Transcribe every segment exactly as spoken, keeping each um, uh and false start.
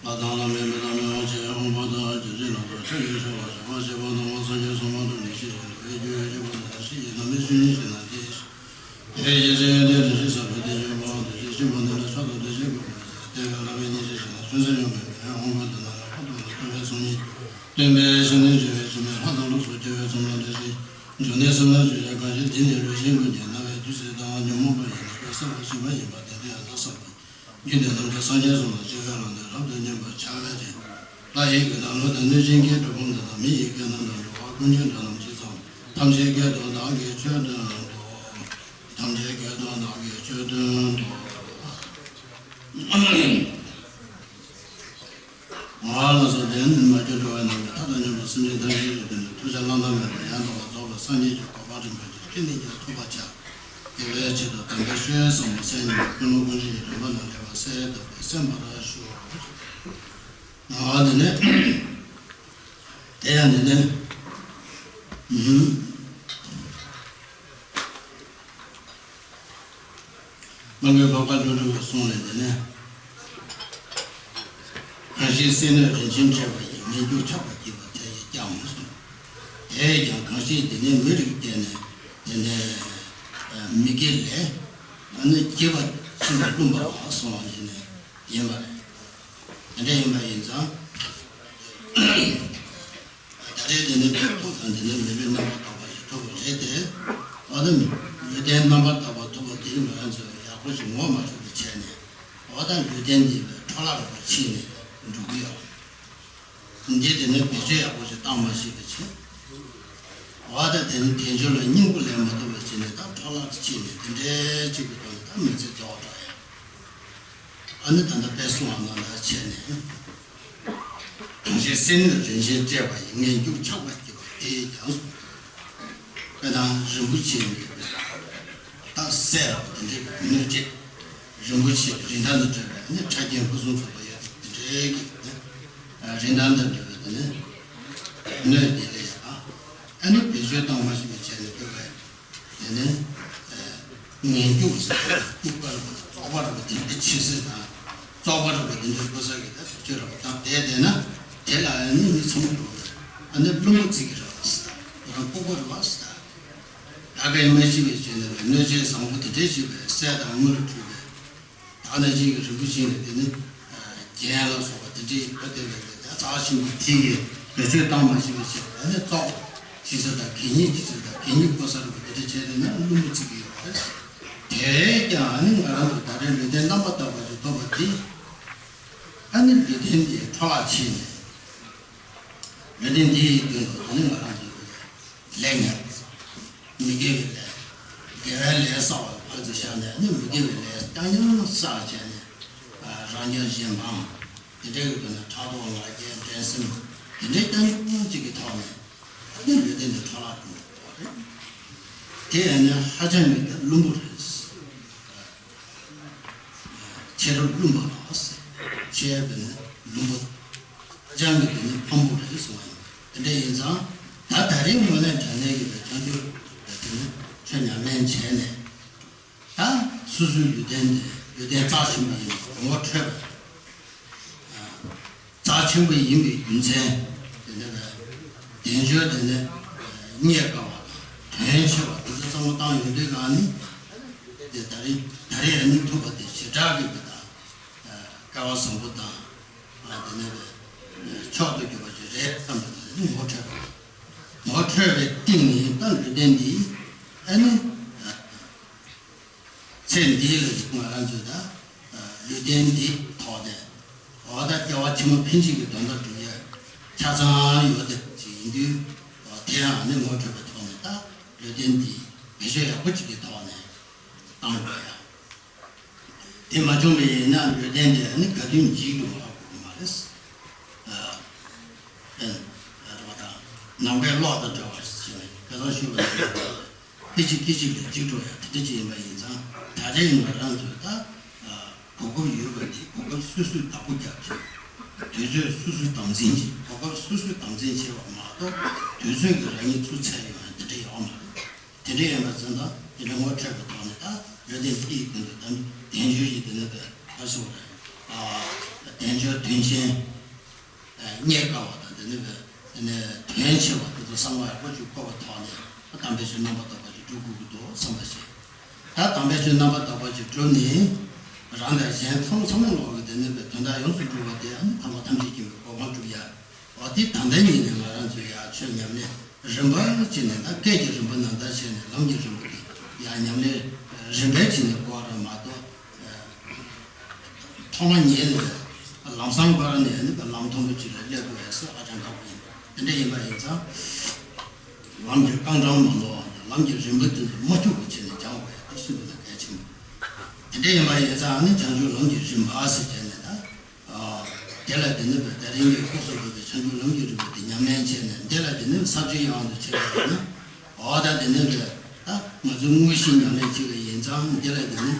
ལྷ་དང་ལྷ་མིན་མི་དང་མི་དབང་ཆེན་དབང་པོ་དང་རྒྱུ་འབྲས་ལ་སོགས་ཆོས་ཀྱི་མཆོག་ལ་ཞབས་པད་ཕྱི་པ་དང་སངས་རྒྱས་སོགས་མང་དུ་ནི་ཤེས་བཞིན་དུ་ཡོད་རྒྱུ་ཡོད་ཅེས་པ་དང་ཤེས་ཡིན་ན་མི་ཤེས་ཡིན་ཞེ་ན་དེ། དེ་ཡི་རྗེས་སུ་ཡོན་ཏན་དེ་བཞིན་བསགས་པའི་རྟེན་ཅིང་འབྲེལ་བ་དེ་བཞིན་གཤིན་པ་འདི་ལ་མཆོག་ཏུ་དེ་བཞིན་གུས་པ་བྱས་ཏེ། དེ་བས་བླ་མའི་སྙིང་རྗེ་ཞེ་ན་ཆུད་ཟོས་ཡོད་མེད་པའི་དབང་པོ་འདི་ལ་ཡང་ལྷག་ཏུ་ཡང་སྟོན་པའི་གསུང་ཉིད། སྟོན་པའི་ཤིང་རྟ་འཇུ་བའི་ཕྱི་མའི་ལྷ་དང་ལུས་སུ་སྐྱེ་བའི་ཚོམ་བུ་དེ་བཞིན་འབྱུང་གནས་སེམས་ལ་འཇུག་པའི་གང་ཞིག་འདི་ནི་ལུས་ཅན་ཀུན་གྱི་རྣ་བའི་བདུད་རྩི་དང་ཉོན་མོངས་པ་ཡིས་མནར་བའི་སྲེད་པ་ཞི་བ་ཡིན་པ་དེ་འདྲའི་ཡང་དག་བསགས་པའི་རྒྱུ་དེ་རྣམས་ཀྱང་སངས་རྒྱས་གསུམ་དང་སྤྱི་བོའི་ལྷ་འདི་རབ་ཏུ་མཉེས་པར་བྱ་བའི་ཕྱིར། ལྷ་ཡི་སྐད་དང་ཀླུ་དང་གནོད་སྦྱིན་གྱི་གྲུལ་བུམ་འདི་དང་མི་ཡི་སྐད་རྣམས་དང་འགྲོ་བ་ཀུན་གྱི་སྒྲ་རྣམས་ཇི་ཙམ་ཐམས་ཅད་སྐད་དུ་བདག་གིས་ཆོས་བསྟན་ཏོ། ཐམས་ཅད་སྐད་དུ་བདག་གིས་ཆོས་བསྟན་ཏོ། ང་ལ་སོགས་དེ་ནི་མ་གྱུར་འགྲོ་བའི་ནང་གི་མཐའ་དང་མཉམ་པའི་སེམས་ཅན་ཐམས་ཅད་ཀྱི་དོན་དུ་ཐུགས་རྗེ་བླ་ན་མེད་པ་ཡང་དག་པར་རྫོགས་པའི་སངས་རྒྱས་ཀྱི་གོ་འཕང་རིན་པོ་ཆེ་ཅི་ནས་ཀྱང་ཐོབ་པར་བྱ། དེ་བའི་ཆེད་དུ་དམ་པའི་ཆོས་ཟབ་མོ་གསན་ནས་ཀུན་སློང་ཀུན་གཞི་ཡི་རིམ་པ་ལ་འགྲེལ་པ་གསལ་དུ་གསན་པར་ཞུ། ཨ་དེ་ནས་དེ་ཡང་དེ་ནས་ཨུམ། མ་གི་འཕགས་པ་ཀླུ་སྒྲུབ་ཀྱི་གསུང་ལས་འདི་ནི། གང་ཞིག་སེམས་ནི་རིན་ཆེན་སྤྲས་པ་ཡིས། ངན་སྐྱུགས་ཆགས་པར་བགྱིས་པ་དེ་ཡིས་ཀྱང་གསུངས། དེས་ཀྱང་གང་ཞིག་འདི་ནི་མི་རིགས་དེ་ནི་དེ་ནི་མི་དགེ་ལས་ཨ་ནི་སྐྱེས་པ་ཕྱིན་པ་བླུན་པ་ལ་གསུངས་པ་ཡིན་ནི་ཡིན་པ་རེད། དེ་འདྲ་ཡིན་པ་ཡིན་ཙང་། ད་རེས་དེ་ནི་ཐུགས་དང་དེ་ནི་མོས་པའི་རྣམ་པར་དག་པ་ཞིག་ཐོབ་པ་རེད་དེ། ཨ་ནི་ལུས་རྟེན་རྣམ་པར་དག་པ་ཐོབ་པ་དེ་ང་རང་ཚོས་ཡག་པོ་ཞིག་ངོ་མ་ཚོས་པ་བྱས་ནས། ཨ་ད་ལུས་རྟེན་འདི་ལ་འཕྲོ་བརླག་རེ་བ་ཕྱིན་ནས་འགྲོ་གི་ཡོད། འདི་དེ་ནི་བེད་སྤྱོད་ཡག་པོ་ཞིག་བཏང་མ་ཤེས་པ་བྱས། ཨ་ད་དེ་ནི་དལ་འབྱོར་ལ་སྙིང་པོ་ལེན་མ་ཐུབ་པ་བྱས་ནས་ད་འཕྲོ་བརླག་ཕྱིན་ནས་དེ་འདྲའི་གཅིག་གི་ཐོག་ནས་ད་མི་ཚེ་རྫོགས་འགྲོ་ཡ། ཨ་ནི་ད་ལྟ་དཔེ་གསུང་བ་ནང་ལ་བྱས་ནས། གང་ཞིག་སེམས་ནི་རིན་ཆེན་སྤྲས་པ་ཡིས། ངན་སྐྱུགས་ཆགས་པར་བགྱིས་པ་དེ་ཡིས་ཀྱང་གསུངས། དཔེར་ན་རིན་པོ་ཆེ་ནི་ད་གསེར་དེ་འདྲའི་གནོད་བྱེད། རིན་པོ་ཆེ་རིན་ཐང་དུ་གྲུབ་པའི་ནི་ཕྲ་རྒྱན་ཕུན་སུམ་ཚོགས་པ་ཡོད་དེ་འདྲའི་གི་ནི་རིན་ཐང་དུ་གྲུབ་པའི་དེ་ནི་གནོད་དེ་ལས་ཡང་ཨ་ནི་བེད་སྤྱོད་བཏང་མ་ཤེས་པའི་ཆ་ནས་བོད་པའི། དེ་ནས་ངན་སྐྱུགས་ཟེར་ན་ལྐུགས་པ་རེད་པ་དང་བཙོག་པ་རེད་པ་དེ་འདྲ་ཆེ་ཟེར་དང་བཙོག་པ་རེད་པ་དེ་འདྲ་ལྐུགས་ས་གི་ད་དུ་ཆོས་རེད་པ་དང་དེ་བསྡད་ན་དེ་ལ་ནི་མི་ཚང་མ་རེད་པ་ཨ་ནི་བླུན་པོ་བརྩི་གི་རེད་པ་ཟེར་ད་ལྐུགས་པ་རེད་པ་ཟེར་ད་ད་ག་ཡིན་མ་ཤེས་པའི་ཆེད་ནས་གནོད་བྱེད་བཟང་པོ་དེ་འདྲ་ཞིག་པའི་སྲས་དང་དངུལ་ལ་སྤྲུལ་པའི། ད་ནང་བཞིན་གྱི་རིན་པོ་ཆེ་ནི་དེ་ནི་རྒྱན་ལ་སོགས་པ་དེ་འདྲའི་བོད་དེ་བས་ཏེ་རྩ་ཆེན་པོ་དེ་ཡི་བེད་སྤྱོད་བཏང་མ་ཤེས་པའི་ཕྱིར་ཨ་ནི་བཙོག་ཅི་ཟེར་དང་གད་སྙིགས་ཅི་ཟེར་དང་གད་སྙིགས་བཀོལ་ས་རུ་དེ་འདྲ་བྱས་ཏེ་ན་བླུན་པོ་བརྩི་གི་ཡོད་རེད། དེ་ཀྱང་ཨ་ནི་ང་རང་ཚོ་ད་རེས་ལུས་རྟེན་རྣམ་པར་དག་པ་ཞིག་ཐོབ་པ་དེ་ཨ་ནི་ལུས་རྟེན་དེ་འཕྲོ་བརླག་ཕྱིན་ནས་ལུས་རྟེན་དེ་ཡི་དོན་དུ་ཨ་ནི་ང་རང་ཚོ་ལས་ངན། མི་དགེ་བའི་ལས། དགེ་བའི་ལས་བསགས་པ་ཕར་ཚུར་བཞག་ནས་ནི་མི་དགེ་བའི་ལས་རྐྱང་རྐྱང་བསགས་བྱས་ནས། རང་རྐྱང་གཞན་ཕམ། དེ་འདྲ་ཡོད་པ་ན་ཕྲག་དོག་ང་རྒྱལ་འགྲན་སེམས། དེ་འདྲའི་རྐྱང་རྐྱང་གཅིག་གི་ཐོག་ནས་ཨ་ནི་ལུས་རྟེན་དེ་འཕྲོ་བརླག་འགྲོ་གི་ཡོད་རེད། དེ་ཡིན་ན་ཧ་ཅང་གི་བླུན་པོ་རེད། ཆེ་རབས་བླུན་པ་ལ་ཟེར། ཆེ་བ་དེ་ནི་བླུན་པོ། ཧ་ཅང་གི་དེ་ནི་ཕམ་པོ་རེད་གསུངས་པ་ཡིན། དེ་འདྲ་ཡིན་ཙང་ད་ད་རེས་དངོས་གནས་དྲང་གནས་ཀྱི་བའི་བྱང་ཆུབ་དེ་ནི་ཆོས་ཉམས་ལེན་བྱས་ནས་ད་སོ་སོའི་ལུས་རྟེན་དེ་ལུས་རྟེན་རྩ་ཆེན་པོ་ཡིན་པ་ངོ་འཕྲོད་པ། རྩ་ཆེན་པོ་ཡིན་པའི་རྒྱུ་མཚན་དེ་འདྲ་བས་དལ་འབྱོར་དེ་ནི་རྙེད་དཀའ་བ་དང་དོན་ཆེ་བ་དེ་ཚོ་ཚང་མ་བཏང་ཡོང་དུས་གང་ནི་དེ་ད་རེས་ད་རེས་ཨ་ནི་ཐུབ་པ་དེ་ཞེ་དྲག་གི་བའི་ད་སྐལ་བ་བཟང་པོ་དང་དེ་ནས་བའི་མཆོག་ཏུ་གྱུར་པ་ཞིག་རེད་བསམ་པ་དེ་ནི་ངོ་འཕྲོད་པ་ངོ་འཕྲོད་པའི་སྟེང་ནས་ད་ལུས་རྟེན་འདི་ཨ་ནི། ཚེ་འདི་ལ་ང་རང་ཚོས་ད་ལུས་རྟེན་འདི་ཐོག་ནས་འོ་ད་སྐྱེ་བ་ཕྱི་མ་ཕན་ཆད་ཀྱི་དོན་དག་སྒྲུབ་ཡ་ཆ་ཚང་ཡོད་དེ་ཅིག་ཡིན་དུས་འོ་དེ་ཡང་ནི་ངོ་འཕྲོད་པའི་ཐོག་ནས་ད་ལུས་རྟེན་འདི་བེད་སྤྱོད་ཡག་པོ་ཅིག་གི་ཐོག་ནས་བཏང་དགོས་ཡ། དེ་མ་བྱུང་བ་ཡིན་ན་ལུས་རྟེན་འདི་ནི་ག་དུས་འཇིག་ཏུ་མ་དགོས་ཀྱི་མ་རེད། ཨ་ཨ་རེད་པ་དང་ནམ་མཁའི་གློག་དང་འདྲ་བ་ཞིག་ག་ ཁ་སང་ཞུས་པ་ནང་བཞིན་སྐད་ཅིག་སྐད་ཅིག་ལ་འཇིག་འགྲོ་ཡ་དེ་འདྲ་ཅིག་ཡིན་པ་ཡིན་ཙང་། ད་རེས་ང་རང་ཚོས་ད་གོ་སྐབས་ཡོད་པ་དེ་གོ་སྐབས་སོ་སོས་བདག་པོ་རྒྱབ་བྱས། དུས་ཚོད་སོ་སོས་དམ་འཛིན་བྱས། གོ་སྐབས་སོ་སོས་དམ་འཛིན་བྱས་པ་མ་གཏོགས། དུས་ཚོད་ཀྱིས་རང་ཉིད་ཚུར་འཚོལ་ཡོང་ཡ་དེ་འདྲ་ཡོད་མ་རེད། དེ་འདྲ་ཡིན་པ་ཙང་ད་དེ་འདྲ་ངོ་འཕྲོད་པའི་ཐོག་ནས། ད་ལོ་དེ་འདིའི་སྟེང་དུ་ད་དལ་འབྱོར་གྱི་དེ་ནས་པའི་ཁ་སོ་རེད། དལ་འབྱོར་དོན་ཆེན། རྙེད་དཀའ་བ་དང་། དེ་ནས་དེ་ནས་དོན་ཆེ་བ་དེ་ཚོ་བསམ་བློ་ཡག་པོ་ཅིག་འཁོར་བའི་ཐོག་ནས། ད་དམ་པའི་ཆོས་རྣམ་པར་དག་པ་ཅིག་སྒྲུབ་དགོས་ཀྱི་འདུག་བསམ་པ་ཞིག་ད་དམ་པའི་ཆོས་རྣམ་པར་དག་པ་ཅིག་བསྒྲུབས་ནས། རང་དང་གཞན་ཐམས་ཚང་མ་ལོག་གི་དེ་ནས་པའི་དོན་དག་ཡོངས་སུ་གྲུབ་པ་དེ། ཨ་ནི་ཐར་པ་ཐམས་ཅད་མཁྱེན་པའི་གོ་འཕང་སྒྲུབ་ཡ། འོ་དེ་ད་ལྟ་ཉིད་ནས་ང་རང་ཚོས་ཡར་ཆོས་ཉམས་ལེན་རིམ་པ་བྱས་ནས། ད་སྐད་ཀྱི་རིམ་པ་ནང་ལྟར་བྱས་ནས། ལམ་གྱི་རིམ་པ་དེ་ཡར་ཉམས་ལེན་རིམ་པས་བྱས་ནས་དགོས་པ་རེད་མ་གཏོགས། ཐོག་མ་ཉིད་ནས་ལམ་སང་བར་ནས་ནི་ལམ་མཐོན་པོ་ཅིག་ལ་སླེབས་དགོས་ཡ་ཟེར་ཧ་ཅང་ཁག་པོ་ཡིན། དེ་འདྲ་ཡིན་པ་ཡིན་ཙང་། ལམ་གྱི་རྐང་གྲངས་མ་ནོར་བ་དང་། ལམ་གྱི་རིམ་པ་དེ་ཚོ་མ་འཁྱུག་པ་བྱས་ནས་སྦྱང་དགོས་ཡ་དེ་ཤིན་ཏུ་ནས་གལ་ཆེན་པོ། དེ་འདྲ་ཡིན་པ་ཡིན་ཙང་ནི་བྱང་ཆུབ་ལམ་གྱི་རིམ་པ་ཟེར་བྱས་ནས། ད་དེ་ལ་དེ་ནི་བས་དེ་རིང་གི་སྐབས་སུ་བབས་པའི་བྱང་ཆུབ་ལམ་གྱི་རིམ་པ་དེ་ཉམས་ལེན་བྱས་ནས། འདི་ལ་དེ་ནི་ས་བཅུའི་དབྱིངས་སུ་ཕྱིན་པ་ཡིན་ན། འོ་ད་དེ་ནི་བས་ད་ང་ཚོ་དངོས་གཞི་ཉམས་ལེན་བྱེད་པ་ཡིན་ཙང་། འདི་ལ་དེ་ནི་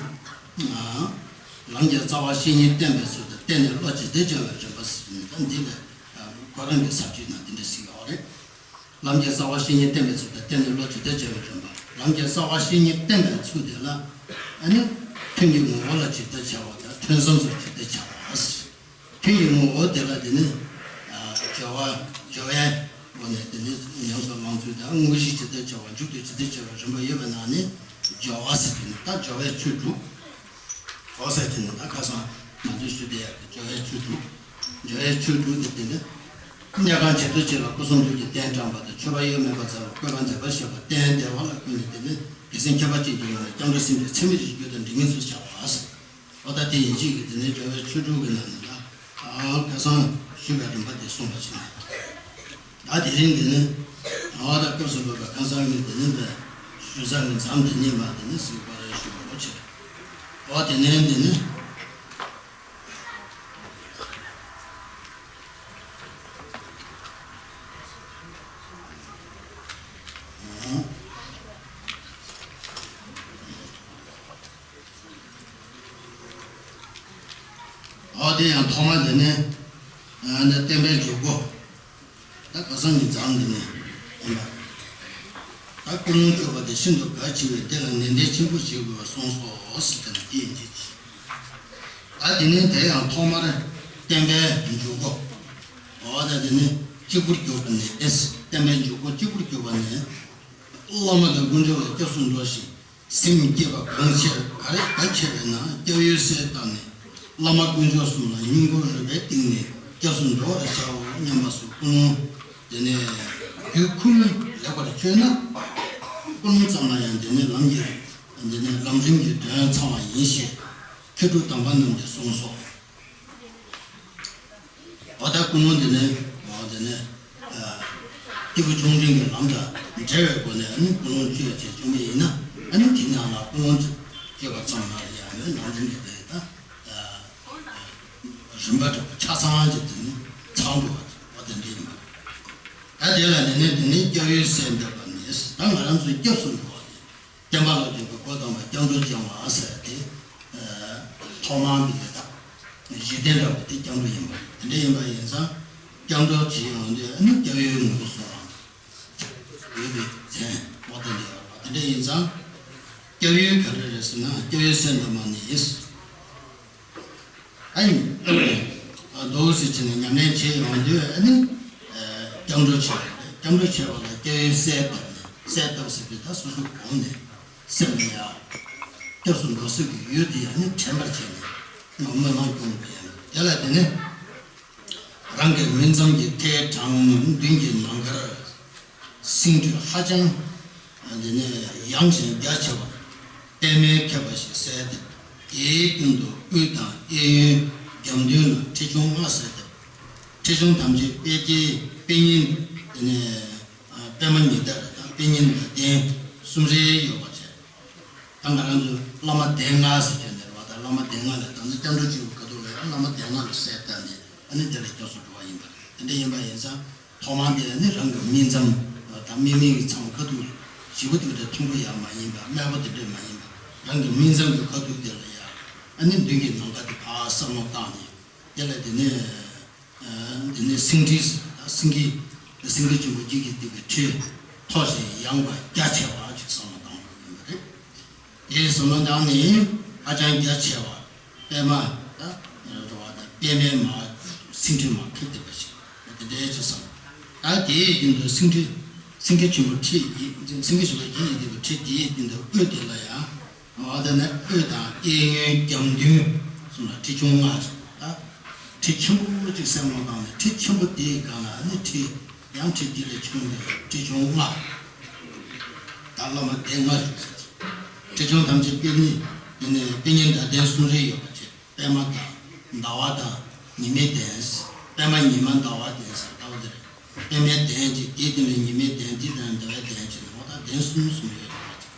ལམ་གྱི་རྩ་བ་བཤེས་གཉེན་བསྟེན་པའི་ཚུལ་དང་། བསྟེན་ནས་བློ་ཇི་ལྟར་སྦྱང་བའི་རིམ་པ་ཟེར་ནས། ད་འདི་ལ་ཁོ་རང་གི་ས་བཅུའི་ནང་དེ་འདྲ་ཞིག་ཡོད་རེད། ལམ་གྱི་རྩ་བ་བཤེས་གཉེན་བསྟེན་པའི་ཚུལ་དང་། བསྟེན་ནས་བློ་ཇི་ལྟར་སྦྱང་བའི་རིམ་པ། ལམ་གྱི་རྩ་བ་བཤེས་གཉེན་བསྟེན་པའི་ཚུལ་དེ་ལ། ཨ་ནི་ཐུན་གྱི་ངོ་བོ་ལ་ཇི་ལྟར་བྱ་བ་དང་། ཐུན་མཚམས་སུ་ཇི་ལྟར་བྱ་བ། ཐུན་གྱི་ངོ་བོ་དེ་ལ་དེ་ནི་སྦྱོར་བ། སྦྱོར་བའི་སྒོ་ནས་དེ་ནི་ཉམས་སུ་བླང་ཚུལ་དང་། དངོས་གཞི་ཇི་ལྟར་སྦྱོར་བ། མཇུག་ཏུ་ཇི་ལྟར་སྦྱོར་བའི་རིམ་པ་ཡོད་པའི་ནང་ནས། སྦྱོར་བ་ཟེར་དུས་ནི་ད་སྦྱོར་བའི་ཆོས་དྲུག་འོ་ཟེར་དེ་ནི་ད་ཁ་སང་ང་ཚོས་ཞུ་བསྡད་ཡག་གི་སྦྱོར་བའི་ཆོས་དྲུག་སྦྱོར་བའི་ཆོས་དྲུག་དེ་དེ་ནི། གནས་ཁང་བྱེ་བྲག་ཕྱེད་ལ་སྐུ་གསུང་ཐུགས་ཀྱི་རྟེན་བཀྲམ་པ་དང་། མཆོད་པ་གཡོ་མེད་པ་མཛད་པ་བཀོད་པ་མཛད་པ་བཞི་པ། རྟེན་བདེ་བ་ལ་བཀོད་ནས། དེ་ནི་རྒྱལ་མཚན་ཁྱབ་པ་ཅན་གྱི་ངང་ལས། སྐྱབས་འགྲོ་སེམས་བསྐྱེད་ཚད་མེད་བརྒྱད་ཀྱི་རྒྱུ་དང་འབྲས་གཉིས་སུ་བྱ་བ་ཟེར། འོ་ད་དེ་ཡིན་གཅིག་གི་དེ་ནི་སྦྱོར་བའི་ཆོས་དྲུག་གི་ནང་ནས། ད་ཁ་སང་ཞུས་པའི་རིམ་པ་དེ་གསུངས་པ་ཞིག་ནས། ད་དེ་རིང་འདི་ནི། འོ་ད་སྐབས་སུ་བབས་པའི་ཁ་སང་གི་དེ་ནི་བས་ཞུ་ས་གི་མཚམས་དེ་ཉིད་མ་དེ་ནི་གཟིགས་པར་ཞུ་བ་ཆེ། འོ་དེ་ནས་འདི་ནི། འོ་དེ་ཡང་ཐོག་མ་དེ་ནི། ཨ་ནི་བསྟན་པའི་འཇུག་སྒོ། ད་ཁ་སང་གི་མཚམས་འདི་ནས་ཡིན་པ། ད་ཀུན་སློང་བཅོས་པ་དེ་ཤིན་ཏུ་གལ་ཆེ་བས། དེ་ལ་ནན་ཏན་ཆེན་པོ་བྱེད་དགོས་པར་གསུངས་སོ་ཟེར་ཏེ་ནི་དེ་ཡིན་གྱི། ད་དེ་ནས་དེ་ཡང་ཐོག་མར་བསྟན་པའི་འཇུག་སྒོ། འོ་ད་དེ་ནི་གཅིག་པུར་གྱུར་པ་ནས། བསྟན་པའི་འཇུག་སྒོ་གཅིག་པུར་གྱུར་པ་ནས། བླ་མ་དང་དཀོན་མཆོག་ལ་སྐྱབས་སུ་འགྲོ་ཞིང་། སེམས་བསྐྱེད་པ་གང་ཆེར་ག་རེ་ག་ཆེ་བས་ན། སྐྱབས་ཡུལ་གསལ་བཏབ་ནས། བླ་མ་དཀོན་མཆོག་གསུམ་ལ་སྙིང་ཁོང་རུས་པའི་གཏིང་ནས་སྐྱབས་སུ་འགྲོ་བར་བྱའོ་སྙམ་པ་སོགས་ཀུན་སློང་དེ་ནས་རྒྱུད་ཁུངས་ལེགས་པར་བཅོས་ན། ཀུན་སློང་ཙམ་ལ་ཡང་དེ་ནས་ལམ་གྱི། དེ་ནས་ལམ་རིམ་གྱི་དོན་ཚང་བ་ཡིན་ཞེས་མཁས་གྲུབ་དམ་པ་རྣམས་ཀྱིས་གསུངས་སོ། འོ་ད་ཀུན་སློང་དེ་ནི། འོ་དེ་ནི། ཨ། སྐྱེས་བུ་ཆུང་འབྲིང་གི་ལམ་དང་འབྲེལ་བའི་སྒོ་ནས། ཨ་ནི་ཀུན་སློང་བཅོས་བྱས་བཅོས་མ་ཡིན་ན། ཨ་ནི་དེ་ནང་ལ་ཀུན་སློང་བཅོས་པ་ཙམ་ལ་ཡང་མོས་ནང་འཛིན་གྱི་དེ་ད། ཨ། རིམ་པ་འདྲ་པོ་ཆ་ཚང་ཅིག་དེ་ནི་ཚང་འགྲོ་བ། འོ་དེ་འདྲ་ཡིན་པ། ད་དེ་ལ་དེ་ནི། དེ་ནི་སྐྱབས་ཡུལ་གསལ་འདེབས་པ་ནི། ད་ང་རང་ཚོའི་སྐྱབས་སུ་འགྲོ་བ་དེ། བསྟན་པ་ལ་འཇུག་པའི་སྒོ་དམ་པ་སྐྱབས་འགྲོ་སྦྱང་བ་ཟེར་དེ། ཨ། ཐོག་མར་འདི་ལས་ད་གཞི་རྟེན་འདྲ་བོ་དེ་སྐྱབས་འགྲོ་ཡིན་པ། དེ་འདྲ་ཡིན་པ་ཡིན་ཙང་། སྐྱབས་འགྲོ་བྱེད་ཡོང་དུས། ཨ་ནི་སྐྱབས་ཡུལ་ངོ་བོ་སོགས་ལ་ཡོད་པའི་མཚན་མོ་དེ་འདྲ་ཡོད་པ། དེ་འདྲ་ཡིན་ཙང་། སྐྱབས་ཡུལ་ག་རེ་རེད་ཟེར་ན། སྐྱབས་ཡུལ་གསལ་འདེབས་མ་ནི། ཨ་ནི། འདུག་སེ་བྱས་ནས་ཉམས་ལེན་བྱེད་ཡོང་དུས། ཨ་ནི། ཨ། སྐྱབས་འགྲོ་བྱེད་པ་རེད། སྐྱབས་འགྲོ་བྱེད་པ་ལ་སྐྱབས་ཡུལ་གསལ་བཏབ་ནས། གསལ་བཏབ་ཟེར་དུས་ད་སོ་སོའི་གོང་ནས་སེམས་ལ་ཡ། སྐྱབས་སུ་འགྲོ་སའི་གི་ཡུལ་དེ་ཡང་ནི་དྲན་པར་བྱས་ནས་སྨོན་ལམ་སྐྱོང་དགོས་ཡ། དེ་ལ་དེ་ནི། རང་གི་སྨིན་མཚམས་ཀྱི་ཐད་དྲང་མདུན་གྱི་ནམ་མཁར། སེང་ཁྲི་ཧ་ཅང་དེ་ནས་ཡངས་ཤིང་རྒྱ་ཆེ་བ། པདྨས་ཁེབས་པ་ཞིག་གསལ་འདེབས། དེའི་སྟེང་དུ་དབུས་དང་གཡས་གཡོན་རྒྱབ་མདུན་ལ་ཁྲི་ཆུང་ལྔ་གསལ་འདེབས། ཁྲི་ཆུང་ཐམས་ཅད་པད་ཀྱི་པད་ཉིན། དེ་ནས་པདྨ་ཉི་ཟླ་དང་པད་ཉིན་ལ་གདན་གསུམ་རེ་ཡོད་པ་བྱས། ད་ང་རང་ཚོས་བླ་མ་གདན་ལྔ་ཟེར་གྱི་འདུག་པ། ད་བླ་མ་གདན་ལྔ་ལ། ད་ནི་སྐྱབས་འགྲོ་བྱེད་པའི་ཁ་ཐུག་ལ་ཡང་བླ་མ་གདན་ལྔ་ལ་གསལ་བཏབ་ནས། ཨ་ནི་དེ་ལ་སྐྱབས་སུ་འགྲོ་བ་ཡིན་པ། དེ་འདྲ་ཡིན་པ་ཡིན་ཙང་། ཐོག་མར་དེ་ནི་རང་གི་སྨིན་མཚམས། དང་དམིགས་མེད་ཀྱི་མཚམས་ཁ་ཐུག་ཞེ་པོ་དེ་འདྲ་མཐོན་པོ་ཡང་མ་ཡིན་པ། དམའ་པོ་དེ་འདྲ་མ་ཡིན་པ། རང་གི་སྨིན་མཚམས་ཀྱི་ཁ་ཐུག་དེ་ལ་ཡང་ཨ་ནི་མདུན་གྱི་ནམ་མཁའ་དེ་ཕར་བསམ་བློ་བཏང་ནས། དེ་ལ་དེ་ནས་ཨ་དེ་ནས་སེང་ཁྲི་ཟེར་བ་དང་སེང་གེ། སེང་གེ་ཆེན་པོ་གཅིག་གིས་དེ་གི་ཁྲི་མཐོ་ཞིང་ཡངས་པ་རྒྱ་ཆེ་བ་ཅིག་བསམ་བློ་བཏང་དགོས་ཀྱི་ཡོད་པ་རེད། དེའི་བསམ་བློ་བཏང་ནས་ཧ་ཅང་རྒྱ་ཆེ་བ། པད་མ་ད་རེད་བ། ད་པད་མའི་མ་སེང་ཁྲི་མར་འཁྱེར་བསྡད་པ་ཞིག་དེ་འདྲའི་ཅིག་བསམ། ད་དེའི་སྟེང་དུ་སེང་ཁྲི། སེང་གེ་ཆེན་པོ་ཁྲི་ཡི། སེང་གེ་ཆེན་པོ་བཞི་ཡི་སྟེང་དུ་ཁྲི་དེའི་སྟེང་དུ་དབུས་དེ་ལ་ཡང་། འོ་ད་ནི་དབུས་དང་གཡས་གཡོན་རྒྱབ་མདུན་གསུམ་ལ་ཁྲི་ཆུང་ལྔ་ཟེར། ད་ཁྲི་ཆེན་པོ་གཅིག་བསམ་བློ་བཏང་ནས། ཁྲི་ཆེན་པོ་དེའི་སྒང་ལ་ནི་ཁྲི་ཡང་ཁྲི་དེ་ལས་ཆུང་བའི་ཁྲི་ཆུང་ལྔ། ད་བླ་མ་སྡེ་ལྔ་བཞུགས་ཟེར། ཁྲི་ཆུང་ཐམས་ཅད་དཔེ་རྙིང་། དེ་ནས་དཔེ་རྙིང་དང་གདན་གསུམ་རེ་ཡོད་པ་བྱས། པད་མ་དང་ཟླ་བ་དང་ཉི་མའི་གདན། པད་མ་ཉི་མ་ཟླ་བ་གདན་ཟེར་ལྟ་བུ་དེ་རེད། པད་མའི་གདན་གཅིག། དེའི་སྟེང་ལ་ཉི་མའི་གདན། དེའི་སྟེང་ལ་ཟླ་བའི་གདན་བྱས་ནས། འོ་ད་གདན་གསུམ་གསུམ་ཡོད་རེད།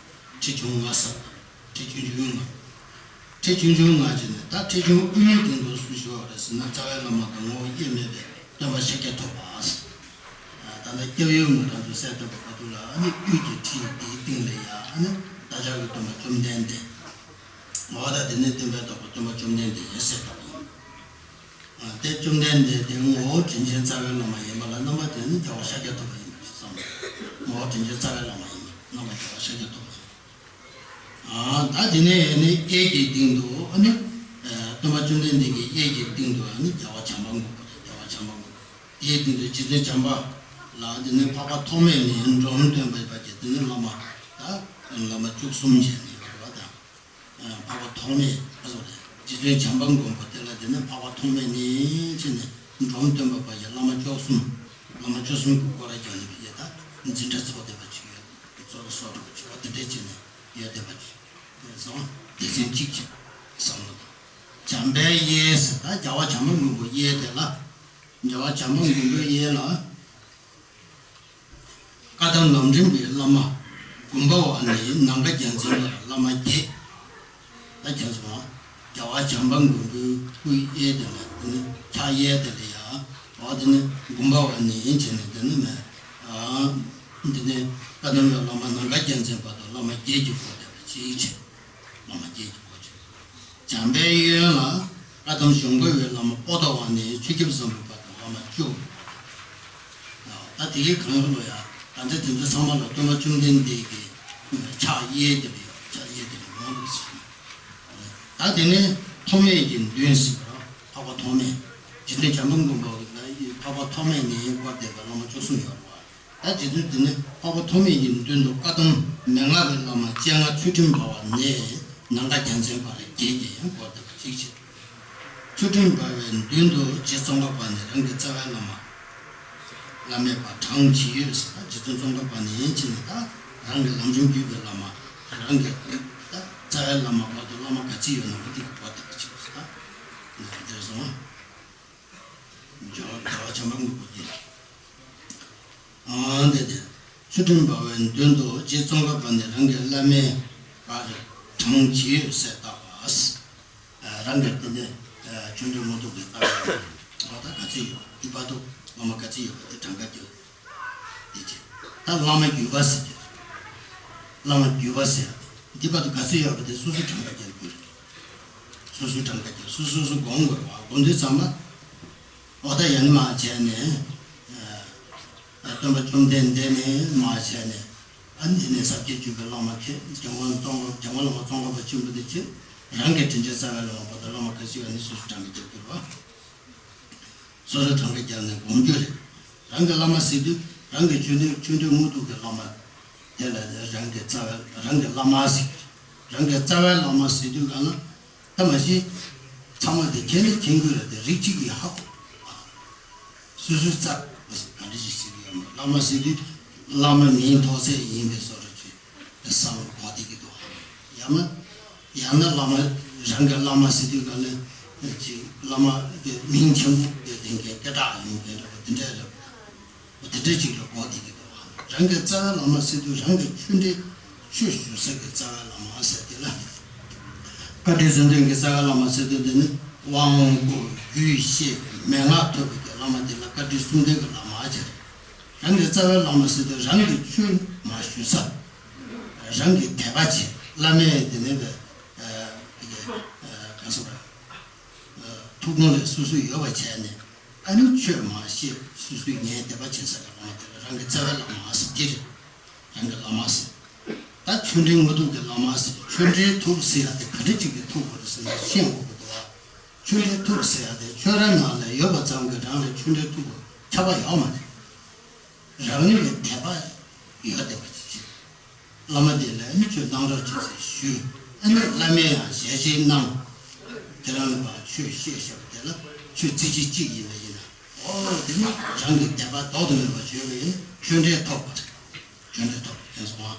ཁྲི་ཆུང་ལྔ་ཟེར། ཁྲི་ཆུང་ཆུང་ལྔ། ཁྲི་ཆུང་ཆུང་ལྔ་བྱས་ནས། ད་ཁྲི་ཆུང་དབུས་སྟེང་དུ་སུ་བཞུགས་པ་རེད་ཟེར་ན། རྩ་བའི་བླ་མ་དང་ངོ་བོ་དབྱེར་མེད་པའི་སྟོན་པ་ཤཱཀྱ་ཐུབ་པ་ཟེར། ད་ལྟ་སྐྱབས་ཡུལ་ངོས་རང་ཚོ་གསལ་སྟོན་པ་ཁ་ཐུག་ལ་ཨ་ནི་དབུས་ཀྱི་ཁྲི་དེའི་སྟེང་ལ་ཡ་ཨ་ནི་བདག་ཅག་གི་སྟོན་པ་བཅོམ་ལྡན་འདས། འོ་ད་དེ་ནི་སྟོན་པའི་བདག་པོ་སྟོན་པ་བཅོམ་ལྡན་འདས་ཡིན་ཟེར་བ་ཡིན། ཨ་དེ་བཅོམ་ལྡན་འདས་དེ་ངོ་བོ་དྲིན་ཅན་རྩ་བའི་བླ་མ་ཡིན་པ་ལ་རྣམ་པ་དེ་ནི་རྒྱལ་བ་ཤཱཀྱ་ཐུབ་པ་ཡིན་པ་ཞིག་བསམ། ངོ་བོ་དྲིན་ཅན་རྩ་བའི་བླ་མ་ཡིན་པ་རྣམ་པ་རྒྱལ་བ་ཤཱཀྱ་ཐུབ་པ་ཡིན། ཨ་ད་དེ་ནས་ནི་གཡས་ཀྱི་སྟེང་དུ་ཨ་ནི་སྟོན་པ་བཅོམ་ལྡན་འདས་ཀྱི་གཡས་ཀྱི་སྟེང་དུ་ཨ་ནི་རྒྱལ་བ་བྱམས་པ་མགོན་པོ་རེད། རྒྱལ་བ་བྱམས་པ་མགོན་པོ། དེའི་སྟེང་དུ་རྗེ་བཙུན་བྱམས་པ་ལ། དེ་ནས་འཕགས་པ་ཐོགས་མེད་ནས་འབྲོམ་སྟོན་པ་ཡིན་པ་བྱས། དེ་ནས་བླ་མ་ད་བླ་མ་བཅུ་གསུམ་བྱས་ནས་ཡོད་པ་དང་། འཕགས་པ་ཐོགས་མེད་ཨ་སོ་རེད། རྗེ་བཙུན་བྱམས་པ་མགོན་པོ་དེ་ལ། དེ་ནས་འཕགས་པ་ཐོགས་མེད་ནས་བྱས་ནས་འབྲོམ་སྟོན་པ་བར་གྱི་བླ་མ་བཅུ་གསུམ། བླ་མ་བཅུ་གསུམ་གྱི་སྐོར་ར་བརྒྱབ་ནས་བྱས། ད་འཛིན་གྲྭ་ཚོགས་བསྡད་པ་ཅིག་ཡོད། གཙོ་བོ་སོགས་དྲུག་ཅིག་བ་དེ་འདྲས་བྱས་ནས་ཡོད་བསྡད་པ་ཅིག་ཡོད་སོང་། སྡེ་ཚན་གཅིག་ཅིག་བསམ་བློ་དང་། བྱམས་པའི་གཡས་ཟེར། ད་རྒྱལ་བ་བྱམས་པ་མགོན་པོའི་གཡས་དེ་ལ། རྒྱལ་བ་བྱམས་པ་མགོན་པོའི་གཡས་ལ། བཀའ་གདམས་ལམ་རིམ་པའི་བླ་མ་དགོན་པ་བ་ནས་ནམ་མཁའ་རྒྱལ་མཚན་བར་བླ་མ་བརྒྱད། ད་རྒྱལ་སོང་། རྒྱལ་བ་བྱམས་པ་མགོན་པོའི་སྐུའི་གཡས་དེ་ལ། དེ་ནི་ཕྱག་གཡས་དེ་ལ་ཡ། འོ་དེ་ནི་དགོན་པ་བ་ནས་ཡིན་བྱས་ནས་དེ་ནི་མེད། ཨ་དེ་ནི་བཀའ་གདམས་པའི་བླ་མ་ནམ་མཁའ་རྒྱལ་མཚན་བར་དུ་བླ་མ་བརྒྱད་ཀྱི་སྐོར་བསྡད་པ་གཅིག་བྱས། བླ་མ་བརྒྱད་ཀྱི་སྐོར་བྱས། བྱམས་པའི་གཡོན་ལ་བཀའ་གདམས་གཞུང་པ་བའི་བླ་མ་པོ་ཏ་བ་ནས་ཆོས་སྐྱབས་བཟང་པོའི་བར་དུ་བླ་མ་བཅུ། ད་དེའི་གང་ལ་ཡང་ད་ལྟ་དེ་ཚོ་ཚང་མ་ལ་སྟོན་པ་བཅོམ་ལྡན་འདས་ཀྱི་ཕྱག་གཡས་དེ་ལ་ཡང་། ཕྱག་གཡས་དེ་ལ་ཡོངས་སུ་ཟིན། ད་དེ་ནས་ཐོགས་མེད་ཀྱི་མདུན་ཟེར་བ། འཕགས་པ་ཐོགས་མེད། རྗེ་བཙུན་བྱམས་པ་མགོན་པོ་ལ་འཕགས་པ་ཐོགས་མེད་ནས་བསྐོར་བསྡད་པའི་བླ་མ་བཅུ་གསུམ་ཡོད་རེད་བ། ད་རྗེ་བཙུན་དེ་ནི་འཕགས་པ་ཐོགས་མེད་ཀྱི་མདུན་དུ་བཀའ་གདམས་མན་ངག་གི་བླ་མ་སྤྱན་སྔ་ཚུལ་ཁྲིམས་འབར་བ་ནས་ནམ་མཁའ་རྒྱལ་མཚན་བར་བརྒྱད་ཀྱིས་ཡང་བསྐོར་བསྡད་པ་གཅིག་བྱས། ཚུལ་ཁྲིམས་འབར་བའི་མདུན་དུ་རྗེ་ཙོང་ཁ་པ་ནས་རང་གི་རྩ་བའི་བླ་མ། བླ་མེད་པ་གྲངས་ཇི་ཡོད་ཟེར། ད་རྗེ་བཙུན་ཙོང་ཁ་པ་ནས་ཡིན་བྱས་ནས་ད་རང་གི་ལམ་རིམ་བརྒྱུད་པའི་བླ་མ། རང་གི་ད་རྩ་བའི་བླ་མ་བར་དུ་བླ་མ་ག་ཚོད་ཡོད་ན་མ་དེ་གི་བར་དུ་གཅིག་ཟེར། ད་དེར་སོང་། རྒྱལ་བ་བྱམས་པ་མགོན་པོ་ཡིན། ཨ་འདི་དེ། ཚུལ་ཁྲིམས་འབར་བའི་མདུན་དུ་རྗེ་ཙོང་ཁ་པ་ནས་རང་གི་བླ་མའི་བར་གྲངས་ཇི་ཡོད་ཟེར་བརྟག་པ། རང་གི་དེ་ནས་ཆོས་འབྲེལ་མུ་ཏིག་གི་བརྟག་པ། འོ་ད་ག་ཚོད་ཡོད། འདི་བར་དུ་བླ་མ་ག་ཚོད་ཡོད་པ་དེ་གྲངས་ཀ་བརྒྱབ། དེ་བྱས། ད་བླ་མ་བརྒྱུད་པ་ཟེར་གྱི་རེད། བླ་མ་བརྒྱུད་པ་ཟེར། འདི་བར་དུ་ག་ཚོད་ཡོད་པ་དེ་སོ་སོའི་གྲངས་ཀ་བརྒྱབ་དགོས་རེད། སོ་སོའི་གྲངས་ཀ་བརྒྱབ། སོ་སོ་སོ་སྒོམ་དགོས་རེད་བ། སྒོམ་དུས་ཙམ་པ། འོ་ད་ཡང་ནི་མར་བྱས་ནས། ཨ་སྟོན་པ་བཅོམ་ལྡན་འདས་ནས་མར་བྱས་ནས། ཨ་འདི་ནས་ཟབ་རྒྱས་སྤྱོད་པའི་བླ་མ་ཁྱེད། སྐྱབས་མགོན་ཙོང་ཁ། སྐྱབས་མགོན་བླ་མ་ཙོང་ཁ་པ་ཆེན་པོ་དེ་ཁྱེད། རང་གི་དྲིན་ཅན་རྩ་བའི་བླ་མ་བར་དུ་བླ་མ་ག་ཚོད་ཡོད་ནི་སོ་སོའི་གྲངས་ཀ་བརྒྱབ་དགོས་རེད་བ། སོ་སོའི་གྲངས་ཀ་བརྒྱབ་ནས་སྒོམ་རྒྱུ་རེད། རང་གི་བླ་མ་ཟེར་དུས་རང་གི་ཆོས་འབྲེལ་ཆོས་འབྲེལ་མུ་ཏིག་གི་བླ་མ། དེ་ལ་རང་གི་རྩ་བའི་རང་གི་བླ་མ་ཟེར། རང་གི་རྩ་བའི་བླ་མ་ཟེར་དུས་གང་ལ། ད་མ་གཞི་ཚང་མ་དེ་མཁྱེན་ནི་མཁྱེན་དགོས་ལ། དེ་རིགས་གཅིག་གིས་ཧ་གོ། སོ་སོའི་རྩ་བ་ཟེར་ག་འདྲ་ཞིག་ཟེར་གི་ཡོད་མ་རེད། བླ་མ་ཟེར་དུས་བླ་མ་མིང་ཐོགས་ཚད་ཡིན་པའི་བཟོ་འདྲ་ཅིག་བསམ་བློ་འཁོར་བསྡད་ཀྱི་འདུག་ཡང་ན། ཡང་ན་བླ་མ། རང་གི་བླ་མ་ཟེར་དུས་ག་ལ་ཅིག་བླ་མ་དེ་མིང་ཆེན་པོ་དེ་ལྡན་མཁན་སྐད་གྲགས་ཡོད་མཁན་འདྲ་བ་དེ་འདྲ་རེད། དེ་འདྲ་ཅིག་ལ་གོ་བསྡད་ཀྱི་འདུག་རང་གི་རྩ་བའི་བླ་མ་ཟེར་དུས་རང་གི་ཆོས་འབྲེལ་ཆོས་ཞུ་ས་གི་རྩ་བའི་བླ་མ་ཟེར་དེ་ལ། བཀའ་དྲིན་གསུམ་ལྡན་གྱི་རྩ་བའི་བླ་མ་ཟེར་དུས་དེ་ནི་དབང་བསྐུར་རྒྱུད་བཤད་མན་ངག་ཐོབ་པའི་གི་བླ་མ་དེ་ལ་བཀའ་དྲིན་གསུམ་ལྡན་གྱི་བླ་མ་ཟེར། རང་གི་རྩ་བའི་བླ་མ་ཟེར་དུས་རང་གི་ཆོས་མ་ཞུ་ས། རང་གི་དད་པ་བྱེད། བླ་མས་དེ་ནས་པའི་ག་ཟེར་བ། ཐུགས་དགོངས་ལས་སོ་སོ་ཡོད་པ་བྱས་ནས། ཨ་ནི་ཆོས་མ་ཤེས་སོ་སོའི་ངའི་དད་པ་བྱེད་ས་གི་བླ་མ་དེ་ལ་རང་གི་རྩ་བའི་བླ་མ་ཟེར་དེ་རེད། རང་གི་བླ་མ་ཟེར། ད་ཆོས་འབྲེལ་དངོས་ཐོབ་ཀྱི་བླ་མ་ཟེར། ཆོས་འབྲེལ་ཐོབ་ཟེར་ཡ་དེ་ག་འདྲ་ཅིག་གི་ཐོབ་དགོས་རེད་ཟེར་ན་ཤེས་དགོས་ཀྱི་འདུག་བ། ཆོས་འབྲེལ་ཐོབ་ཟེར་ཡ་དེ་ཆོས་ར་ནང་ལ་ཡོད་པ་ཙམ་གྱིས་རང་ལ་ཆོས་འབྲེལ་ཐོབ་པ་ཁྱབ་པ་ཡོད་མ་རེད། རང་ཉིད་ལ་དད་པ་ཡོད་བསྡད་པ་ཅིག་བྱེད། བླ་མ་དེ་ལ་ཨ་ནི་ཆོས་གནང་རོགས་བྱེད་ཟེར་ཞུས། ཨ་ནི་བླ་མས་ཡང་ཞལ་བཞེས་གནང་། དེ་རང་ལ་ཕར་ཆོས་བཤད་བཤད་པ་དེ་ལ་ཆོས་ཚིག་གཅིག་གཅིག་ཡིན་པ་ཡིན་ན། ཨོ་དེ་ནི་རང་གི་དད་པ་ལྡོག་ཏུ་མེད་པ་བྱོས་པ་ཡིན་ན་ཆོས་འབྲེལ་ཐོབ་པ་རེད། ཆོས་འབྲེལ་ཐོབ་པ་དེ་སོང་ཨ།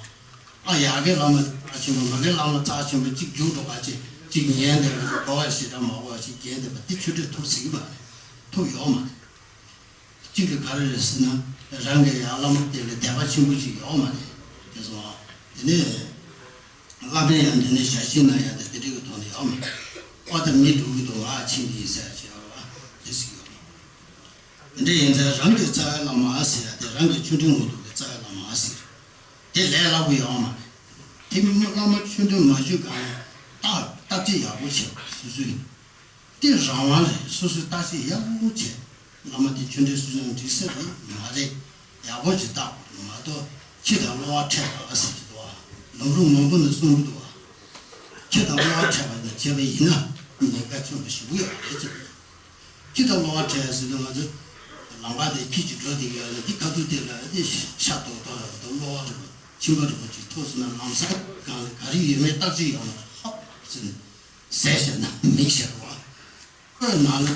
ཨ་ཡ་གི་བླ་མ་རྩ་ཆེན་པོ་མ་གི་བླ་མ་རྩ་ཆེན་པོ་གཅིག་རྒྱུགས་འགྲོ་ག་ཅིག་གཅིག་ཉན་བསྡད་པ་ཅིག་གོ་བ་ཞེ་དྲག་མ་གོ་བ་ཞིག་རྒྱན་བསྡད་པ་དེ་ཆོས་འབྲེལ་ཐོབ་ཟིན་པ་རེད། ཐོབ་ཡོད་མ་རེད། གཅིག་གིས་ག་རེ་རེད་ཟེར་ན། རང་གི་ཡང་བླ་མ་དེ་ལ་དད་པ་ཆེན་པོ་ཞིག་ཡོད་མ་རེད། དེ་སོང་། དེ་ནས་བླ་མས་ཡང་དེ་ནས་ཞལ་བཞེས་གནང་ཡ་དེ་དེ་འདྲ་གི་ཐོག་ནས་ཡོད་མ་རེད། ཨོ་ད་མི་འགྲོ་གི་འདུག་ང་ཕྱིན་གི་ཡིན་ཟེར་ཡ་ཅིག་ཡོད་རེད་བ། དེ་ཟིག་ཡོད་མ་རེད། དེ་འདྲ་ཡིན་ཙང་རང་གི་རྩ་བའི་བླ་མ་ཟེར་ཡ་དེ་རང་གི་ཆོས་འབྲེལ་དངོས་ཐོབ་ཀྱི་རྩ་བའི་བླ་མ་ཟེར། དེ་ལས་སླ་པོ་ཡོད་མ་རེད། དེ་མིན་བླ་མ་ཆོས་འབྲེལ་མ་ཞུས་གོང་ནས་བརྟག་བརྟག་དཔྱད་ཡག་པོ་བྱེད་དགོས་སོ་སོའི། དེ་རང་དབང་རེད། སོ་སོས་བརྟག་དཔྱད་ཡག་པོ་བྱས། བླ་མ་དེ་ཆོས་འབྲེལ་སུ་ཡང་འགྲིག་ས་རེད་མ་རེད། ཡག་པོ་ཅིག་བརྟག་དགོས་མ་གཏོགས་ཁྱི་དང་གློ་བ་འཕྲད་པ་ཟེར་གྱི་འདུག་ཨ། ལམ་རུང་མང་པོ་ནས་གསུང་གི་འདུག་ཨ། ཁྱི་དང་གློ་བ་འཕྲད་པ་ནས་བྱས་པ་ཡིན་ན་ཉེན་ཁ་ཆེན་པོ་ཞེ་པོ་ཡོད་རེད་ཟེར། ཁྱི་དང་གློ་བ་འཕྲད་ཟེར་དུས་ང་ཚོ་ལམ་ཁ་དེ་ཁྱི་ཅིག་འགྲོ་བསྡད་ཡོད་ལ་དེ་ཁ་ཐུག་དེ་ལ་དེ་ཤ་རྡོག་རྡོག་ལ་གློ་བ་རེད་པ་མཆིན་པ་རེད་པ་ཅིག་ཐུག་སོང་ན་ལམ་སང་སྒང་ལ་ག་རེ་ཡོད་མེད་བརྟག་དཔྱད་ཡོང་ན་ཧོབ་ཟེར་ནས་ཟས་བཞག་ན་མིག་ཞར་བ། ཁོའི་ནང་ལ་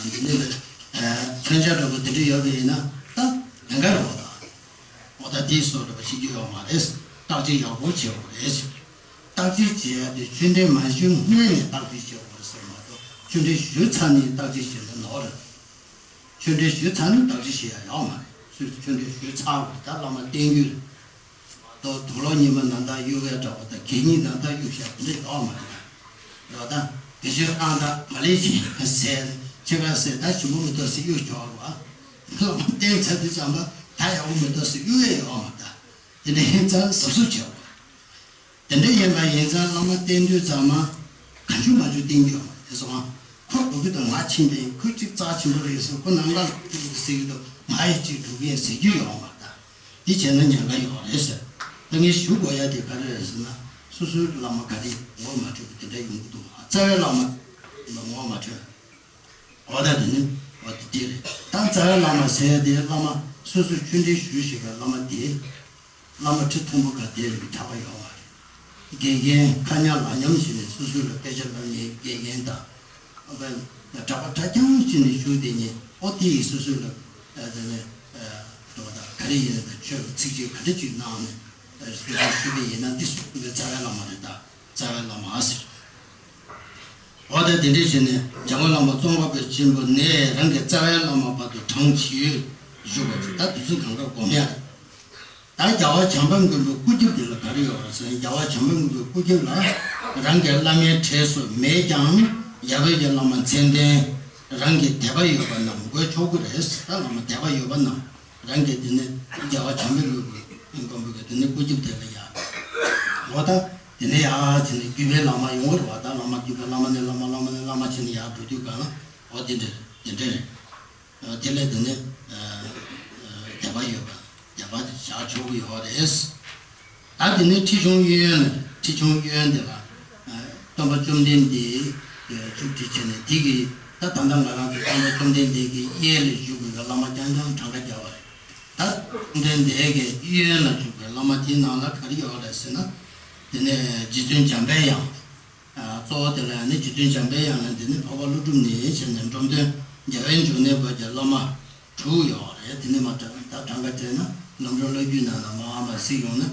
འདི་ནི་མཚོན་ཆ་འདྲ་པོ་དེ་འདྲ་ཡོད་པ་ཡིན་ན་ད་ལན་འགའ་རེ་བ་དང་། འོ་ད་དེའི་སོགས་འདྲ་པོ་བྱེད་རྒྱུ་ཡོད་མ་རེད། བརྟག་དཔྱད་ཡག་པོ་བྱེད་དགོས་རེད། བརྟག་དཔྱད་བྱེད་ཡ་དེ་ཆོས་འབྲེལ་མ་ཞུས་སྔོན་ནས་བརྟག་དཔྱད་བྱེད་དགོས་རེད་ཟེར་མ་གཏོགས་ཆོས་འབྲེལ་ཞུས་ཚར་ནས་བརྟག་དཔྱད་བྱེད་ན་ནོར་རེད། ཆོས་འབྲེལ་ཞུས་ཚར་ནས་བརྟག་དཔྱད་བྱེད་ཡ་ཡོད་མ་རེད། སུས་ཆོས་འབྲེལ་ཞུས་ཚར་བ་ད་བླ་མ་བསྟེན་རྒྱུ་རེད། མ་གཏོགས་དུག་ལོག་གཉིས་པ་ན་ད་གཡུག་ཡ་འདྲ་པོ་དང་གད་སྙིགས་ན་ད་གཡུག་བཞག་དེ་འདྲ་ཡོད་མ་རེད། ཡོད་ད་དེ་ཕྱིར་ཨང་ད་མ་ལས་ཅིག་ཟས་ཕྱི་ཁ་ཟས་ད་ཞིམ་པོ་མི་འདུག་ཟེར་གཡུག་ཆོག་རེད་བ། བླ་མ་བསྟེན་ཚར་དུས་ཙམ་པ་ད་ཡག་པོ་མི་འདུག་ཟེར་གཡུག་ཡ་ཡོད་མ་རེད། དེ་འདྲ་ཡིན་ཙང་གཟབ་གཟབ་བྱེད་དགོས། དེ་འདྲ་ཡིན་པ་ཡིན་ཙང་བླ་མ་བསྟེན་དུས་ཙམ་མ་གང་བྱུང་མང་བྱུང་བསྟེན་རྒྱུ་ཡོད་མ་རེད། དེ་སོང་ཁོ་འགྲོ་གི་འདུག་ང་ཕྱིན་པས་ཁོས་གཅིག་རྩ་ཆེན་པོ་རེད་ཟེར་ཁོ་ནང་ལ་ཟེར་གི་འདུག་ང་ཡི་གཅིག་འགྲོ་གི་ཡིན་ཟེར་རྒྱུ་ཡོད་མ་རེད། འདི་བྱས་ན་ཉེན་ཁ་ཡོད་རེད་ཟེར། ད་ངས་ཞུ་དགོས་ཡ་དེ་ག་རེ་རེད་ཟེར་ན། སོ་སོའི་བླ་མ་ག་རེ་ངོ་མ་འཕྲོད་པ་དེ་འདྲ་ཡོང་གི་འདུག་རྩ་བའི་བླ་མ་ལ་ངོ་མ་འཕྲོད། འོ་ད་དེ་ནི་འོ་དེ་དེ་རེད། ད་རྩ་བའི་བླ་མ་ཟེར་ཡ་དེ་བླ་མ་སོ་སོ་ཆོས་འབྲེལ་ཞུས་བཞག་པའི་བླ་མ་དེ། བླ་མ་ཁྲི་མཐོན་པོ་ག་དེ་རེད་གྲགས་པ་ཡོད་མ་རེད། དགེ་རྒན་ཁ་ཉག་ལག་ཉམས་བྱས་ནས་སོ་སོ་ལ་དཔེ་ཆ་བསླབ་མཁན་དགེ་རྒན་དང་། ཨ་ཕ་གྲྭ་པ་གྲྭ་རྐྱང་བྱས་ནས་བཞུགས་བསྡད་མཁན་ཨོ་དེ་ཡིས་སོ་སོ་ལ་ཨ་དེ་ནས་ཨ་འགྲོ་བ་དང་ག་རེ་ཡིན་ན་ད་ཆོས་ལ་ཚིགས་བཅད་ག་འདྲ་ཅིག་གནང་ནས་ཨ་སོ་སོ་ཞུས་པ་ཡིན་ན་འདི་སོ་སོ་ལ་རྩ་བའི་བླ་མ་རེད་ད། རྩ་བའི་བླ་མ་ཟེར། འོ་ད་དེ་འདྲ་བྱས་ནས་འཇམ་མགོན་བླ་མ་ཙོང་ཁ་པ་ཆེན་པོ་ནས་རང་གི་རྩ་བའི་བླ་མ་བར་དུ་གྲངས་ཇི་ཡོད་བཞུགས་པ་ཅིག་ད་དུས་ཚོད་གང་ག་སྒོམ་ཡ་རེད། ད་རྒྱལ་བ་བྱམས་པ་མགོན་པོའི་སྐུ་རྒྱབ་དེ་ལ་ག་རེ་ཡོད་རེད་ཟེར་ན། རྒྱལ་བ་བྱམས་པ་མགོན་པོའི་སྐུ་རྒྱབ་ལ་རང་གི་བླ་མའི་གྲས་སུ་མེད་ཀྱང་ཡབ་ཡུམ་གྱི་བླ་མ་མཚན་ལྡན་རང་གི་དད་པ་ཡོད་པ་རྣམས་འགོད་ཆོག་གི་རེད། ད་བླ་མ་དད་པ་ཡོད་པ་རྣམས་རང་གི་དེ་ནི་རྒྱལ་བ་བྱམས་པ་མགོན་པོ་མགོན་པོ་གི་དེ་ནི་སྐུ་རྒྱབ་དེ་ལ་ཡ། འོ་ད་དེ་ནི་ཡ་དེ་ནི་བརྒྱུད་པའི་བླ་མ་ཡོང་གི་རེད་བ། ད་བླ་མ་བརྒྱུད་པའི་བླ་མ་ནས་བླ་མ་བླ་མ་ནས་བླ་མ་བྱས་ནས་ཡར་འགྲོ་དུས་གང་ལ་འོ་དེ་འདྲ་དེ་འདྲ་རེད། དེ་ལས་དེ་ནི་དད་པ་ཡོད་པ་དད་པ་དེ་བཞག་ཆོག་གི་ཡོད་རེད། ད་དེ་ནི་ཁྲི་ཆུང་གཡས་གཡོན་ལ་ཁྲི་ཆུང་གཡས་གཡོན་དེ་ལ་སྟོན་པ་བཅོམ་ལྡན་འདས་མཇུག་སྒྲིལ་བྱས་ནས་དེ་གི་ད་ད་ལྟ་ང་རང་ཚོ་སྟོན་པ་བཅོམ་ལྡན་འདས་ཀྱི་གཡས་ལ་བཞུགས་པའི་བླ་མ་རྐྱང་རྐྱང་གྲངས་ཀ་བརྒྱབ་པ་རེད། ད་བཅོམ་ལྡན་འདས་ཀྱི་གཡོན་ལ་བཞུགས་པའི་བླ་མ་དེའི་ནང་ལ་ག་རེ་ཡོད་རེད་ཟེར་ན། དེ་ནས་རྗེ་བཙུན་འཇམ་པའི་དབྱངས། གཙོ་བོ་དེ་ལ་ནི་རྗེ་བཙུན་འཇམ་པའི་དབྱངས་ལ་འདི་ནི་འཕགས་པ་ཀླུ་སྒྲུབ་ནས་བྱས་ནས་འབྲོམ་སྟོན་རྒྱལ་བའི་འབྱུང་གནས་བར་གྱི་བླ་མ་དྲུག་ཡོད་རེད། དེ་ནི་མ་ད་གྲངས་ཀ་བྱས་ན་ལམ་རིམ་བློ་བརྒྱུད་ནང་ལ་མ་འོངས་པ་གཟིགས་ཡོང་ན།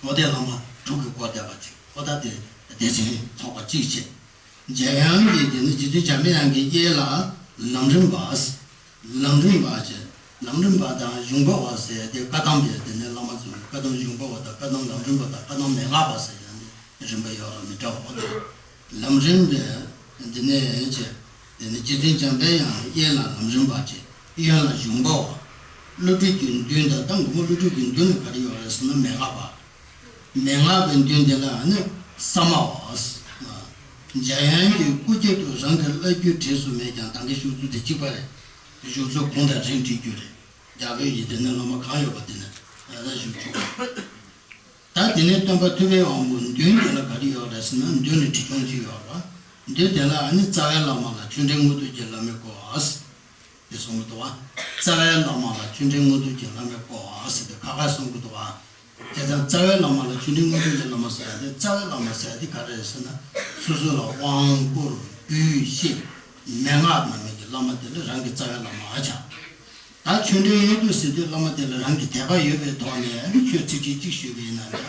འོ་དེ་བླ་མ་དྲུག་གི་སྐོར་བསྡད་པ་ཅིག་འོ་ད་དེ་སྡེ་ཚན་ཚོགས་པ་གཅིག་བྱས། འཇམ་དབྱངས་ཀྱིས་དེ་ནི་རྗེ་བཙུན་འཇམ་པའི་དབྱངས་ཀྱི་གཡས་ལ་ལམ་རིམ་པ། ལམ་རིམ་པ་བྱས། ལམ་རིམ་པ་དང་གཞུང་པ་བ་ཟེར་ཏེ་བཀའ་གདམས་པའི་དེ་ནས་བླ་མ་ཚོ་བཀའ་གདམས་གཞུང་པ་བ་དང་བཀའ་གདམས་ལམ་རིམ་པ་དང་བཀའ་གདམས་མན་ངག་པ་ཟེར་ཡང་ནི་རིམ་པ་ཡོད་ར་མི་འདྲ་བ་དེ། ལམ་རིམ་པའི་འདི་ནས་བྱས། དེ་ནས་རྗེ་བཙུན་འཇམ་པའི་དབྱངས་གཡས་ལ་ལམ་རིམ་པ་བྱས། གཡོན་ལ་གཞུང་པ་བ། བསླུ་བྲིད་ཀྱི་མདུན་དང་། ད་མགོན་པོ་བསླུ་བྲིད་ཀྱི་མདུན་ནི་ག་རེ་ཡོད་རེད་ཟེར་ན། མན་ངག་པ། མན་ངག་པའི་མདུན་དེ་ལ་ནི་ས་མ་བ། འཇམ་དབྱངས་ཀྱི་སྐུ་རྒྱབ་ཏུ་རང་གི་བླ་བརྒྱུད་བྲིས་སུ་མེད་ཀྱང་། ད་གིན་བཞུགས་ཚུལ་དེ་གཅིག་པ་རེད། བཞུགས་ཚུལ་གུང་དང་རིམ་བྲིས་རྒྱུ་རེད། རྒྱ་བོད་ཡི་དེ་ནི་བླ་མ་གང་ཡོད་པ་དེ་ནི་ད་བཞུགས་ཆོག་ད་དེ་ནས་སྟོན་པ་ཐུབ་པའི་དབང་པོ་མདུན་དེ་ལ་ག་རེ་ཡོད་རེད་ཟེར་ན། མདུན་ནི་ཁྲི་ཆུང་གཅིག་ཡོད་རེད་པ། མདུན་དེ་ལ་ཨ་ནི་རྩ་བའི་བླ་མ་ལ་ཆོས་འབྲེལ་དངོས་གྲུབ་ཀྱི་བླ་མའི་སྐུ་བ་ཟེར་དེ་གསུངས་མི་འདུག་བ། རྩ་བའི་བླ་མ་ལ་ཆོས་འབྲེལ་དངོས་གྲུབ་ཀྱི་བླ་མའི་སྐུ་བ་ཟེར་དེ་ཁ་ཁ་གསུང་གི་འདུག་བ། བྱས་ཙང་རྩ་བའི་བླ་མ་ལ་ཆོས་འབྲེལ་དངོས་གྲུབ་ཀྱི་བླ་མ་ཟེར་ཡ་དེ། རྩ་བའི་བླ་མ་ཟེར་ཡ་དེ་ག་རེ་རེད་ཟེར་ན། སོ་སོ་ལ་དབང་བསྐུར་འབུལ་བཤད་མན་ངག་གནང་མཁན་གྱི་བླ་མ་དེ་ལ་རང་གི་རྩ་བའི་བླ་མ་ཆགས། ད་ཆོས་འབྲེལ་དངོས་གྲུབ་ཟེར་དུས་བླ་མ་དེ་ལ་རང་གི་དད་པ་ཡོད་པའི་ཐོག་ནས་ཨ་ནི་ཆོས་ཚིག་གཅིག་གཅིག་ཞུས་པ་ཡིན་ན་འདྲ།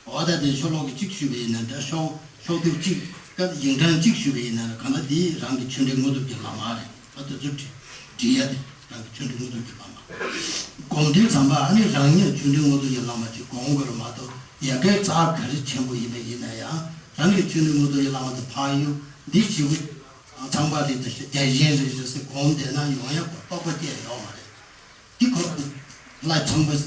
འོ་ད་དེ་ཤོ་ལོ་ཀ་གཅིག་ཞུས་པ་ཡིན་ན་འདྲ། ཤོག་ཤོག་དེབ་གཅིག་ག་ཡིག་འཕྲེང་གཅིག་ཞུས་པ་ཡིན་ན་འདྲ། གང་ལྟར་དེ་རང་གི་ཆོས་འབྲེལ་དངོས་གྲུབ་ཀྱི་བླ་མ་རེད། ད་དེ་ཚོ་འབྲི་འབྲི་ཡ་དེ་རང་གི་ཆོས་འབྲེལ་དངོས་གྲུབ་ཀྱི་བླ་མ། སྒོམ་དུས་ཙམ་པ་ཨ་ནི་རང་ཉིད་ཆོས་འབྲེལ་དངོས་གྲུབ་ཀྱི་བླ་མ་ཅིག་སྒོམ་དགོས་རེད་མ་གཏོགས། ཡ་གིའི་རྩ་ག་རེ་ཆེན་པོ་ཡིན་པ་ཡིན་ན་ཡང་རང་གི་ཆོས་འབྲེལ་དངོས་གྲུབ་ཀྱི་བླ་མ་དེ་ཕར་གཡུག་འདི་བྱེད་དགོས། ཚངས་པ་རེད་ཟེར། བརྒྱ་བྱིན་རེད་ཟེར་ཟེར་སྒོམ་བསྡད་ན་ཡོང་ཡ་རྟོགས་པ་སྐྱེ་ཡ་ཡོད་མ་རེད། འདི་ཁོ་ལ་ཚངས་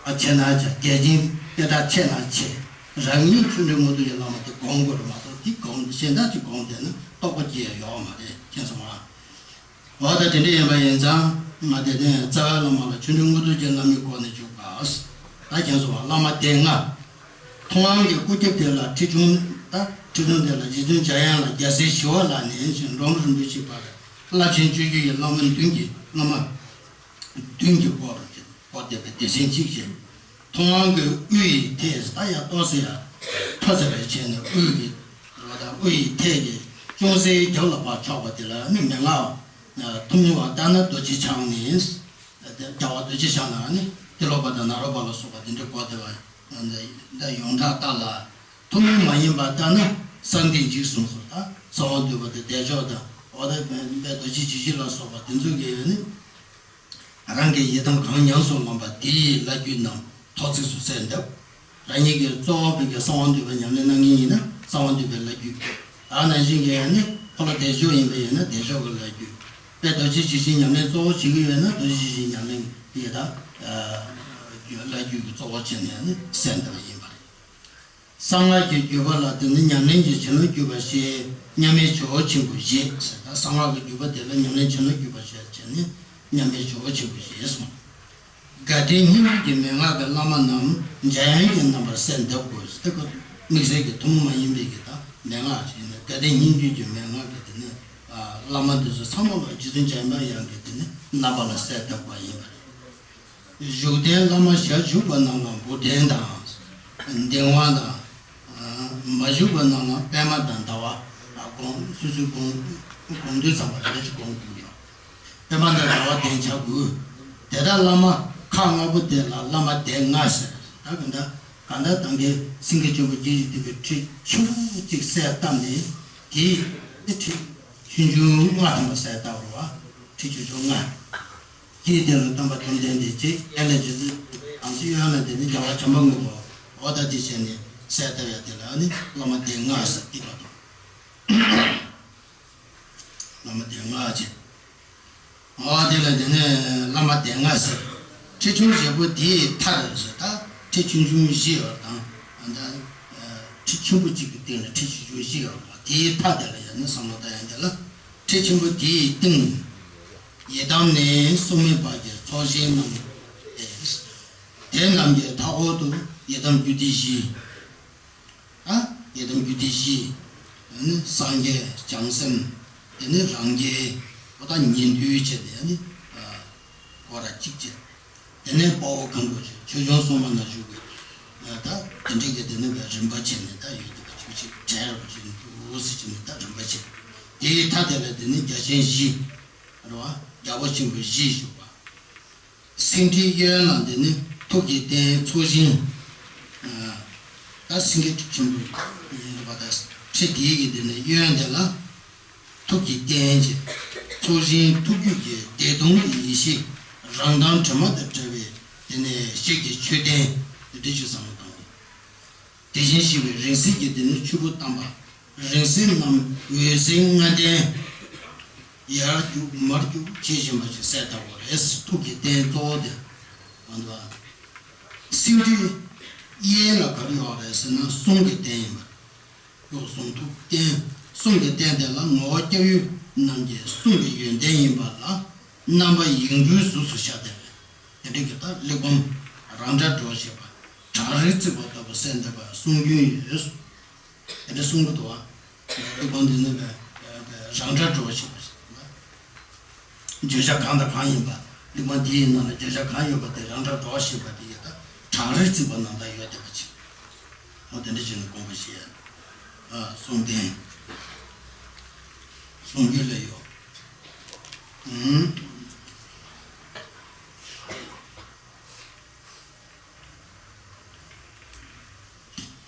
པ་ཆེ་ན་ཆེ། བརྒྱ་བྱིན་སྐད་གྲགས་ཆེ་ན་ཆེ། རང་ཉིད་ཆོས་འབྲེལ་དངོས་གྲུབ་ཀྱི་བླ་མ་དེ་སྒོམ་དགོས་རེད་མ་གཏོགས། འདི་སྒོམ་གཞན་དག་ཅིག་སྒོམ་བསྡད་ན་རྟོགས་པ་སྐྱེ་ཡ་ཡོད་མ་རེད། མཁྱེན་སོང་ང་། འོ་ད་དེ་འདྲ་ཡིན་པ་ཡིན་ཙང་། ང་དེ་ནས་རྩ་བའི་བླ་མ་ལ་ཆོས་འབྲེལ་དངོས་གྲུབ་ཀྱི་བླ་མའི་སྐོར་ནས་འཇུག་པ། ད་མཁྱེན་སོང་ང་། བླ་མ་སྡེ་ལྔ། ཐུབ་དབང་གི་སྐུ་རྒྱབ་དེ་ལ་ཁྲི་ཆུང་། ད་ཁྲི་ཆུང་དེ་ལ་རྗེ་བཙུན་འཇམ་དབྱངས་ལ་རྒྱལ་སྲས་ཞི་བ་ལྷ་ནས་འབྲོམ་རིན་པོ་ཆེ་བར་བསླབ་ཆེན་སྤྱོད་བརྒྱུད་ཀྱི་བླ་མ་མདུན་གྱི་བླ་མ་མདུན་གྱི་སྐོར་སྐོར་འདེབས་པའི་སྡེ་ཚན་གཅིག་བྱས། ཐུབ་དབང་གི་དབུ་ཡི་ཐད་ཟེར། ད་ཡ་ཏོག་ཙེ་ཡ་མཐོ་ཙམ་རེ་བྱས་ནས་དབུ་གི་རེད་པ། ད་དབུ་ཡི་ཐད་ཀྱི་ཅུང་ཟད་རྒྱབ་ལ་ཕར་ཕྱོགས་པ་དེ་ལ་ནི་མན་ངག་ཐུབ་མིན་པ་ལྟར་ན་རྡོ་རྗེ་འཆང་ནས། རྒྱལ་བ་རྡོ་རྗེ་འཆང་ལ་ནི་ཏེ་ལོ་པ་དང་ནཱ་རོ་པ་ལ་སོགས་པ་དེ་འདྲའི་སྐོར་འདེབས་པ། ད་ཡོངས་གྲགས་ལྟར་ལ། ཐུབ་མིན་མ་ཡིན་པ་ལྟར་ན་གསང་བདེ་འཇིགས་གསུམ་སོགས། ད་གསང་བ་འདུས་པ་དང་བདེ་མཆོག་དང་། འོ་ད་དཔལ་རྡོ་རྗེ་འཇིགས་བྱེད་ལ་སོགས་པ་དེ་ཚོ་གིས་ནི་རང་གི་ཡི་དམ་གང་ཉམས་སུ་བླངས་པ་དེའི་བླ་བརྒྱུད་རྣམས་ཐོག་བརྩེགས་སུ་གསལ་འདེབས། རང་ཉིད་ཀྱི་གཙོ་བོ་བོད་ཀྱི་གསང་བ་འདུས་པ་ཉམས་ལེན་གནང་མཁན་ཡིན་ན་གསང་བ་འདུས་པའི་བླ་བརྒྱུད། ད་ནང་བཞིན་གྱི་ནི་ཁོ་ལ་བདེ་མཆོག་ཡིན་པ་ཡིན་ན་བདེ་མཆོག་གི་བླ་བརྒྱུད། དཔལ་རྡོ་རྗེ་འཇིགས་བྱེད་ཉམས་ལེན་གཙོ་བོ་བྱེད་ཀྱི་ཡོད་ན་རྡོ་རྗེ་འཇིགས་བྱེད་ཉམས་ལེན་གྱི་ད་བླ་བརྒྱུད་ཀྱི་གཙོ་བོ་བྱས་ནས་ནི་གསལ་འདེབས་པ་ཡིན་པ་རེད། གསང་སྔགས་ཀྱི་བརྒྱུད་པ་ལ་དེ་ནི་ཉམས་ལེན་གྱི་བྱིན་རླབས་བརྒྱུད་པ་ཞེས་མཉམ་མེད་ཇོ་བོ་ཆེན་པོ་བཞེས་ཟེར། ད་གསང་སྔགས་ཀྱི་བརྒྱུད་པ་དེ་ལ་ཉམས་ལེན་བྱིན་རླབས་བརྒྱུད་པ་ཞེས་བྱས་ནས་མཉམ་མེད་ཇོ་བོ་ཆེན་པོ་བཞེས་གསུངས། དགའ་ལྡན་སྙིང་བསྡུས་ཀྱི་མན་ངག་གི་བླ་མ་རྣམས་འཇམ་དབྱངས་ཀྱི་རྣམ་པར་གསལ་འདེབས་དགོས་ཟེར། དེ་ཁོ་དམིགས་བསལ་གྱི་ཐུན་མོང་མ་ཡིན་པའི་གི་ད་མན་ངག་ཅིག་ཡིན་ན། དགའ་ལྡན་སྙིང་བསྡུས་ཀྱི་མན་ངག་གི་དེ་ནི་བླ་མ་འདི་ཚོ་ཚང་མ་ལ་རྗེ་བཙུན་འཇམ་དཔལ་དབྱངས་ཀྱི་དེ་ནི་རྣམ་པ་ལ་གསལ་འདེབས་པ་ཡིན་པ་རེད། བཞུགས་གདན་བླ་མ་ཞལ་བཞུགས་པ་རྣམས་ལ་འབུམ་ལྡན་དང་། གདིང་བ་དང་། མ་བཞུགས་པ་རྣམས་ལ་པདྨ་དང་ཟླ་བ། སྒོམ་སོ་སོའི་སྒོམ་སྒོམ་དུས་ཙམ་པ་རེ་རེ་བཞིན་སྒོམ་དགོས་ཡོད། པདྨ་དང་ཟླ་བ་གདན་འཆའ་དགོས། དེ་ལྟར་བླ་མ་ཁག་ལྔ་པོ་དེ་ལ་བླ་མ་སྡེ་ལྔ་ཟེར། ད་ག་འདྲ་ག་འདྲ་ད་གིན་སེང་གེ་ཆེན་པོ་བརྒྱད་ཀྱིས་བཏུམས་པའི་ཁྲི་ཆུང་ངུ་གཅིག་གསལ་བཏབ་ནས། དེའི་ཁྲི་ཆུང་ཆུང་ལྔ་ཐམ་པ་གསལ་བཏབ་པ་རེད་པ། ཁྲི་ཆུང་ཆུང་ལྔ། དེའི་སྟེང་ལ་སྟོན་པ་ཐུབ་བསྟན་དེ་གཅིག། གཡས་ལ་རྗེ་བཙུན་དམ་ཚིག། གཡོན་ལ་དེ་ནི་རྒྱལ་བ་བྱམས་པ་མགོན་པོ། འོ་ད་དེ་བྱས་ནས་གསལ་བཏབ་ཡ་དེ་ལ་ནི་བླ་མ་སྡེ་ལྔ་ཟེར་གྱི་ཡོད་དོ། བླ་མ་སྡེ་ལྔ་བྱས། འོ་དེ་ལ་དེ་ནས་བླ་མ་སྡེ་ལྔ་ཟེར། ཁྲི་ཆུང་བཞི་པོ་དེའི་མཐའ་རེད་ཟེར། ད་ཁྲི་ཆུང་ཆུང་བཞི་ཡོད་དང་། ད་ཁྲི་ཆེན་པོ་གཅིག་གི་སྟེང་ལ་ཁྲི་ཆུང་ཆུང་བཞི་ཡོད་པ། དེའི་མཐའ་དེ་ལ་ཡང་ནི་བསམ་བློ་བཏང་ཡ་དེ་ལ། ཁྲི་ཆེན་པོ་དེའི་སྟེང་ཡི་དམ་ནི་སྲུང་མའི་བར་གྱི་ཚོགས་ཞིང་རྣམས་ཏེ། དེ་རྣམས་ཀྱི་མཐའ་འཁོར་དུ་ཡི་དམ་རྒྱུད་སྡེ་བཞི། ཨ། ཡི་དམ་རྒྱུད་སྡེ་བཞི། ནི་སངས་རྒྱས་བྱང་སེམས། དེ་ནི་རང་རྒྱལ། འོ་ད་ཉན་ཐོས་བྱས་ཏེ་ནི་སྐོར་ར་གཅིག་བྱས། དེ་ནས་དཔའ་བོ་གང་དགོས་ཆོས་སྐྱོང་སྲུང་མ་ན་བཞུགས་པའི་ད་དེ་འདྲའི་གི་དེ་ནི་བའི་རིམ་པ་བྱས་ནས་ད་ཡོད་དེ་བ་ཆུ་ཆེ་གྲལ་རུ་བྱས་ནས་འདུག་ཟེར་བྱས་ནས་ད་རིམ་པ་བྱས། དེའི་མཐའ་དེ་ལ་དེ་ནི་རྒྱལ་ཆེན་བཞི། རེད་བ། རྒྱལ་པོ་ཆེན་པོ་བཞི་བཞུགས་པ། སེང་ཁྲིའི་གཡོན་ལ་དེ་ནི་ཐུགས་ཀྱི་རྟེན་ཚོགས་ཞིང་། ད་སེང་གེ་ཆེན་པོ་ཡིན་པ་ད་ཁྲི་དེའི་གི་དེ་ནི་གཡོན་དེ་ལ། ཐུགས་ཀྱི་རྟེན་གྱི་ཚོགས་ཞིང་ཐུགས་རྒྱུད་ཀྱི་བདེ་སྟོང་གི་ཡེ་ཤེས་རང་མདངས་དྲི་མ་དང་བྲལ་བའི་དེ་ནས་གཤེགས་ཀྱི་མཆོད་རྟེན་དེ་འདྲ་ཞིག་བསམ་བློ་བཏང་། དེ་བཞིན་གཤེགས་པའི་རིང་བསྲེལ་གྱི་དེ་ནས་ཆུ་བུར་དམ་པ། རིང་བསྲེལ་རྣམས་འོད་ཟེར་ལྔ་ལྡན། ཡར་རྒྱུག་མར་རྒྱུག་བྱེད་བཞིན་པ་ཞིག་གསལ་བཏབ་དགོས་རེད། ཐུགས་ཀྱི་རྟེན་གཙོ་བོ་དེ་ང་ཚོ་སེང་ཁྲི་གཡས་ལ་ག་རེ་ཡོད་རེད་ཟེར་ན་གསུང་གི་རྟེན་ཡིན་པ། སྐྱོར་གསུང་ཐུགས་རྟེན། གསུང་གི་རྟེན་དེ་ལ་ངོ་བོ་སྐྱབས་ཡུལ་རྣམས་ཀྱི་གསུང་གི་ཡོན་ཏན་ཡིན་པ་ལ་རྣམ་པ་ཡིག་འབྲུའི་གཟུགས་སུ་ཤར་བསྡད་པས། དེ་འདྲ་གི་ད་གླེགས་བམ་རང་སྒྲ་སྒྲོགས་ཤེས་པ། བྲག་རིར་བརྩིགས་པ་ལྟ་བུ་གསལ་འདེབས་པ་གསུང་རྒྱུན་ཡོད། དེ་འདྲ་གསུང་གི་འདུག་བ། གླེགས་བམ་འདི་ནི་བས་རང་སྒྲ་སྒྲོགས་ཤེས་པ་ཞིག་ལ། བརྗོད་བྱ་གང་དང་གང་ཡིན་པ། གླེགས་བམ་འདིའི་ནང་ལ་བརྗོད་བྱ་གང་ཡོད་པ་དེ་རང་སྒྲ་སྒྲོགས་ཤེས་པ་དེ་ཡིན་ད། བྲག་རིར་བརྩིགས་པ་ནང་ལྟར་ཡོད་བསྡད་པ་ཅིག་འོ་དེ་འདྲ་བྱས་ནས་དགོངས་པ་བཞེས། ཨ། གསུང་རྟེན། གསུང་རྒྱུན་ལ་ཡོད། ཨུམ།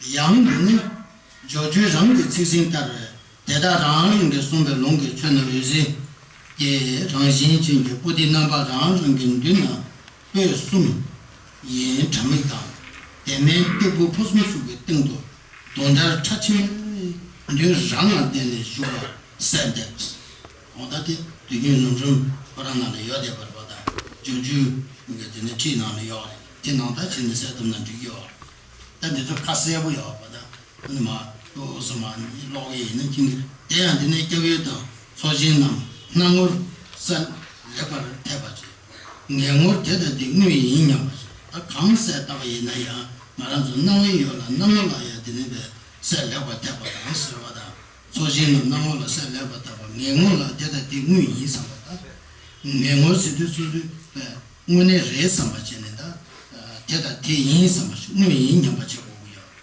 ཡང་འདི་ནི་སྦྱོར་བརྗོད་རང་གི་ཚིག་ཟིན་ལྟར། དེ་དག་རང་རང་གིས་གསུངས་པའི་ལུང་གི་ཆོས་ནི་འོད་ཟེར་གྱི་རང་བཞིན་ཅན་གྱི་པོ་ཏི་རྣམ་པ་རང་རང་གི་མདུན་ན་པོད་གསུམ་ཡིན། དྲ་མིག་དང་། དེ་མིན་སྟེགས་བུ་ཕུན་སུམ་ཚོགས་པའི་སྟེང་དུ་རྡུལ་ལྟར་ཁྲ་ཆེན་མདུན་རང་ལ་བསྟན་ནས་བཞུགས་པ་གསལ་འདེབས། འོ་ད་དེ་དུས་རྒྱུན་ལམ་རིམ་ཁོ་རང་ནང་ལ་ཡོད་བསྡད་པ་རེད་པ། ད་སྦྱོར་བརྗོད་ཀྱི་དེ་ནས་ཁྲིད་ནང་ལ་ཡོད་རེད། དེ་ནང་ལྟར་བྱས་ནས་གསལ་བཏབ་ན་འགྲིག་གི་ཡོད་རེད། ད་འདི་ཚོ་ཁ་གསལ་པོ་ཡོད་པ། ད་ཨ་ནི་མ་ཏོག་ཙམ་མ་ཀློག་གི་ཡིན་ན་ཁྱིམ་གྱི་དེ་ཡང་འདི་ནས་སྐྱབས་ཡུལ་དང་ཚོགས་ཞིང་རྣམས་སྣང་ངོར་གསལ་ལེགས་པར་འཐད་པ་བྱས། ངེས་ངོར་དེ་ལྟ་སྟེ་དངོས་ཡིན་སྙམ་པ་ཞིག་ད་གང་གསལ་བཏབ་པ་ཡིན་ན་ཡང་ང་རང་ཚོ་སྣང་བའི་ཡུལ་ལ་སྣང་ངོ་ལ་ཡང་དེ་ནས་པའི་གསལ་ལེགས་པར་འཐད་པ་དང་ཟེར་བ་དང་། ཚོགས་ཞིང་རྣམས་སྣང་ངོ་ལ་གསལ་ལེགས་པར་འཐད་པ། ངེས་ངོ་ལ་དེ་ལྟ་སྟེ་དངོས་ཡིན་བསམ་པ་དང་། ངེས་ངོར་ཟེར་དུས་སོ་སོའི་དངོས་གནས་རེད་བསམ་པ་བྱས་ནས་ད། དེ་ལྟ་དེ་ཡིན་བསམ་པ་ཞིག་དངོས་ཡིན་སྙམ་པ་བྱེད་དགོས་ཀྱི་ཡོད།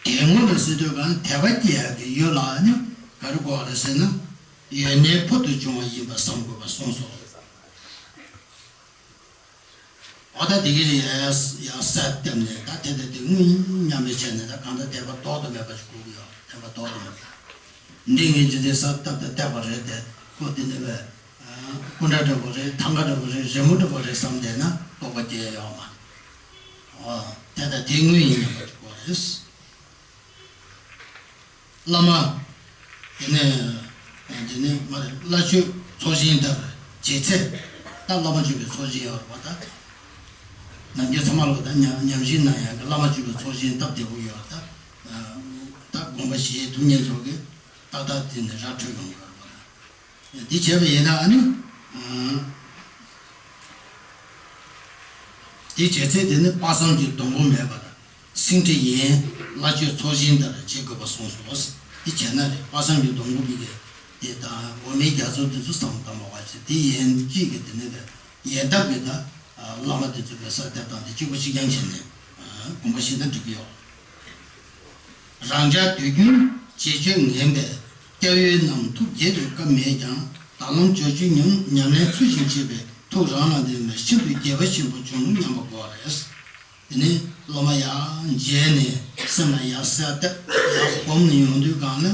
དེ་ངོ་ལ་ཟེར་དུས་གང་དད་པ་སྐྱེ་ཡག་གི་ཡུལ་ལ་ནི་ག་རེ་དགོས་རེད་ཟེར་ན། ཡོན་གནས་ཕུལ་དུ་བྱུང་བ་ཡིན་པ་བསམ་དགོས་པ་གསུངས་སོ། འོ་ད་དེ་གི་རེད། ཡ་ཡ་གསལ་བཏབ་ནས་ད་དེ་ལྟ་དེ་དངོས་ཡིན་སྙམ་པའི་ཆ་ནས་ད་གང་ལྟར་དད་པ་ལྡོག་ཏུ་མེད་པ་ཞིག་དགོས་ཀྱི་ཡོད། དད་པ་ལྡོག་ཏུ་མེད་པ། འདི་ངས་ཇི་ལྟར་གསལ་བཏབ་དང་བཏབ་པ་རེད་དེ་ཁོ་དེ་ནི་བས། སྐུ་འདྲ་འདྲ་པོ་རེད། ཐང་ག་འདྲ་པོ་རེད། རི་མོ་འདྲ་པོ་རེད་བསམ་བསྡད་ན་རྟོགས་པ་སྐྱེ་ཡོད་མ་རེད། འོ་དེ་ལྟ་དེ་དངོས་ཡིན་སྙམ་པ་ཞིག་དགོས་རེད། བླ་མ། དེ་ནས། དེ་ནས་མ་རེད། བླ་མཆོད་ཚོགས་ཞིང་ལྟར་བྱེད་ཚེ། ད་བླ་མ་མཆོད་པའི་ཚོགས་ཞིང་ཡོད་རེད་པ་ད། ནམ་རྒྱུན་ཚང་མ་ལོ་ད་ཉམས་ཉམས་ཞིབ་གནང་ཡག་གི་བླ་མ་མཆོད་པའི་ཚོགས་ཞིང་སྟབས་བདེ་པོ་ཡོད་རེད་ད། ད་དགོངས་པ་བཞེས་ཐུབ་མཁན་ཚོ་གིས་ཏག་ཏག་དེ་ནས་ར་འཕྲོད་ཡོང་གི་ཡོད་རེད་པ་ད། འདི་བྱས་པ་ཡིན་ན་ཨ་ནི། དེ་བྱས་ཚེ་དེ་ནི་དཔག་བསམ་གྱི་སྡོང་པོ་མེད་པར་སེང་ཁྲི་ཡན་བླ་མཆོད་ཚོགས་ཞིང་ལྟར་བྱེད་དགོས་པ་གསུངས་སོ། དེ་བྱས་ན་རེད། དཔག་བསམ་གྱི་སྡོང་པོ་མི་དགེ་དེ་དང་འོ་མའི་རྒྱ་མཚོ་དེ་ཚོ་བསམ་བློ་བཏང་མ་དགོས་ཅིག་དེ་ཡན་གཅིག་གི་དེ་ནི་རེད། ཡན་ཐབས་ཀྱི་ད་བླ་མ་དེ་ཚོ་གི་ས་དེབ་དང་དེ་གཅིག་པ་གཅིག་རྐྱང་བྱས་ནས་དགོངས་པ་བཞེས་ན་འགྲིག་གི་ཡོད། རང་ཅག་དུས་རྒྱུན་བྱེད་སྤྱོད་ངན་པས་སྐྱབས་ཡུལ་རྣམས་ཐུགས་དགྱེས་པའི་སྐབས་མེད་ཀྱང་ད་ལམ་སྦྱོར་བཅོས་ཉམས་ཉམས་ལེན་ཚུལ་བཞིན་བྱས་པས་ཐུགས་རང་ལ་འདུན་པས་ཤིན་ཏུ་དགྱེས་པ་ཆེན་པོ་བྱུང་སྙམ་པ་དགོས་རེད། དེ་ནས་སློབ་མ་ཡར་མཇལ་ནས་སེམས་ལ་ཡར་གསལ་བཏབ་ཡར་སྒོམ་ནས་ཡོང་དུས་གང་ལ་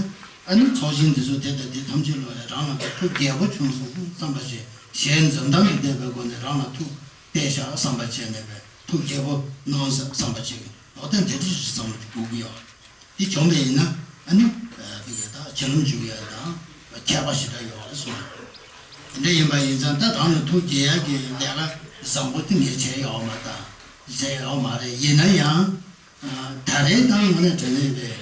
ཨ་ནི་ཚོགས་ཞིང་འདི་ཚོ་དེ་དང་དེ་ཐམས་ཅད་ལ་རང་ལ་ཐུགས་དགྱེས་པོ་བྱུང་སོང་བསམ་པ་ཞིག་ཞལ་འཛུམ་མདངས་ཀྱིས་བསྡད་པའི་སྒོ་ནས་རང་ལ་ཐུགས་བལྟས་བཞག་བསམ་པ་བྱས་ནས་པའི་ཐུགས་དགྱེས་པོ་གནང་བསམ་པ་བྱེད་ཀྱི་ལོག་ལྟ་འདི་འདྲ་ཞིག་བསམ་བློ་དགོས་ཀྱི་ཡོད། འདི་བྱུང་བ་ཡིན་ན་ཨ་ནི་དེ་གའི་ད་བྱིན་རླབས་འཇུག་ཡ་དང་ཁྱད་པར་ཞེ་དྲག་ཡོད་རེད་གསུངས། དེ་འདྲ་ཡིན་པ་ཡིན་ཙང་ད་རང་ལ་ཐུགས་དགྱེས་ཡ་གི་ལས་ཀ་བཟང་པོ་དེ་ངས་བྱས་ཡོད་མ་ད་བྱས་ཡོད་མ་རེད། ཡིན་ན་ཡང་ད་རེས་ད་ངོ་ནས་དྲན་ནས་པའི།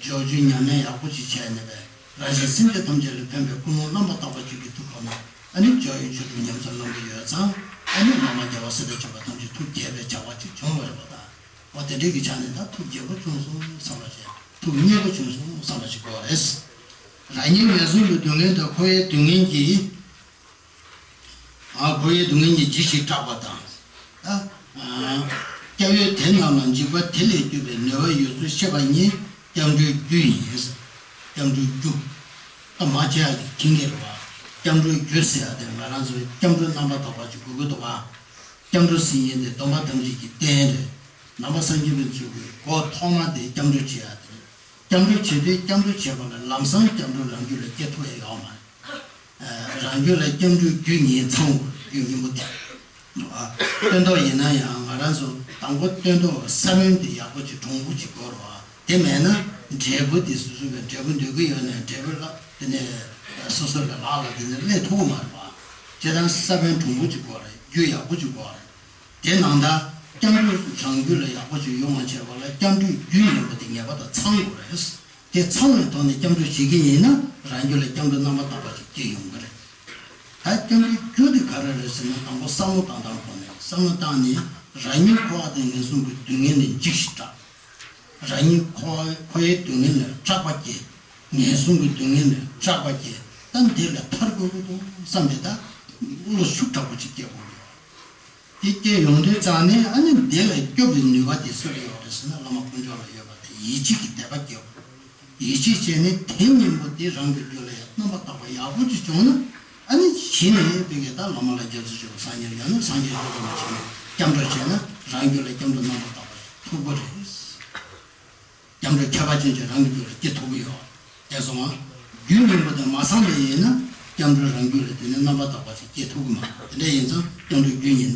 སྦྱོར་བཅོས་ཉམས་ལེན་ཡག་པོ་ཅིག་བྱས་ནས་པས་རང་གཞན་སེམས་ཅན་ཐམས་ཅད་ལ་ཕན་པའི་ཀུན་སློང་རྣམ་པར་དག་པ་ཅིག་གི་ཐུགས་ཁ་ནས་ཨ་ནི་སྦྱོར་བའི་ཆོས་དྲུག་ཉམས་སུ་བླང་གི་ཡོད་ཙང་ཨ་ནི་བླ་མ་རྒྱལ་བ་སྲས་དང་བཅས་པ་ཐམས་ཅད་ཐུགས་དགྱེས་པའི་བྱ་བ་ཅིག་བྱུང་བ་རེད་པ་དང་། འོ་དེ་འདྲའི་གི་ཆ་ནས་ད་ཐུགས་དགྱེས་པོ་བྱུང་སོང་བསམ་པ་ཞིག་ཐུགས་མཉེས་པོ་བྱུང་སོང་བསམ་པ་ཞིག་དགོས་རེད། རང་ཉིད་ངན་སོང་གི་སྡུག་བསྔལ་དང་འཁོར་བའི་སྡུག་བསྔལ་གྱིས། ཨ་འཁོར་བའི་སྡུག་བསྔལ་གྱི་ལྗིད་ཞིག་སྐྲག་པ་དང་། ཨ་སྐྱབས་ཡུལ་དེ་རྣམས་ལ་འཇིགས་པ་དེ་ལས་སྐྱོབ་པའི་ནུས་པ་ཡོད་ཚུལ་ཤེས་པ་ཉིད་སྐྱབས་འགྲོའི་རྒྱུ་ཡིན། སྐྱབས་འགྲོའི་རྒྱུ། ད་མ་བྱས་ཡག་གི་ཁེངས་ཀྱི་རེད་བ། སྐྱབས་འགྲོའི་རྒྱུ་ཟེར་ཡག་དེ་ང་རང་ཚོའི་སྐྱབས་འགྲོ་རྣམ་པར་དག་པ་ཅིག་དགོས་ཀྱི་འདུག་བ། སྐྱབས་འགྲོ་ཟེར་མཁན་དེ་སྡོམ་པ་ཐམས་ཅད་ཀྱི་རྟེན་རེད། ནང་པ་སངས་རྒྱས་པའི་ཆོས་ཀྱི་སྒོ་ཐོག་མ་དེ་སྐྱབས་འགྲོ་བྱེད་ཡག་དེ་རེད། སྐྱབས་འགྲོ་བྱེད་དུས་སྐྱབས་འགྲོ་བྱེད་པ་ལ་ལམ་སང་སྐྱབས་འགྲོ་རང་རྒྱུད་ལ་སྐྱེ་ཐུབ་ཡ་ཡོད་མ་རེད། རང་རྒྱུད་ལ་སྐྱབས་འགྲོའི་རྒྱུ་ངེས་ཚང་དགོས་རྒྱུ་སྙིང་པོ་དེ། སྟོན་ཐོག་ཡིན་ན་ཡང་ང་རང་ཚོ་དང་པོ་སྟོན་ཐོག་ས་བོན་དེ་ཡག་པོ་ཅིག་གྲུང་པོ་ཅིག་དགོས་རེད་བ། དེ་མེད་ན་འབྲས་བུ་དེ་སོ་སོ་གི་འབྲས་བུ་འདོད་ཀྱི་ཡོད་ན་འབྲས་བུ་ལ་དེ་ནས་ སོ་སོ་ལ་ལག་ལ་དེ་ནས་སླེབས་ཐུབ་ཀྱི་མ་རེད་པ། སྤྱིར་བཏང་ས་བོན་གྲུང་པོ་ཅིག་དགོས་རེད། རྒྱུ་ཡག་པོ་ཅིག་དགོས་རེད། དེ་ནང་ལྟར་སྐྱབས་འགྲོ་རང་རྒྱུད་ལ་ཡག་པོ་ཅིག་ཡོང་བ་བྱས་པ་ལ་སྐྱབས་འགྲོའི་རྒྱུ་ཡིན་པ་དེ་ངེས་པར་དུ་ཚང་དགོས་རེད། དེ་ཚང་བའི་ཐོག་ནས་སྐྱབས་འགྲོ་བྱེད་ཀྱི་ཡིན་ན་རང་རྒྱུད་ལ་སྐྱབས་འགྲོ་རྣམ་པར་དག་པ་ཅིག་སྐྱེ་ཡོང་གི་རེད། ད་སྐྱབས་འགྲོའི་རྒྱུ་དེ་ག་རེ་རེད་ཟེར་ན། དང་པོ་བསམ་བློ་བཏང་སྟངས་ཐོག་ནས། བསམ་བློ་བཏང་ནས་རང་ཉིད་འཁོར་བ་དང་ངན་སོང་གི་སྡུག་བསྔལ་ལས་འཇིགས་ཤིང་སྐྲག་རང་ཉིད་འཁོར་བ་འཁོར་བའི་སྡུག་བསྔལ་ལས་སྐྲག་པ་སྐྱེ། ངན་སོང་གི་སྡུག་བསྔལ་ལས་སྐྲག་པ་སྐྱེ། ད་འདི་ལས་ཐར་དགོས་ཀྱི་འདུག་བསམ་པའི་ད་བློ་ཤུགས་དྲག་པོ་ཅིག་སྐྱེ་དགོས་ཀྱི་ཡོད། དེ་སྐྱེས་ཡོང་དུས་ཙང་ནས་ཨ་ནི་འདི་ལ་སྐྱོབ་པའི་ནུས་པ་དེ་སུ་ལ་ཡོད་རེད་ཟེར་ན། བླ་མ་དཀོན་མཆོག་ལ་ཡོད་པ་དེ་ཡིད་ཆེས་ཀྱི་དད་པ་སྐྱེ་དགོས། ཡིད་ཆེས་བྱས་ནས་དེ་སྙིང་པོ་དེ་རང་གི་རྒྱུད་ལ་ཡང་རྣམ་པར་དག་པ་ཡག་པོ་ཅིག་བྱུང་ན། ཨ་ནི་གཞི་ནས་ཕ་གི་ད་བླ་མ་ལ་སྐྱབས་སུ་མཆིའོ། སངས་རྒྱས་ལ་ཡང་ན་སངས་རྒྱས་ཆོས་སྒྲོན་མ་བྱས་ནས་སྐྱབས་འགྲོ་བྱས་ན་རང་རྒྱུད་ལ་སྐྱབས་འགྲོ་རྣམ་པར་དག་པ་ཞིག་ཐུབ་ཀྱི་རེད། སྐྱབས་འགྲོ་ཁྱད་པར་ཅན་ཅིག་རང་གི་རྒྱུད་ལ་སྐྱེ་ཐུབ་ཀྱི་ཡོད། དེ་སོང་ང་རྒྱུ་སྙིང་པོ་དེ་མ་ཚང་བ་ཡིན་ན་སྐྱབས་འགྲོ་རང་རྒྱུད་ལ་དེ་ནི་རྣམ་པར་དག་པ་ཞིག་སྐྱེ་ཐུབ་ཀྱི་མ་རེད། དེ་འདྲ་ཡིན་ཙང་སྐྱབས་འགྲོའི་རྒྱུ་ཡིན་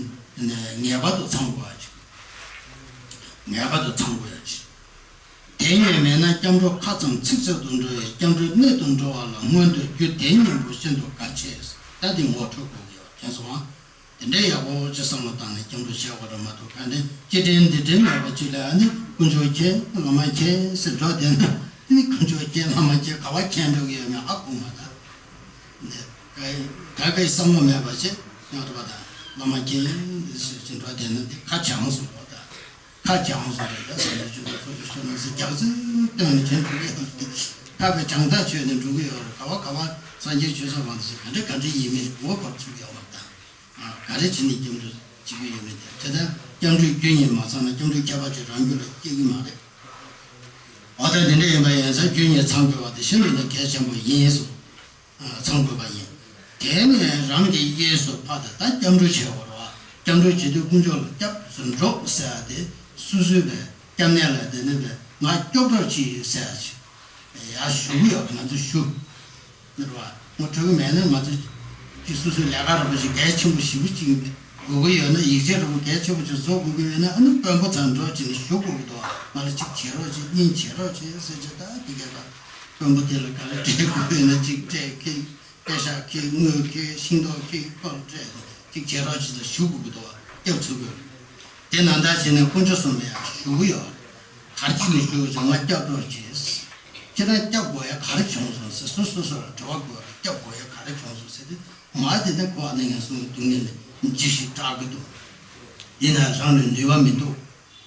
ངེས་པར་དུ་ཚང་དགོས་ཡ་ཅིག་ངེས་པར་དུ་ཚང་དགོས་ཡ་ཅིག་དེ་ཉིད་མེད་ན་སྐྱབས་འགྲོ་ཁ་ཙམ་ཚིག་གཅིག་ཏུ་འགྲོ་བས། སྐྱབས་འགྲོའི་གནད་དུ་འགྲོ་བ་ལ་སྔོན་དུ་རྒྱུ་དེ་སྙིང་པོ་ཤིན་ཏུ་དཀའ་ཆེ། ད་འདི་ངོ་འཕྲོད་དགོས་ཀྱི་ཡོད། མཁྱེན་སོང་ང་། དེ་འདྲའི་ཡག་པོ་ཅིག་བསམ་བློ་བཏང་ནས་སྐྱབས་འགྲོ་བྱས་པ་རེད་མ་གཏོགས། ག་འདྲའི་ཅི་དྲན་འདི་དྲན་མེད་པ་ཅིག་ལ་ཨ་ནི་དཀོན་མཆོག་མཁྱེན། བླ་མ་མཁྱེན་ཟེར་འགྲོ་བསྡད་ན། ཨ་ནི་དཀོན་མཆོག་མཁྱེན། བླ་མ་མཁྱེན། ག་བ་མཁྱེན་འགྲོ་གི་ཡོད་མེད་ཧ་གོ་མ་ད། འདི་ག་ག་གི་བསམ་བློ་མེད་པ་ཅིག་ཡོང་ཐུབ་པ་དང་། བླ་མ་མཁྱེན་ཟེར་ཅིག་འགྲོ་བསྡད་ན་འདི་ཁ་བྱང་སོང་བ་ད། ཁ་བྱང་སོང་རེད། ད་སངས་རྒྱས་ཆོས་ཀྱི་གཙོ་ཆེ་ཤོས་རྣམས་སུ་རྒྱག་རྩིས་སྟོན་ནས་བྱོན་འགྲོ་གི་ཡོད་རེད། ཁ་བའི་བྱང་ཐག་ཆོད་ནས་འགྲོ་གི་ཡོད་རེད། ག་བ་ག་བ་སངས་རྒྱས་ཆོས་ཚོགས་བར་དུ་ཞིག་ག་འདྲ་ག་འདྲ་ཡིན་མིན་འོ་བར་ཚུགས་ཡོད་མ་རེད་ད། ག་རེ་བྱས་ནས་སྐྱབས་འགྲོ་བྱེད་ཀྱི་ཡོད་མེད་དེ། དེ་ལྟར་སྐྱབས་འགྲོའི་རྒྱུ་གཉིས་མ་ཚང་ན་སྐྱབས་འགྲོའི་ཁྱད་པར་ཅན་རང་རྒྱུད་ལ་སྐྱེ་གི་མ་རེད། འོ་ད་དེ་འདྲ་ཡིན་པ་ཡིན་ཙང་རྒྱུ་གཉིས་ཚང་དགོས་པ་དེ་ཤིན་ཏུ་ནས་གལ་ཆེན་པོ་ཡིན་གསུངས། ཚང་དགོས་པ་ཡིན། དེ་ནས་རང་གི་གཡས་སུ་ཕར་དེ་ད་སྐྱབས་འགྲོ་བྱེད་དགོས་རེད་བ། སྐྱབས་འགྲོ་བྱེད་དུས་དཀོན་མཆོག་ལ་སྐྱབས་སུ་འགྲོ་ཟེར་བ་དེ་སོ་སོའི་བའི་སྐྱབས་གནས་ལ་དེ་ནི་བའི་ང་སྐྱོབ་གྲོགས་ཅིག་ཟེར་ཡ་ཞུ་གི་ཡོད། ང་ཚོ་ཞུ་ནི་རེད་བ། ངོ་འཕྲོད་ཀྱི་མེད་ན་ང་ཚོ་ཅིག་སོ་སོའི་ལས་ཀ་ར་བ་ཞིག་གལ་ཆེན་པོ་ཞེ་པོ་ཅིག་དགོས་ཀྱི་ཡོད་ན། ཡིག་ཆ་ར་བ་གལ་ཆེན་པོ་ཅིག་བཟོ་དགོས་ཀྱི་ཡོད་ན། ཨ་ནི་དཔོན་པོ་ཚང་འགྲོ་བྱས་ནས་ཞུ་དགོས་ཀྱི་འདུག་ང་ལ་ཅིག་བྱེད་རོགས་བྱེད། གཉིས་བྱེད་རོགས་བྱེད་ཟེར་བྱས། ད་དེ་གས་ད། དཔོན་པོ་དེ་ལ་ག་རེ་སྤྲད་དགོས་ཡོད་ན་ཅིག་སྤྲད། ཁྱེད་པེ་ཤག་ཁྱེད། དངུལ་ཁྱེད། ཤིང་ཏོག་ཁྱེད། ཁོ་ལ་སྤྲད་ཅིག་བྱེད་རོགས་ཅིག་ད་ཞུ་དགོས་ཀྱི་འདུག་སྐྱབས་ཚུགས་དགོས། དེ་ནང་ལྟར་བྱས་ནས་དཀོན་མཆོག་གསུམ་ལ་ཡང་ཞུ་གི་ཡོད། ག་རེ་བྱས་ནས་ཞུ་དགོས་ཟེར། ང་སྐྱབས་འགྲོ་བྱེད། ཁྱེད་རང་སྐྱབས་དགོས་ཡ་ག་རེ་བྱུང་སོང་ཟེར། སོ་སོ་སོ་ལ་དྲི་བ་དགོས་ཡ། སྐྱབས་དགོས་ཡ་ག་རེ་བྱུང་སོང་ཟེར་དུས། མ་དེ་ནས་འཁོར་བ་ནས་ངན་སོང་གི་སྡུག་བསྔལ་ལས་འཇིགས་ཤིང་སྐྲག་གི་འདུག་ཡིན་ན་རང་ལ་ནུས་པ་མི་འདུག་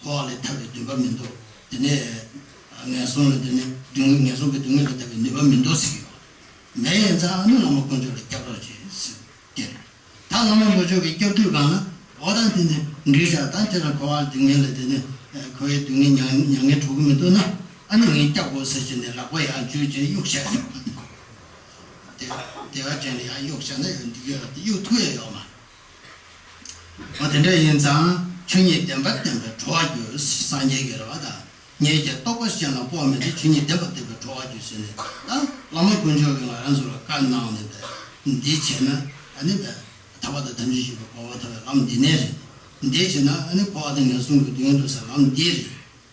འཁོར་བ་ལས་ཐར་བའི་འདུན་པ་མི་འདུག་དེ་ནས་ངན་སོང་ལ་དེ་ནས་སྡུག་བསྔལ། ངན་སོང་གི་སྡུག་བསྔལ་ལས་ཐར་བའི་ནུས་པ་མི་འདུག་ཟེར་གྱི་ཡོད། མེད་ཡིན་ཙང་ཨ་ནི་བླ་མ་དཀོན་མཆོག་ལ་སྐྱབས་རོགས་བྱེད་ཟེར་གྱི་རེད། ད་བླ་མ་དཀོན་མཆོག་གིས་སྐྱབས་དུས་སྒང་ལ་འོ་ད་དེ་ནི་འགྲིག་ཤག་ད་ཁྱེད་རང་འཁོར་བ་སྡུག་བསྔལ་ལས་དེ་ནི་འཁོར་བའི་སྡུག་བསྔལ་མྱ་མྱ་ངན་གྲོལ་གི་མི་འདུག་ན། ཨ་ནི་ངས་སྐྱབས་དགོས་ཟེར་གྱི་ནས་ལག་པ་ཡར་འཇུས་བྱས་གཡུག་བཞག་ཡོད། དེ་བདེ་བ་ཅན་ལ་ཡར་གཡུག་བཞག་ན་ཡང་འགྲིག་གི་ཡོད་རེད། གཡུག་ཐུབ་ཡ་ཡོད་མ་རེད། འོ་དེ་འདྲ་ཡིན་ཙང་ཆོས་ཉིད་བདེན་པར་བདེན་པས་གྲོལ་བར་འགྱུར། སངས་རྒྱས་ཀྱིས་རེད་བ་ད། ཉིད་ཀྱི་རྟོགས་པ་གཞན་ལ་སྤོ་མི་བྱེད། ཆོས་ཉིད་བདེན་པར་བདེན་པས་གྲོལ་བར་འགྱུར་ཟེར་ནས། ད་བླ་མ་དཀོན་མཆོག་གིས་ང་རང་ཚོ་ལ་བཀའ་གནང་ནས་པས། འདི་བྱས་ན་ཨ་ནི་པས་ཐར་པ་དང་ཐམས་ཅད་མཁྱེན་པའི་གོ་འཕང་ཐོབ་པའི་ལམ་འདི་ནས་རེད། འདི་བྱས་ན་ཨ་ནི་འཁོར་བ་དང་ངན་སོང་གི་སྡུག་བསྔལ་འགྲོ་སའི་ལམ་འདི་རེད་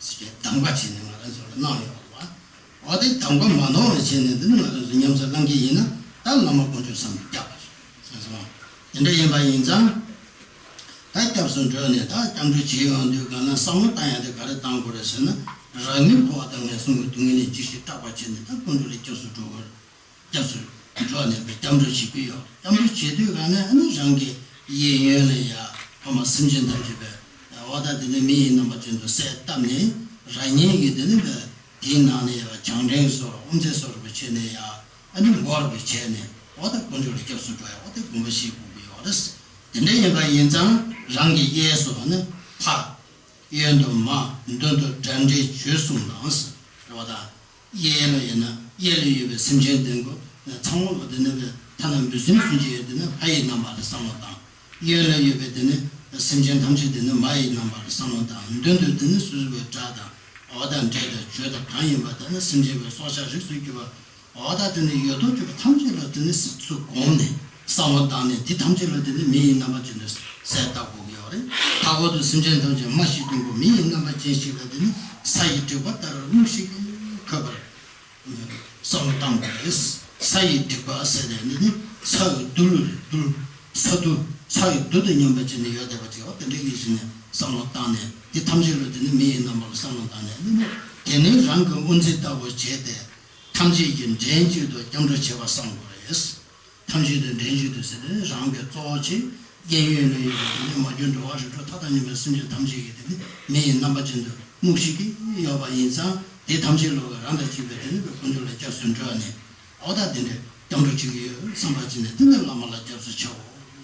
ཟེར་གྱི་གདམ་ག་བྱས་ནས་ང་རང་ཚོ་ལ་གནང་ཡོད་པ། འོ་དེ་གདམ་ག་མ་ནོར་བ་བྱས་ནས་འདི་ནི་ང་རང་ཚོ་ཉམས་སུ་བླང་གི་ཡིན་ན། ད་བླ་མ་དཀོན་མཆོག་བསམ་པ་སྐྱབས་པ་རེད་ཟེར་སོང་། དེ་འདྲ་ཡིན་པ་ཡིན་ཙང་། ད་སྐྱབས་སུ་འགྲོ་ནས་ད་སྐྱབས་འགྲོ་བྱེད་ཡོང་དུས་སྒང་ལ་བསམ་བློ་བཏང་ཡ་དེ་ག་རེ་བཏང་དགོས་རེད་ཟེར་ན། རང་ཉིད་འཁོར་བ་དང་ངན་སོང་གི་སྡུག་བསྔལ་ལས་འཇིགས་ཤིང་སྐྲག་པ་བྱས་ནས་ད་དཀོན་མཆོག་ལ་སྐྱབས་སུ་འགྲོ་དགོས། སྐྱབས་སུ་འགྲོ་ནས་པའི་སྐྱབས་འགྲོ་བྱེད་ཀྱི་ཡོད། སྐྱབས་འགྲོ་བྱེད་དུས་གང་ནས་ཨ་ནི་རང་གི་གཡས་གཡོན་ལ་ཡ་ཕ་མ་སེམས་ཅན་ཐམས་ཅད་པའི་འོ་ད་དེ་ནས་མི་ཡི་རྣམ་པ་ཅན་དུ་གསལ་བཏབ་ནས། རང་ཉིད་ཀྱི་དེ་ནས་པའི་དེའི་ནང་ནས་ཡ་བྱང་འདྲེན་བཟོ་ར་དབུ་མཛད་བཟོ་ར་བའི་ཆེད་ནས་ཡ་ཨ་ནི་མགོ་ར་བའི་ཆེད་ནས་འོ་ད་དཀོན་མཆོག་ལ་སྐྱབས་སུ་འགྲོ་ཡ་འོ་དེ་དགོངས་པ་བཞེས་དགོས་ཀྱི་ཡོད་རེད། དེ་འདྲ་ཡིན་པ་ཡིན་ཙང་རང་གི་གཡས་སུ་ཨ་ནི་ཕ། གཡོན་དུ་མ། མདུན་དུ་དགྲ་འདྲེ་གྱོད་གསུམ་དང་ཟེར་བ་དང་། གཡས་ལ་ཡིན་ན་གཡས་ལ་ཡོད་པའི་སེམས་ཅན་དེ་ཚོ། ཚང་མ་ལ་དེ་ནི་ཐ་ན་འབུ་སྲིན་ཚུན་ཆད་ཡོད་དེ་ནི་ཕ་ཡི་རྣམ་པ་ལ་བསམ་བློ་བཏང་། གཡོན་ལ་ཡོད་པའི་དེ་ནི་སེམས་ཅན་ཐམས་ཅད་དེ་ནི་མ་ཡི་རྣམ་པ་ལ་བསམ་བློ་བཏང་། མདུན་དུ་དེ་ནི་སོ་སོ་བའི་དགྲ་དང་འོ་དང་འདྲེ་དང་གྱོད་དང་གང་ཡིན་པ་དེ་ནི་སེམས་ཅན་པའི་སྲོག་ཆགས་རིགས་སུ་གྱུར་པ། འོ་ད་དེ་ནི་ཡོད་དོ་ཅོག་ཐམས་ཅད་ལ་དེ་ནི་སེམས་སུ་བསྒོམས་ནས་བསམ་བློ་བཏང་ནས་འདི་ཐམས་ཅད་ལ་དེ་ནི་མི་ཡི་རྣམ་པ་ཅན་དུ་གསལ་བཏབ་དགོས་ཀྱི་ཡོད་རེད། མཐའ་འཁོར་དུ་སེམས་ཅན་ཐམས་ཅད་མ་ཤི་གཏུན་པོ་མི་ཡི་རྣམ་པ་ཅན་ཞིག་ལ་དེ་ནི་ས་ཡི་དྲེག་པ་ལྟར་རླུང་ཤིག་འཁོད་པར་བསམ་བློ་བཏང་དགོས་རེད། ས་ཡི་སྒྲིབ་པ་ཟེར་ནས་འདི་ནི་ས་ཡི་རྡུལ་ལ་རྡུལ། ས་རྡུལ། ས་ཡི་རྡུལ་དང་མཉམ་པ་ཅིག་ནི་ཡོད་བསྡད་པ་ཅིག་འོ་དེ་འདྲ་གི་གཞི་ནས་བསམ་བློ་བཏང་ནས་འདི་ཐམས་ཅད་ལ་འདི་ནི་མི་ཡི་རྣམ་པ་ལ་བསམ་བློ་བཏང་ནས་འདི་ནི་དེ་ནི་རང་གི་དབུ་འཛིན་ལྟ་བུ་བྱས་ཏེ་ཐམས་ཅད་ཀྱིས་འབྲེལ་གཅིག་ཏུ་སྐྱབས་འགྲོ་བྱེད་པ་བསམ་དགོས་རེད། ཐམས་ཅད་དང་འབྲེལ་གཅིག་ཏུ་ཟེར་ཏེ་རང་གི་གཙོ་བོ་ཆེ་གཡས་གཡོན་ལ་ཡོད་པའི་དེ་ནི་མ་གྱུར་འགྲོ་བ་རིགས་དྲུག་མཐའ་དག་མཉམ་པའི་སེམས་ཅན་ཐམས་ཅད་ཀྱི་དེ་ནི་མི་ཡི་རྣམ་པ་ཅན་དུ་དམིགས་ཤིང་གི་ཡོད་པ་ཡིན་ཙང་དེ་ཐམས་ཅད་ལ་རང་དང་གཅིག་པའི་དེ་ནི་དཀོན་མཆོག་ལ་སྐྱབས་སུ་འགྲོ་བ་ནི་འོ་ད་དེ་འདྲའི་སྐྱབས་འགྲོ་བྱེད་ཀྱི་ཡོད་བསམ་པ་ཅིག་ནས་དེ་ནི་བླ་མ་ལ་སྐྱབས་སུ་མཆིའོ་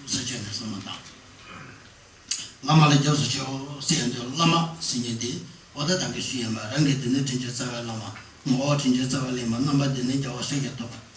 ཟེར་བྱས་ནས་བསམ་བློ་བཏང་། བླ་མ་ལ་སྐྱབས་སུ་མཆིའོ་ཟེར་ཡོང་དུས་བླ་མ་ཟེར་མཁན་དེ་འོ་ད་ད་གིན་ཞུས་ཡིན་པ་རང་གི་དེ་ནི་དྲིན་ཅན་རྩ་བའི་བླ་མ་ངོ་བོ་དྲིན་ཅན་རྩ་བའི་བླ་མ་རྣམ་པ་དེ་ནི་རྒྱལ་བ་ཤཱཀྱ་ཐུབ་པ།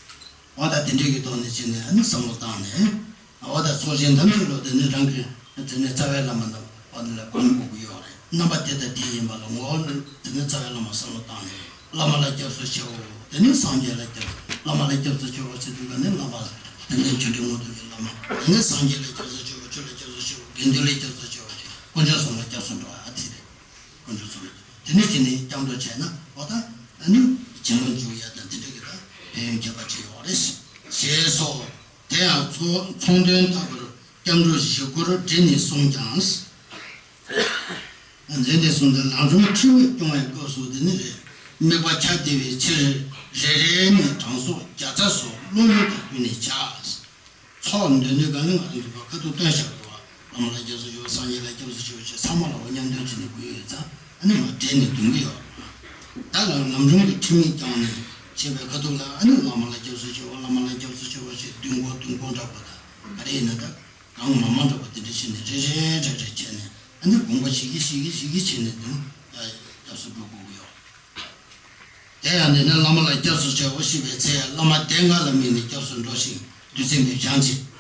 འོ་ད་དེ་འདྲའི་གི་ཐོག་ནས་བྱས་ནས་ཨ་ནི་བསམ་བློ་བཏང་ནས། འོ་ད་ཚོགས་ཆེན་ཐམས་ཅད་ལ་དེ་ནི་རང་གི་དེ་ནི་རྩ་བའི་བླ་མ་རྣམ་པ་དེ་ལ་སྒོམ་དགོས་ཀྱི་ཡོད་རེད། རྣམ་པ་དེ་དང་དེ་ཡིན་པ་ལ་ངོ་བོ་ནི་དེ་ནི་རྩ་བའི་བླ་མ་བསམ་བློ་བཏང་ནས་བླ་མ་ལ་སྐྱབས་སུ་མཆིའོ། དེ་ནི་སངས་རྒྱས་ལ་སྐྱབས་སུ། བླ་མ་ལ་སྐྱབས་སུ་མཆིའོ་ཟེར་དུས་ག་ནི་བླ་མ་ལ་དེ་ནི་ཆོས་འབྲེལ་དངོས་གྲུབ་ཀྱི་བླ་མ། དེ་ནི་སངས་རྒྱས་ལ་སྐྱབས་སུ་མཆིའོ། ཆོས་ལ་སྐྱབས་སུ་མཆིའོ། དགེ་འདུན་ལ་སྐྱབས་སུ་མཆིའོ། དཀོན་མཆོག་གསུམ་ལ་སྐྱབས་སུ་འགྲོ་བ་དེ་རེད། དཀོན་མཆོག་གསུམ་ལ། དེ་ནས་ཅི་ནས་སྐྱབས་འགྲོ་བྱས་ན་འོ་ད་ཨ་ནི་བྱིན་རླབས་འཇུག་ཡ་དང་དེ་འདྲ་གི་ད་ཕན་ཡོན་ཁྱད་པར་ཅན་ཡོད་རེད། ཞེས་སོ། དེ་ཡང་ཚོགས་ཚོགས་འདོན་ལྟ་བུར་སྐྱབས་འགྲོ་བཞི་སྐོར་འགྲེལ་ནས་གསུངས་ཀྱང་། འཛིན་ཏེ་གསུངས་ཏེ་ལམ་རིམ་ཁྲིད་དངོས་སྐྱོང་བའི་སྐབས་སུ་དེ་ནི་རེད། དམིགས་པ་ཆ་དེ་བའི་ཕྱིར་རེ་རེ་ནས་གྲངས་སོགས་བརྒྱ་རྩ་སོགས་བློ་མིག་དང་བསྟུན་ནས་བྱ། ཚོགས་འདོན་དུས་ག་ནི་ང་རང་ཚོ་ཁ་ཐུག་སྟོན་བཞག་གི་རེད་བ། བླ་མ་ལ་སྐྱབས་སུ་མཆིའོ། སངས་རྒྱས་ལ་སྐྱབས་སུ་མཆིའོ་ཞེས་ཚང་མ་ལ་འོ་མཉམ་འདོན་བྱས་ནས་དགོས་ཡོད་ཙང་ཨ་ནི་མ་བྲལ་ནས་འདོན་གི་ཡོད། ད་ལམ་ལམ་རིམ་གྱི་ཁྲིད་དམིགས་བསྐྱངས་ནས་བྱས་པའི་ཁ་ཐུག་ལ་ཨ་ནི་བླ་མ་ལ་སྐྱབས་སུ་མཆིའོ། བླ་མ་ལ་སྐྱབས་སུ་མཆིའོ་ཞེས་འདོན་དགོས་འདོན་དགོས་འདྲ་པོ་དང་ག་རེ་ཡིན་ན་ད་གང་མང་མང་འདྲ་པོ་དེ་འདྲ་བྱས་ནས་རེ་རེ་རེ་རེ་བྱས་ནས་ཨ་ནི་དགོངས་པ་ཞིག་གིས་ཞིག་གིས་ཞིག་གིས་བྱས་ནས་འདོན་སྐྱབས་སུ་འགྲོ་དགོས་ཀྱི་ཡོད། དེ་ཡང་འདི་ནི་བླ་མ་ལ་སྐྱབས་སུ་མཆིའོ་ཞེས་པའི་ཚེ་བླ་མ་སྡེ་ལྔ་ལ་དམིགས་ནས་སྐྱབས་སུ་འགྲོ་ཞིང་བདུད་རྩི་འབེབས་སྦྱང་བྱེད།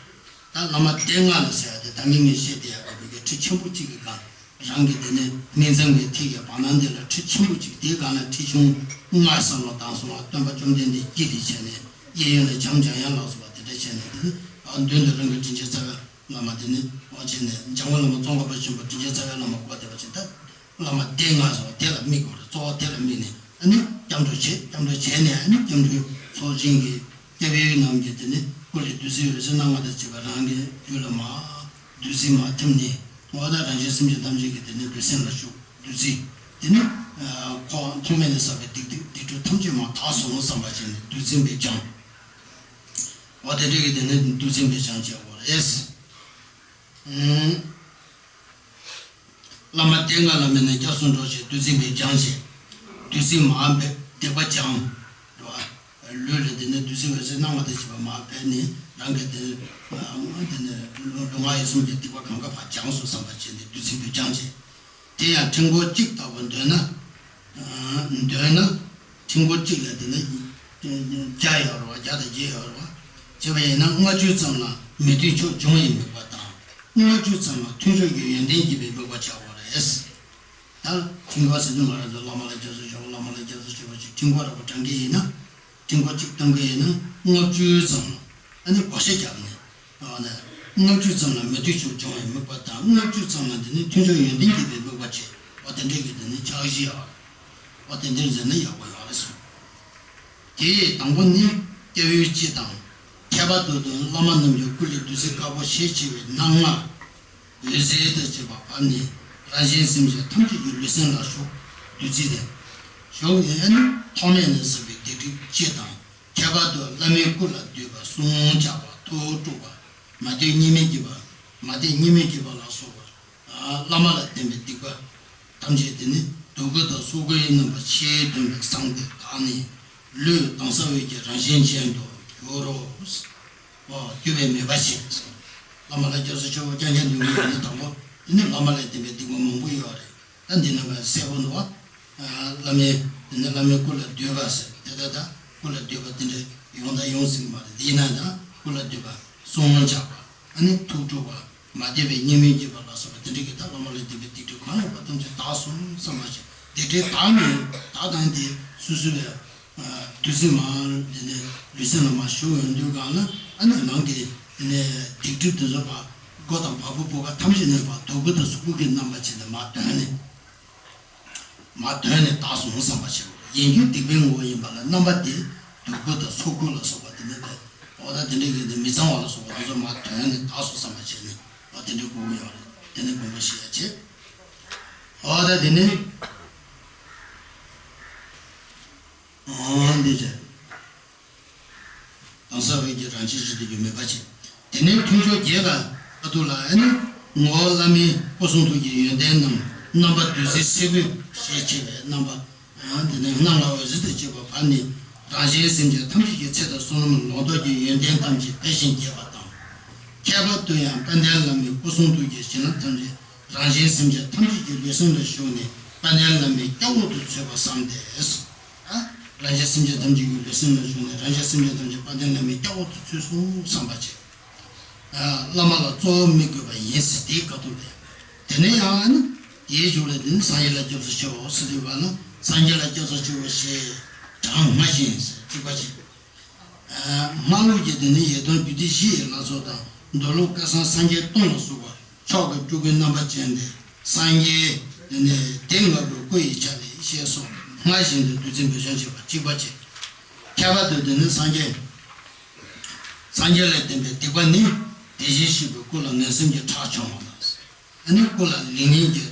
ད་བླ་མ་སྡེ་ལྔ་ལ་ཟེར་ཡ་དེ་ད་ངས་ངས་བཤད་བསྡད་ཡ་གི་བོད་ཀྱི་ཁྲི་ཆེན་པོ་གཅིག་གི་སྒང་རང་གི་དེ་ནས་སྨིན་མཚམས་ཀྱི་ཐིག་གི་བར་སྣང་འདི་ལ་ཁྲི་ཆེན་པོ་གཅིག་དེའི་སྒང་ལ་ཁྲི་ཆུང་ལྔ་བསམ་བློ་བཏང་སོང་བ། སྟོན་པ་བཅོམ་ལྡན་འདས་དཀྱིལ་ལས་བྱས་ནས་གཡས་གཡོན་ལ་བྱམས་བྱམས་ཡང་ལ་སོགས་པ་དེ་འདྲ་བྱས་ནས་དེ་ནི་མདུན་དུ་རང་གི་དྲིན་ཅན་རྩ་བའི་བླ་མ་དེ་ནི་འོ་བྱས་ནས་འཇམ་མགོན་བླ་མ་ཙོང་ཁ་པ་ཆེན་པོ་དྲིན་ཅན་རྩ་བའི་བླ་མ་བསྐོར་བསྡད་པ་ཅིག་ད། བླ་མ་སྡེ་ལྔ་སོགས་དེ་ལ་དམིགས་དགོས་རེད། གཙོ་བོ་དེ་ལ་དམིགས་ནས་ཨ་ནི་སྐྱབས་འགྲོ་བྱེད། སྐྱབས་འགྲོ་བྱས་ནས་ཨ་ནི་སྐྱབས་འགྲོའི་ཚོགས་ཆེན་གྱི་སྐྱབས་ཡུལ་རྣམས་ཀྱི་དེ་ནི་སྐུ་ལས་བདུད་རྩི་འོད་ཟེར་སྣང་བ་དང་བཅས་པ་རང་གི་རྒྱུད་ལ་མར་བདུད་རྩི་མར་ཐིམ་ནས་འོ་ད་རང་གཞན་སེམས་ཅན་ཐམས་ཅད་ཀྱི་དེ་ནི་ལུས་སེམས་ལ་ཞུགས། བདུད་རྩི་དེ་ནི་ཁོ་ཐོག་མེད་ནས་བསགས་པའི་སྡིག་སྡིག་སྡིག་སྒྲིབ་ཐམས་ཅད་མར་དག་སོང་བསམ་པ་བྱས་ནས་བདུད་རྩི་འབེབས་སྦྱང་། འོ་དེ་འདྲ་གི་དེ་ནི་བདུད་རྩི་འབེབས་སྦྱང་བྱེད་དགོས་རེད། བླ་མ་སྡེ་ལྔ་ལ་དམིགས་ནས་སྐྱབས་སུ་འགྲོ་ཞིང་བདུད་རྩི་འབེབས་སྦྱང་ཞིང་། བདུད་རྩི་མར་འབེབས་སྡིག་པ་སྦྱང་། འགྲོ་བ། ལུས་ལ་དེ་ནས་བདུད་རྩི་འོད་ཟེར་སྣང་བ་དང་བཅས་པ་མར་འབེབས་ནས་རང་གི་དེ་དེ་ནས་ལུས་ངག་ཡིད་གསུམ་གྱི་སྡིག་པ་གང་ག་ཕར་སྦྱངས་སོང་བསམ་པ་བྱས་ནས་བདུད་རྩི་འབེབས་སྦྱང་ཞིང་། དེ་ཡང་ཕྲེང་སྐོར་གཅིག་ལྟ་བུ་འདོན་ན། འདོན་ན། ཕྲེང་སྐོར་གཅིག་ལ་དེ་ནི་བརྒྱ་ཡོད་རེད་བ། བརྒྱ་དང་བརྒྱད་ཡོད་རེད་བ། བྱས་པ་ཡིན་ན་ལྔ་བཅུ་ཙམ་ལ་མི་མཐུན་ཕྱོགས་སྦྱོང་བའི་དམིགས་པ་དང་། ལྔ་བཅུ་ཙམ་ལ་མཐུན་ཕྱོགས་ཀྱི་ཡོན་ཏན་བརྒྱུད་པའི་དམིགས་པ་བྱ་དགོས་རེད། ད་ཕྲེང་སྐོར་ཟེར་དུས་ང་རང་ཚོ་བླ་མ་ལ་སྐྱབས་སུ་མཆིའོ། བླ་མ་ལ་སྐྱབས་སུ་མཆིའོ་ཞེས་ཕྲེང་སྐོར་ར་བ་བགྲང་གི་ཡིན་ན། ཕྲེང་སྐོར་གཅིག་བཏང་གི་ཡིན་ན་ལྔ་བཅུ་ཙམ་ལ་ཨ་ནི་བགོ་བཤའ་བརྒྱབ་ནས། ལྔ་བཅུ་ཙམ་ལ་མི་མཐུན་ཕྱོགས་སྦྱོང་བའི་དམིགས་པ་དང་། ལྔ་བཅུ་ཙམ་ལ་འདི་ནི་མཐུན་ཕྱོགས་ཡོན་ཏན་བརྒྱུད་པའི་དམིགས་པ་བྱས། འོ་དེ་འདྲའི་གི་འདི་ནི་ཕྱག་བཞེས་ཡོད། འོ་དེ་འདྲ་མཛད་ན་ཡག་པོ་ཡོད་རེད་གསུངས། དེ་ཡི་དང་པོ་ནི་སྐྱབས་ཡུལ་སྤྱི་དང་། ཁྱད་པར་དུ་དུ་བླ་མ་རྣམས་ཀྱི་སྐུ་ལས་བདུད་རྩི་དཀར་པོ་ཞེས་བགྱི་བའི་སྣང་བ། འོད་ཟེར་དང་བཅས་པ་བབས་ནས་རང་གཞན་སེམས་ཅན་ཐམས་ཅད་ཀྱི་ལུས་སེམས་ལ་ཞུགས། བདུད་རྩི་དེ་ཞུགས་ནས་ཨ་ནི་ཐོག་མེད་ནས་བསགས་པའི་སྡིག་སྒྲིབ་སྤྱི་དང་། ཁྱད་པར་དུ་བླ་མའི་སྐུ་ལ་འདུས་པ་སྲུང་སྐྱོབ་པ་ཐུགས་དཀྲུགས་པ་མ་བསྟེན་སྙིང་མེད་བགྱིས་པ་མ་བསྟེན་སྙིང་མེད་བགྱིས་པ་ལ་སོགས་པ། བླ་མ་ལ་བརྟེན་པའི་སྡིག་པ་ཐམས་ཅད་དེ་ནི་དུག་ཁུ་དང་སོ་ཁུའི་རྣམ་པ་ཕྱིའི་སྟོན་པས་བསངས་ཏེ་དག་ནས་ལུས་དྭངས་གསལ་འོད་ཀྱི་རང་བཞིན་ཅན་དུ་འགྱུར་རོ། འོ་གྱུར་པའི་མོས་པ་བྱེད། བླ་མ་ལ་སྐྱབས་སུ་མཆིའོ་རྐྱང་རྐྱང་འདོན་གྱི་ཡོད་ན་དང་པོ་དེ་ནི་བླ་མ་ལ་བརྟེན་པའི་སྡིག་པ་མང་པོ་ཡོད་རེད། ད་འདི་ནང་ག་གསལ་པོ་འདུག་བ། བླ་མའི་དེ་ནི་བླ་མའི་སྐུ་ལ་འདུས་པ་ཟེར་དེ་ལྟ་ད་སྐུ་ལ་འདུས་པ་དེ་འདྲ་ཡོང་ད་ཡོང་སྲིད་མ་རེད། དེ་ཡིན་ན་ད་སྐུ་ལ་འདུས་པ་སྲུང་སྐྱོབ་པ་ཨ་ནི་ཐུགས་དཀྲུགས་པ། མ་བསྟེན་པའི་སྙིང་མེད་བགྱིས་པ་ལ་སོགས་པ་དེ་འདྲ་གི་ད་བླ་མ་ལ་བརྟེན་པའི་སྡིག་སྒྲིབ་གང་ཡོད་པ་ཐམས་ཅད་དག་སོང་བསམ་པ་ཞིག་སྡིག་སྒྲིབ་དག་མིན་དག་དང་དེ་སོ་སོ་བའི་བདུད་རྩི་མར་དེ་ནས་ལུས་སེམས་ལ་མར་ཞུགས་ཡོང་དུས་གང་ལ་ཨ་ནི་ནང་གི་དེ་ནས་སྡིག་སྒྲིབ་དེ་ཚོ་བ་མགོ་དང་བ་སྤུ་བུ་ག་ཐམས་ཅད་ནས་བ་དུག་ཁུ་དང་སོ་ཁུ་གི་རྣམ་པ་བྱས་ནས་མར་བཏོན་ནས། མར་བཏོན་ནས་དག་སོང་བསམ་པ་བྱེད་དགོས། ཡིན་རྒྱུ་སྡིག་པའི་ངོ་བོ་ཡིན་པ་ལ་རྣམ་པ་དེ་དུག་ཁུ་དང་སོ་ཁུ་ལ་སོགས་པ་ ནི་འོ་ད་དེ་འདྲའི་གི་དེ་མི་གཙང་བ་ལ་སོགས་པ་དེ་ཚོ་མར་དོན་ནི་དག་སོང་བསམ་པ་བྱས་ནས་འོ་དེ་འདྲའི་དགོས་ཀྱི་ཡོད་རེད། དེ་ནི་དགོངས་པ་བཞེས་ཡ་བྱེད། འོ་ད་དེ་ནི་འོ་འདི་རེད། དང་ས་འོད་ཀྱི་རང་བཞིན་རིག་པའི་རྒྱུ་མེད་པ་བྱེད། དེ་ནས་མཐུན་ཕྱོགས་རྒྱས་པ་ཁ་ཐུག་ལ་ཨ་ནི་ངོ་བོ་བླ་མེད་སྐུ་གསུང་ཐུགས་ཀྱི་ཡོན་ཏན་རྣམས་རྣམ་པ་བདུད་རྩིའི་སེར་པོའི་ཞེས་བྱ་བའི་རྣམ་པ། དེ་ནས་སྣང་ལ་འོད་ཟེར་དང་བཅས་པ་བབས་ནས་རང་གཞན་སེམས་ཅན་ཐམས་ཅད་ཀྱི་ཚེ་དང་བསོད་ནམས་ལོངས་སྟོབས་ཀྱི་ཡོན་ཏན་ཐམས་ཅད་དེ་བཞིན་རྒྱས་པ་དང་། ཁྱད་པར་དུ་ཡང་དཔལ་ལྡན་བླ་མའི་སྐུ་གསུང་ཐུགས་ཀྱི་བྱིན་རླབས་ཐམས་ཅད་རང་གཞན་སེམས་ཅན་ཐམས་ཅད་ཀྱི་ལུས་སེམས་ལ་ཞུགས་ནས་དཔལ་ལྡན་བླ་མའི་སྐྱབས་འོག་ཏུ་ཚུད་པར་བསམ་སྟེ། རང་གཞན་སེམས་ཅན་ཐམས་ཅད་ཀྱི་ལུས་སེམས་ལ་ཞུགས་ནས་རང་གཞན་སེམས་ཅན་ཐམས་ཅད་དཔལ་ལྡན་བླ་མའི་སྐྱབས་འོག་ཏུ་ཚུད་སོང་བསམ་པ་བྱེད། བླ་མ་ལ་གཙོ་བོ་དམིགས་དགོས་པ་ཡིན་ཟེར་དེའི་སྐབས་ཐོག་ལས། དེ་ནས་ཡང་ཨ་ནི་དེའི་མཇུག་ལ་དེ་ནི་སངས་རྒྱས་ལ་སྐྱབས་སུ་མཆིའོ་ཟེར་དུས་པ་ན་སངས་རྒྱས་ལ་སྐྱབས་སུ་མཆིའོ་ཞེས་གྲངས་སྔ་ཞིང་ཟེར་གཅིག་པ་བྱེད། སྔགས་ལུགས་ཀྱི་དེ་ནི་ཡེ་དོན་རྒྱུད་སྡེ་བཞི་ཡི་ལ་སོགས་དང་མདོ་ལུགས་སྐལ་བཟང་སངས་རྒྱས་སྟོང་ལ་སོགས་པ་མཆོག་གི་སྤྲུལ་སྐུའི་རྣམ་པ་ཅན་ཏེ། སངས་རྒྱས་དེ་ནི་སྡེ་ལྔ་པོའི་སྐུ་ཡི་ཆ་ལས་ཞེས་སོགས་སྔར་བཞིན་དུ་བདུད་རྩི་འབེབས་བྱང་བྱེད་པ་གཅིག་པ་བྱེད། ཁྱད་པར་དུ་དེ་ནི་སངས་རྒྱས་སངས་རྒྱས་ལས་བརྟེན་པའི་སྡིག་པ་ནི་དེ་བཞིན་གཤེགས་པའི་སྐུ་ལ་ངན་སེམས་ཀྱི་ཁྲག་ཕྱུང་བ་དང་། ཨ་ནི་སྐུ་ལ་ལེགས་ཉེས་ཀྱི་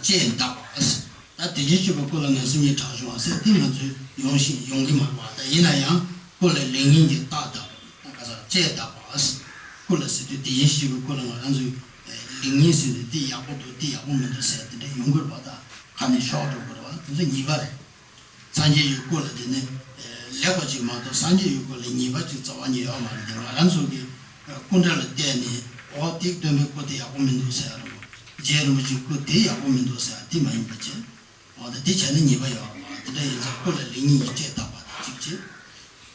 ལྕེ་འདག་པ། ད་དེ་བཞིན་གཤེགས་པའི་སྐུ་ལ་ངན་སེམས་ཀྱི་ཁྲག་ཕྱུང་བ་ཟེར་དེ་ང་ཚོས་ཡོང་ཞིང་ཡོང་གི་མ་རེད་བ། ད་ཡིན་ན་ཡང་སྐུ་ལ་ལེགས་ཉེས་ཀྱི་རྟགས་འདག་པ། ད་ག་ས་ལྕེ་འདག་པ། སྐུ་ལ་ཟེར་དུས་དེ་བཞིན་གཤེགས་པའི་སྐུ་ལ་ང་རང་ཚོས་ལེགས་ཉེས་ཟེར་དུས་དེ་ཡག་པོ་འདུག་དེ་ཡག་པོ་མི་འདུག་ཟེར་དེ་འདྲ་ཡོང་གི་རེད་བ། ད་ཁ་ནས་ཤོར་འགྲོ་གི་རེད་བ། དེ་ཚོ་ཉེས་པ་རེད། སངས་རྒྱས་ཀྱི་སྐུ་ལ་དེ་ནི་ལེགས་པ་ཅིག་མ་གཏོགས་སངས་རྒྱས་ཀྱི་སྐུ་ལ་ཉེས་པ་ཅིག་རྩ་བ་ཉིད་ཡོད་མ་རེད། དེ་ང་རང་ཚོ་གི་སྐུ་འདྲ་ལ་བལྟས་ནས་འོ་དེ་སྟོན་པའི་སྐུ་དེ་ཡག་པོ་མི་འདུག་ཟེར་ཡ་རེད། རྗེ་རིན་པོ་ཆེའི་སྐུ་དེ་ཡག་པོ་མི་འདུག་ཟེར་ཡ་དེ་མ་ཡིན་པ་བྱས། འོ་ད་དེ་བྱས་ན་ཉེས་པ་ཡོད་རེད། དེ་འདྲ་ཡིན་ཙང་སྐུ་ལ་ལེགས་ཉེས་ཀྱི་ལྕེ་བལྟ་བ་དང་གཅིག་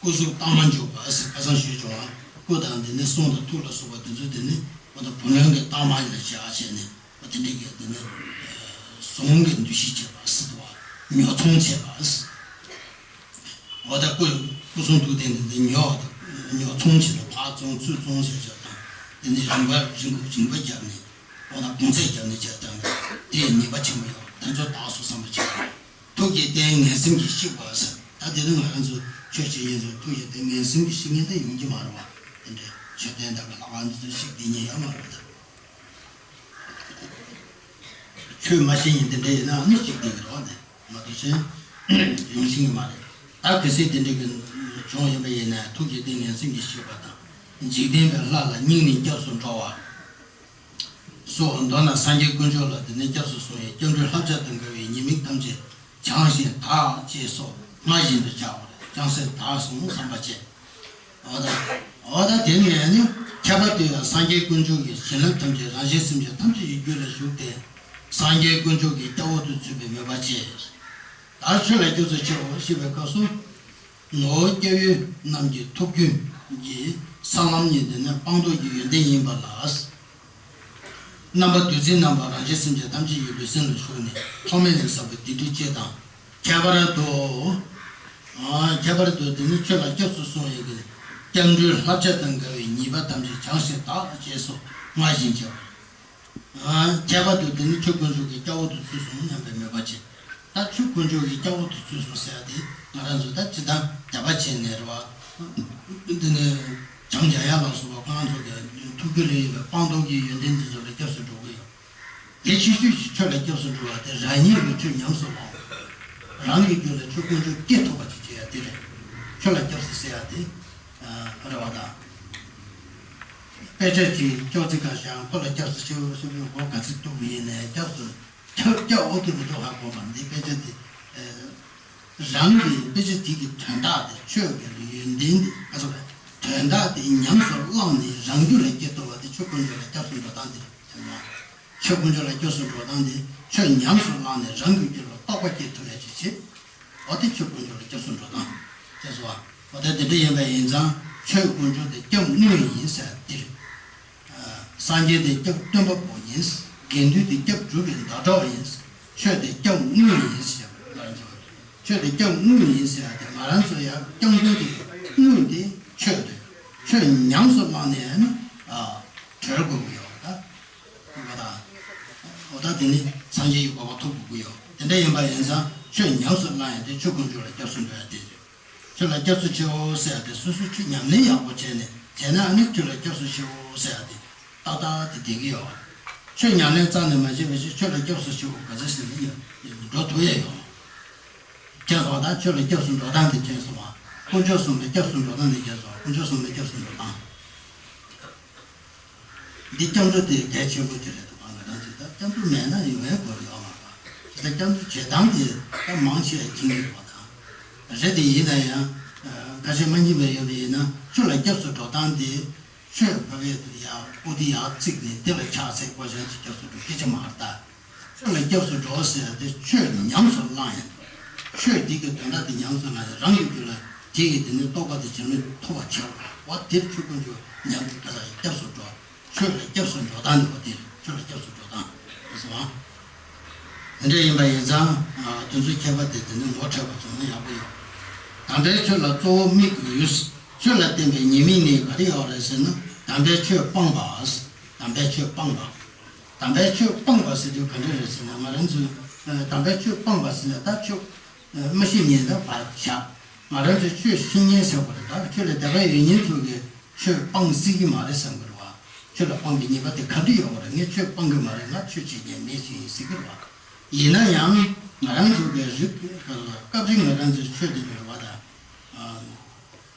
བྱས། སྐུ་གཟུགས་གཏའ་མ་འཇོག་པ་ཟེར་ཁ་སང་ཞུས་བྱུང་བ། སྐུ་དང་དེ་ནི་གསུང་དང་ཐུགས་ལ་སོགས་པ་དེ་ཚོ་དེ་ནི་འོ་ད་བུ་ལོན་གྱི་གཏའ་མ་ལ་བཞག་བྱས་ནས། དེ་འདྲའི་གི་དེ་ནི་གཟུངས་ཀྱི་འདུ་ཤེས་བྱེད་པ་ཟེར་དུ་བ། ཉོ་ཚོང་བྱེད་པ། འོ་ད་སྐུ་སྐུ་གསུང་ཐུགས་རྟེན་དེ་འདི་ཉོ་ཉོ་ཚོང་བྱེད་པ། ཕར་བཙོང་ཚུར་བཙོང་བྱེད་བྱ་དང་། དེ་ནི་རིན་པ་རིན་གོང་རིན་པ་བརྒྱབ་ནས་འོ་ད་གོང་ཚད་བརྒྱབ་ནས་བྱས་ཙང་དེ་ཉེས་པ་ཆེན་པོ་ཡོད། དེ་ཚོ་དག་སོང་བསམ་པ་བྱེད་པ། ཐུགས་ཀྱི་རྟེན་ངན་སེམས་ཀྱིས་བཤིག་པ་ཟེར། ད་དེ་ནི་ང་རང་ཚོ་ཆོས་བྱེད་མཁན་ཚོ་ཐུགས་ཀྱི་རྟེན་ངན་སེམས་ཀྱིས་བཤིག་མཁན་དེ་ཡོང་གི་མ་རེད་བ། དེ་འདྲའི་མཆོད་རྟེན་དག་གི་ལྷ་ཁང་འདི་ཚོ་བཤིག་བསྡད་མཁན་ཡོད་མ་རེད་བ། ད། ཆོས་མ་ཤེས་མཁན་དེ་འདྲ་ཡིན་ན་ནི་གཅིག་བསྡད་ཀྱི་རེད་བ། དེ་མ་གཏོགས་གཞན་ཡོང་ཤེས་ཀྱི་མ་རེད། ད་གལ་སྲིད་དེ་འདྲ་གི་བྱུང་ཡོད་པ་ཡིན་ན་ཐུགས་ཀྱི་རྟེན་ངན་སེམས་ཀྱིས་བཤིག་པ་དང་། འཇིག་རྟེན་པའི་ལྷ་ལ་སྙིང་ནས་སྐྱབས་སུ་འགྲོ་བ་སོགས། མདོར་ན་སངས་རྒྱས་དཀོན་མཆོག་ལ་དེ་ནས་སྐྱབས་སུ་སོང་བའི་སྐྱབས་འགྲོའི་བསླབ་བྱ་དང་འགལ་བའི་ཉེས་དམིགས་ཐམས་ཅད་བྱང་ཞིང་དག་ཅེས་སོགས་སྔར་བཞིན་དུ་བྱའོ། བྱང་སེམས་དག་སོང་བསམ་པ་བྱས། འོ་ད། འོ་ད་དེ་ནས་ནི་ཁྱད་པར་དུ་ཡང་སངས་རྒྱས་དཀོན་མཆོག་གི་བྱིན་རླབས་ཐམས་ཅད་རང་གཞན་སེམས་ཅན་ཐམས་ཅད་ཀྱི་རྒྱུད་ལ་ཞུགས་ཏེ། སངས་རྒྱས་དཀོན་མཆོག་གི་སྐྱབས་འོག་ཏུ་ཚུད་པའི་མོས་པ་བྱས། ད་ཆོས་ལ་སྐྱབས་སུ་མཆིའོ་ཞེས་པའི་སྐབས་སུ། ངོ་བོ་སྐྱབས་ཡུལ་རྣམས་ཀྱི་ཐུགས་རྒྱུད་ཀྱི་ས་ལམ་གཉིས་དེ་ནི་སྤངས་རྟོགས་ཀྱི་ཡོན་ཏན་ཡིན་པ་ལ། རྣམ་པ་བདུད་རྩིའི་རྣམ་པ་རང་གཞན་སེམས་ཅན་ཐམས་ཅད་ཀྱི་ལུས་སེམས་ལ་ཞུགས་ནས་ཐོག་མེད་ནས་བསགས་པའི་སྡིག་སྒྲིབ་བཅས་དང་། ཁྱད་པར་དུ། ཨ། ཁྱད་པར་དུ་དེ་ནི་ཆོས་ལ་སྐྱབས་སུ་སོང་བའི་གི་སྐྱབས་འགྲོའི་བསླབ་བྱ་དང་འགལ་བའི་ཉེས་པ་ཐམས་ཅད་བྱང་ཞིང་དག་ཅེས་སོགས་སྔར་བཞིན་བྱ་བ། ཨ། ཁྱད་པར་དུ་དེ་ནི་ཆོས་དཀོན་མཆོག་གི་སྐྱབས་འོག་ཏུ་ཚུད་སོང་སྙམ་པའི་མོས་པ་བྱེད། ད་ཆོས་དཀོན་མཆོག་གི་སྐྱབས་འོག་ཏུ་ཚུད་སོང་ཟེར་ཡ་དེ་ང་རང་ཚོ་ད་ཇི་ལྟར་དད་པ་བྱས་ནས་རེད་བ། འདི་ནི་བྱམས་བརྒྱ་ཡན་ལ་སོགས་པ་ཁོང་ཚོ་གི་ཐུགས་རྒྱུད་ལ་ཡོད་པའི་སྤངས་རྟོགས་ཀྱི་ཡོན་ཏན་འདི་ཚོ་ལ་སྐྱབས་སུ་འགྲོ་གི་ཡོད། དེ་ཆེ་ཤོས་ཀྱི་ཆོས་ལ་སྐྱབས་སུ་འགྲོ་བ་དེ་རང་ཉིད་ཀྱི་ཆོས་ཉམས་སུ་བླང་བ། རང་གི་རྒྱུད་ལ་ཆོས་དཀོན་མཆོག་སྐྱེ་ཐུབ་པ་ཅིག་བྱེད་ཡ་དེ་རེད། ཆོས་ལ་སྐྱབས་སུ་ཟེར་ཡ་དེ་རེད་བ་དང་། དཔེ་ཆ་ཅིག་ཅོག་ཙེ་ཁ་བཞག་ཁོ་ལ་སྐྱབས་སུ་མཆིའོ་ཞེས་པའི་སྒོ་ག་ཚོད་གཏུག་གི་ཡིན་ནའི་སྐྱབས་སུ་སྐྱབས་སྐྱབས་འོག་ཏུ་མི་འགྲོ་ཧ་གོ་བ་འདི་དཔེ་ཆ་དེ། རང་གི་དཔེ་ཆ་དེ་གི་དོན་དག་དེ་ཆོས་ཀྱི་ཡོན་ཏན་དེ་ཨ་སོ་དོན་དག་དེ་ཉམས་སུ་བླངས་ནས་རང་རྒྱུད་ལ་སྐྱེ་ཐུབ་པ་དེ་ཆོས་དཀོན་མཆོག་ལ་སྐྱབས་སུ་འགྲོ་སྟངས་དེ་རེད། ཆོས་དཀོན་མཆོག་ལ་སྐྱབས་སུ་འགྲོ་སྟངས་དེ་ཆོས་ཉམས་སུ་བླངས་ནས་རང་གི་རྒྱུད་ལ་རྟོགས་པ་སྐྱེ་ཐུབ་ཡ་ཅིག་བྱེད། འོ་དེ་ཆོས་དཀོན་མཆོག་ལ་སྐྱབས་སུ་འགྲོ་སྟངས་ཅེས་སོ། འོ་དེ་དེ་འདྲ་ཡིན་པ་ཡིན་ཙང་ཆོས་དཀོན་མཆོག་དེ་སྐྱབས་དངོས་ཡིན་ཟེར་དེ་རེད། སངས་རྒྱས་དེ་སྐྱབས་སྟོན་པ་པོ་ཡིན། དགེ་འདུན་དེ་སྐྱབས་སྒྲུབ་པའི་བདག་སྒྲ་བ་ཡིན། ཆོས་དེ་སྐྱབས་དངོས་ཡིན་ཟེར་བ་ལ་འཇོག་ཆོས་དེ་སྐྱབས་དངོས་ཡིན་ཟེར་ཡ་དེ་ང་རང་ཚོ་ཡ་སྐྱབས་མགོན་དེ་དངོས་དེ་ཆོས་དེ་ཆོས་ཉམས་སུ་བླངས་ནས་ནི་གྲོལ་དགོས་ཀྱི་ཡོད་ད། འོ་ད་འོ་ད་དེ་ནི་སངས་རྒྱས་ཀྱི་གོ་འཕང་ཐོབ་དགོས་ཀྱི་ཡོད། དེ་འདྲ་ཡིན་པ་ཡིན་ཙང་ཆོས་ཉམས་སུ་བླངས་ཡ་དེ་ཆོས་དཀོན་མཆོག་ལ་སྐྱབས་སུ་འགྲོ་ཡ་དེ་རེད། ཆོས་ལ་སྐྱབས་སུ་མཆིའོ་ཟེར་ཡ་དེ་སོ་སོའི་ཆོས་ཉམས་ལེན་ཡག་པོ་བྱས་ནས་བྱས་ན་ཨ་ནི་ཆོས་ལ་སྐྱབས་སུ་མཆིའོ་ཟེར་ཡ་དེ་ཏག་ཏག་དེ་བསྡད་ཀྱི་ཡོད། ཆོས་ཉམས་ལེན་རྩ་ནས་མ་བྱས་པའི་ཕྱིར་ཆོས་ལ་སྐྱབས་སུ་མཆིའོ་ག་ཚོད་ཟེར་ནས་ཡོད་འགྲོ་ཐུབ་ཡས་ཡོད། མཁྱེན་སོང་ད། ཆོས་ལ་སྐྱབས་སུ་འགྲོ་སྟངས་དེ་མཁྱེན་སོང་བ། དཀོན་མཆོག་གསུམ་ལ་སྐྱབས་སུ་འགྲོ་སྟངས་དེ་མཁྱེན་སོང་། དཀོན་མཆོག་གསུམ་ལ་སྐྱབས་སུ་འགྲོ་སྟངས། འདི་སྐྱབས་འགྲོ་དེ་གལ་ཆེན་པོ་དེ་རེད་འདུག་ག་ང་རང་ཚོས་ད་སྐྱབས་འགྲོ་མེད་ན་ཡོང་ཡས་དགོས་ཡོད་མ་རེད་པ། ད་སྐྱབས་འགྲོ་བྱེད་སྟངས་དེ་ད་མང་ཆེ་བ་མཁྱེན་གྱི་རེད་པ། ད་རེད་དེ་ཡིན་ན་ཡང་ཁ་ཤས་མ་མཁྱེན་པ་ཡོད་པ་ཡིན་ན་ཆོས་ལ་སྐྱབས་སུ་འགྲོ་སྟངས་དེ་ཆོས་ཕ་གི་ཡག་པོ་དེ་ཡར་བརྩིགས་ནས་དེ་ལ་ཕྱག་འཚལ་དགོས་བྱས་ཀྱི་སྐྱབས་སུ་འགྲོ་སྐད་ཆ་མ་རེད་ད། ཆོས་ལ་སྐྱབས་སུ་འགྲོ་ཟེར་ཡ་དེ་ཆོས་ཉམས་སུ་བླང་ཡ། ཆོས་འདི་གི་དོན་དག་དེ་ཉམས་སུ་བླང་ཡ་རང་གི་རྒྱུད་ལ་དེ་ཡི་དེ་ནི་རྟོགས་པ་དེ་བྱང་ནས་ཐོབ་པར་བྱ་བ་དེར་ཆོས་དཀོན་མཆོག་ཉམས་སུ་བླང་ཡ་སྐྱབས་སུ་འགྲོ། ཆོས་ལ་སྐྱབས་སུ་འགྲོ་སྟངས་ནི་བ་དེ་ཆོས་ལ་སྐྱབས་སུ་འགྲོ་སྟངས་རེད་སོང་ཨ། དེ་འདྲ་ཡིན་པ་ཡིན་ཙང་དེ་ཚོའི་ཁྱད་པར་དེ་དེ་ནི་ངོ་འཕྲོད་པ་བྱུང་ན་ཡག་པོ་ཡོད། དམ་པའི་ཆོས་ལ་གཙོ་བོ་དམིགས་དགོས། ཆོས་ལ་བརྟེན་པའི་ཉེས་དམིགས་ནི་ག་རེ་ཡོད་རེད་ཟེར་ན་དམ་པའི་ཆོས་སྤངས་པ། དམ་པའི་ཆོས་སྤངས་པ། དམ་པའི་ཆོས་སྤངས་པ་ཟེར་དུས་ག་འདྲ་རེད་ཟེར་ན་ང་རང་ཚོས་དམ་པའི་ཆོས་སྤངས་པ་ཟེར་ན་ད་ཆོས་མ་ཤེས་མཁན་ད་བར་བཞག་ང་རང་ཚོས་ཆོས་ཤེས་མཁན་ཟེར་བ་རེད། ད་ཆོས་ལ་དད་པ་ཡོད་མཁན་ཚོ་གིས་ཆོས་སྤང་སྲིད་ཀྱི་མ་རེད་བསམ་གྱི་རེད་བ། ཆོས་ལ་སྤང་པའི་ཉེས་པ་དེ་ག་འདྲ་ཡོད་པ་རེད། ངས་ཆོས་སྤང་གི་མ་རེད། ང་ཆོས་བྱེད་མཁན་མེད་ཅིག་ཡིན་ཟེར་གྱི་རེད་བ། ཡིན་ན་ཡང་ང་རང་ཚོ་གིས་རིག་སྐབས་རིག་ང་རང་ཚོའི་ཆོས་དེ་ནི་རེད་བ་ད།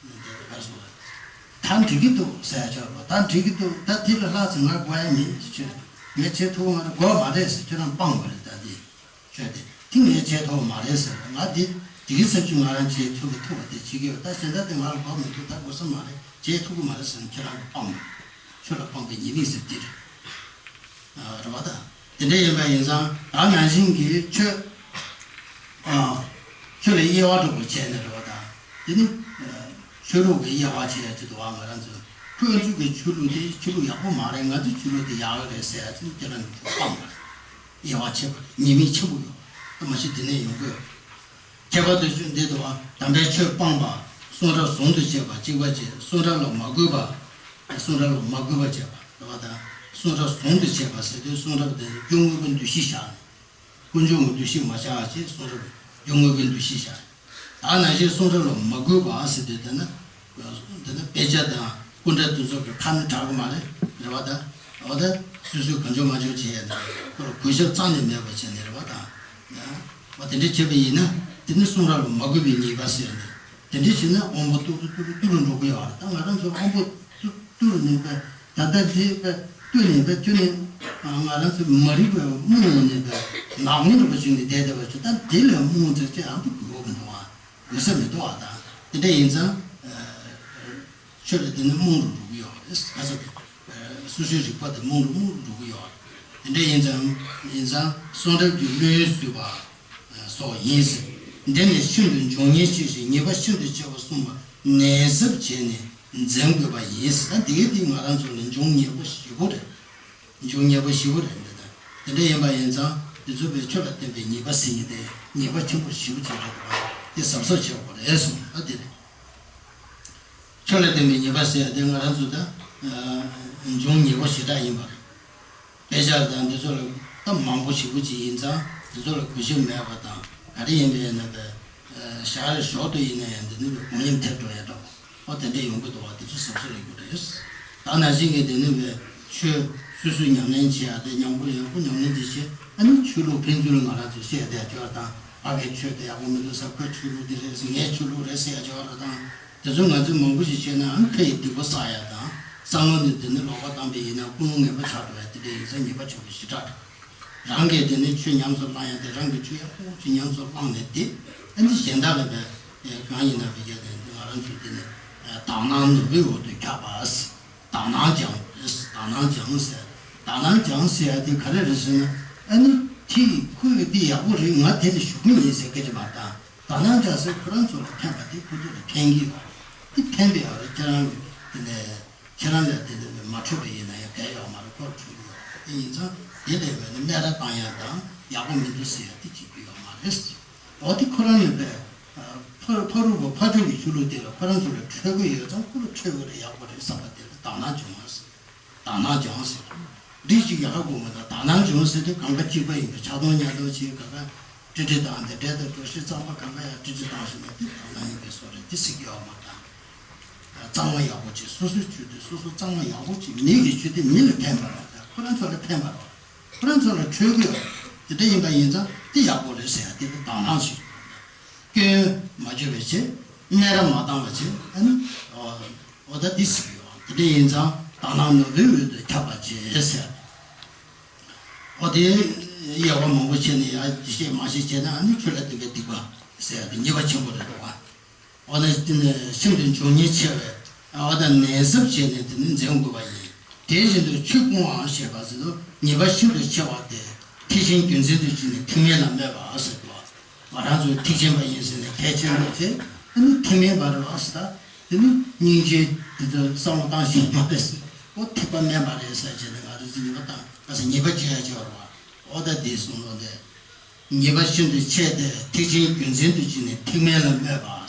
ཨ། ད་འགྲིག་གི་འདུག་ཟེར་ཡ་ཆོག་རེད་བ། ད་འགྲིག་གི་འདུག་ད་དེ་ལས་ལྷག་ཙམ་ང་དགོས་ཡ་མེད་ཟེར་ཆོས་ངས་བྱེད་ཐུབ་ང་དགོས་མ་རེད་ཟེར་ཁྱོད་རང་སྤང་དགོས་རེད་ད་འདི། ཆོས་དེ་དེ་ངས་བྱེད་ཐུབ་མ་རེད་ཟེར། ང་འདི་དེ་གི་སེམས་ཤུགས་ང་རང་བྱེད་ཐུབ་ཀྱི་ཐུབ་པ་དེ་བྱེད་ཀྱི་ཡོད། ད་གཞན་དག་དེ་ང་ལ་དགོས་མི་འདུག་ད་དགོས་ས་མ་རེད། བྱེད་ཐུབ་ཀྱི་མ་རེད་ཟེར་ན་ཁྱེད་རང་གི་སྤང་། ཆོས་ལ་སྤངས་པའི་ཉེས་དམིགས་ཟེར་དེ་རེད། རེད་བ་ད། དེ་འདྲ་ཡིན་པ་ཡིན་ཙང་ད་ནང་བཞིན་གྱི་ཆོས། ཆོས་ལ་དབྱེ་བ་འགྲོ་དགོས་བྱས་ནས་རེད་བ་ད། དེ་ནི་ཆོས་ལུགས་ཀྱི་དབྱེ་བ་ཕྱེ་ཡ་ཅིག་འདུག་བ། ང་རང་ཚོས་ཁོས་ཚོས་ཀྱི་ཆོས་ལུགས་དེ་ཆོས་ལུགས་ཡག་པོ་མ་རེད། ང་ཚོའི་ཆོས་ལུགས་དེ་ཡག་གི་རེད་ཟེར་ཡ་ཅིག་ཁྱེད་རང་གི་ཆོས་སྤངས་པ་རེད། དབྱེ་བ་ཕྱེ་བ་རེད། ཉེས་དམིགས་ཆེན་པོ་ཡོད། ད་མ་གཞི་དེ་ནས་ཡོང་གི་ཡོད། ཁྱད་པར་དུ་ཆོས་འདི་དུ་བ་དམ་པའི་ཆོས་སྤངས་པ། གསུང་རབ་ཟུང་དུ་འབྱེད་པ་གཅིག་པ་བྱས། གསུང་རབ་ལ་མ་གུས་པ། གསུང་རབ་ལ་མ་གུས་པ་བྱས་པ་རེད་བ་དང་། གསུང་རབ་ཟུང་དུ་འབྱེད་པ་ཟེར་དུས་གསུང་རབ་དེ་སྐྱོ་དངོས་པོའི་འདུ་ཤེས་བཞག་ནས། དཀོན་མཆོག་གི་འདུ་ཤེས་མ་བཞག་ཅེས་གསུང་རབ་སྐྱོ་དངོས་པོའི་འདུ་ཤེས་བཞག་ད་ནང་བཞིན་གསུང་རབ་ལ་མ་གུས་པ་ཟེར་དུས་དེ་ན། འདི་ནི་དཔེ་ཆ་དང་སྐུ་འདྲ་དེ་ཚོ་གི་ཁ་ནས་གྲག་གི་མ་རེད། རེད་བ་ད། འོ་ད། སོ་སོས་གང་བྱུང་མ་བྱུང་བྱས་ཡ་ན་ཁོ་ལ་གུས་ཞབས་རྩ་ནས་མེད་པ་བྱས་ནས་རེད་བ་ད། འོ་དེ་འདྲ་བྱས་པ་ཡིན་ན་དེ་ནི་གསུང་རབ་ལ་མ་གུས་པའི་ཉེས་པ་ཟེར་ནས་དེ་འདྲ་བྱས་ན་དབང་པོ་ཏུ་རུ་ཏུ་རུ་ཏུ་རུ་འགྲོ་གི་ཡོད་རེད། ད་ང་རང་ཚོ་དབང་པོ་ཏུ་ཏུ་རུ་ནས་པ་ད་ལྟ་འདི་པ་ཏུ་ནས་པ་ཏུ་ནས་ང་རང་ཚོ་མ་རིག་པའི་རྨོངས་ནས་པ་ནག་མོ་འདྲ་པོ་ཞིག་ནས་བསྡད་བསྡད་པ་ཚོ་ད་དེ་ལས་རྨོངས་ཚར་ཅེས་ཨ་མདོ་གུས་པ་མི་འདུག་ཨ། གུས་ས་མི་འདུག་ཨ། ད་དེ་འདྲ་ཡིན་ཙང་། ཆོས་ལ་དེ་ནི་རྨོངས་རུ་འགྲོ་གི་ཡོད་རེད། ག་ཚོད་དེ། སོ་སོའི་རིག་པ་དེ་རྨོངས་རུ་རྨོངས་རུ་འགྲོ་གི་ཡོད་རེད། དེ་འདྲ་ཡིན་ཙང་། ཡིན་ཙང་གསུང་རབ་ཀྱི་བློ་ཡུལ་བཟོད་པ་སོགས་ཡིན་ཟེར། འདི་ནི་ཤིན་ཏུ་འབྱུང་ཉེས་ཆེ་ཞིང་ཉེས་པ་ཤིན་ཏུ་ཆེ་བར་གསུངས་པ་ནན་གཟབ་བྱས་ནས་འཛེམ་དགོས་པ་ཡིན་ཟེར། ད་འདི་གའི་དེ་ང་རང་ཚོ་ལ་འབྱུང་ཉེས་པོ་ཞེ་པོ་རེད། འབྱུང་ཉེས་པོ་ཞེ་པོ་རེད་འདི་ལྟར། དེ་འདྲ་ཡིན་པ་ཡིན་ཙང་དེ་ཚོ་བས་ཆོས་ལ་བརྟེན་པའི་ཉེས་པ་ཟེར་མཁན་དེ་ཉེས་པ་ཆེན་པོ་ཞེ་པོ་ཅིག་རེད་འདུག་པ། དེ་གཟབ་གཟབ་བྱེད་དགོས་རེད་གསུངས་པ་དེ་རེད། ཆོས་ལ་བརྟེན་པའི་ཉེས་པ་ཟེར་ཡ་དེ་ང་རང་ཚོ་ད་འབྱུང་ཉེས་པོ་ཞེ་དྲག་ཡིན་པ་རེད། དཔེ་ཆ་དང་འདི་ཚོ་ལ་ད་མང་པོ་ཞེ་པོ་ཅིག་ཡིན་ཙང་འདི་ཚོ་ལ་གུས་ཞབས་མེད་པ་དང་ག་རེ་ཡིན་པའི་ན་པའི་ཞག་རེ་ཞོགས་དུ་ཡིན་ན་ཡང་འདི་ནི་པའི་དགོངས་ཉམས་ཐེབས་འགྲོ་ཡ་འདྲ་བོ། ཨོ་དེ་འདྲ་ཡོང་གི་འདུག་བ། དེ་ཚོ་གཟབ་གཟབ་ཡོང་གི་རེད། ད་ནང་བཞིན་གྱི་དེ་ནི་བའི་ཆོས་སོ་སོས་ཉམས་ལེན་བྱེད་ཡ་དེ་ཉམས་པོ་ཡག་པོ་ཉམས་ལེན་དེ་བྱེད། ཨ་ནི་ཆོས་ལུགས་ཕན་ཚུན་ལ་ང་རང་ཚོས་བཤད་བསྡད་ཡ་ཅིག་ཡོད་རེད་དང་། ཨ་ཕའི་ཆོས་དེ་ཡག་པོ་མི་འདུག་ཟེར། ཁོའི་ཆོས་ལུགས་དེ་རེད་ཟེར། ངའི་ཆོས་ལུགས་རེད་ཟེར་ཡ་ཅིག་ཡོད་རེད་དང་། དེ་ཚོ་ང་ཚོས་མང་པོ་ཞིག་བཤད་ན་ཨ་ནི་ཕ་ཡི་སྡིག་པ་བསགས་ཡ་དང་། སང་ལོ་ནས་དེ་ནི་ལོག་པ་བཏང་པ་ཡིན་ན་ཀུན་སློང་ངན་པ་ཆགས་འགྲོ་ཡ་དེ་འདྲ་ཡིན་ཙང་ཉེས་པ་ཆེན་པོ་ཞེ་དྲག་རེད། རང་གིས་དེ་ནི་ཆོས་ཉམས་སུ་བླང་ཡ་དེ་རང་གིས་ཆོས་ཡག་པོ་ཅིག་ཉམས་སུ་བླངས་ནས་དེ་ཨ་ནི་གཞན་དག་ལ་བས་གང་ཡིན་ན་བས་ཀྱང་དེ་ང་རང་ཚོས་དེ་ནི་དག་སྣང་ནོར་བུའི་འོག་ཏུ་འཁྱགས་པ། དག་སྣང་སྦྱང་རེད། དག་སྣང་སྦྱང་ཟེར། དག་སྣང་སྦྱང་ཟེར་ཡ་དེ་ག་རེ་རེད་ཟེར་ན། ཨ་ནི་དེ་ཁོས་འདི་ཡག་པོ་རེད། ང་དེ་ལ་ཞུགས་ཀྱི་ཡིན་ཟེར་སྐད་ཆ་མ་བཏང་། དག་སྣང་སྦྱང་ཟེར་ཁོ་རང་ཚོ་ལ་ཕན་པ་དེ་ཁོ་ཚོ་ལ་ཕན་གྱི་ཡོད་རེད། དེ་ཕན་པའི་ཡོད་རེད། ཁྱེད་རང་གི་དེ་ནས་ཁྱེད་རང་ལ་དེ་ལས་མ་འཕྲོད་པ་ཡིན་ན་ཡང་གལ་ཡོད་མ་རེད། ཁོ་ལ་འཕྲོད་ཀྱི་ཡོད་རེད། དེ་ཡིན་ཙང་དེ་ལས་བས་ནི་སྨད་ར་བཏང་ཡ་དང་ཡག་པོ་མི་འདུག་ཟེར་ཡ་དེ་བྱེད་རྒྱུ་ཡོད་མ་རེད། འོ་དེ་ཁོ་རང་ནས་པས། ཕ་ཕ་རུ་བ་ཕ་ཆོས་ཀྱི་ཆོས་ལུགས་དེ་ལ་ཁོ་རང་ཚོ་ལ་འཕྲོད་ཀྱི་ཡོད་ཙང་ཁོ་ལ་འཕྲོད་ཀྱི་རེད། ཡག་པོ་རེད་བསམ་པ་དེ་ལ་དག་སྣང་སྦྱོང་བ་ཟེར། དག་སྣང་སྦྱོང་ཟེར། འདི་ཅིག་ཡག་པོ་མ་གཏོགས་དག་སྣང་སྦྱོང་ཟེར་དུས་གང་ག་གཅིག་པ་ཡིན་པའི་ཆགས་སྡང་གཉའ་སྡང་བྱེད་ག་ག་ཁྲིད་ཁྲིད་བཏང་སྟེ་འབྲས་དང་བཀྲ་ཤིས་གཙང་མ་གང་ག་ཡང་ཁྲིད་ཁྲིད་བཏང་ཞིག་ན་དེ་དག་སྣང་ཡིན་པའི་བཟོ་རེད། དེ་སྲིད་ཀྱི་ཡོག་མ་དང་། གཙང་མ་ཡག་པོ་བྱེད། སོ་སོའི་ཆོས་དེ་སོ་སོ་གཙང་མ་ཡག་པོ་བྱེད། མི་གི་ཆོས་དེ་མི་ལ་ཕན་པ་རེད། ཁོ་རང་ཚོ་ལ་ཕན་པ་རེད། ཁོ་རང་ཚོ་ལ་འཕྲོད་ཀྱི་ཡོད། དེ་འདྲ་ཡིན་པ་ཡིན་ཙང་དེ་ཡག་པོ་རེད་ཟེར་ཡ་དེ་ལ་དག་སྣང་བྱེད། སྐྱོན་མ་བརྗོད་པ་བྱེད། སྨད་ར་མ་བཏང་བ་བྱེད། ཨ་ནི། འོ་ད་འདི་ཟེར་གྱི་ཡོད། དེ་འདྲ་ཡིན་ཙང་དག་སྣང་ནོར་བུའི་འོད་དུ་ཁྱབ་པར་བྱེད་ཟེར། འོ་དེ་དབྱེ་བ་མང་པོ་ཕྱེ་ནས་ཡ་བཤད་མ་བཤད་བྱས་ན་ཨ་ནི་ཆོས་ལ་བརྟེན་པའི་སྡིག་པ་ཟེར་ཡ་དེ་ཉེས་པ་ཆེན་པོ་རེད་འདུག་བ། འོ་ན་དེ་ནི་ཤིན་ཏུ་འབྱུང་ཉེན་ཆེ་བས། འོ་ད་ནན་གཟབ་བྱས་ནས་དེ་ནི་འཛེམ་དགོས་པ་ཡིན། དེ་བཞིན་དུ་ཆོས་སྤོང་བའང་ཞེས་པ་ཟེར་དུས་ཉེས་པ་ཤིན་ཏུ་ཆེ་བ་སྟེ། ཐེག་ཆེན་རྒྱུ་མཚན་དུ་བྱས་ནས་ཐེག་དམན་ལ་སྨོད་པ་ཟེར་དུས། ང་རང་ཚོའི་ཐེག་ཆེན་པ་ཡིན་ཟེར་ནས་གལ་ཆེན་པོ་བྱས། ཨ་ནི་ཐེག་དམན་པ་རེད་བ་ཟེར། ད་དེ་ནི་སྙིང་རྗེ་དེ་ཚོ་བསམ་བློ་བཏང་ཤེས་མ་རེད་ཟེར། ཨོ་ཐེག་པ་དམན་པ་རེད་ཟེར་བྱས་ནས་ང་རང་ཚོ་ཉེས་པ་བཏང་ང་ཚོ་ཉེས་པ་བྱེད་ཡ་བྱེད་པ་རེད་བ། ཨོ་ད་དེ་གསུང་ལོ་དེ། ཉེས་པ་ཤིན་ཏུ་ཆེ་སྟེ་ཐེག་ཆེན་རྒྱུ་མཚན་དུ་བྱས་ནས་ཐེག་དམན་ལ་སྨོད་པ།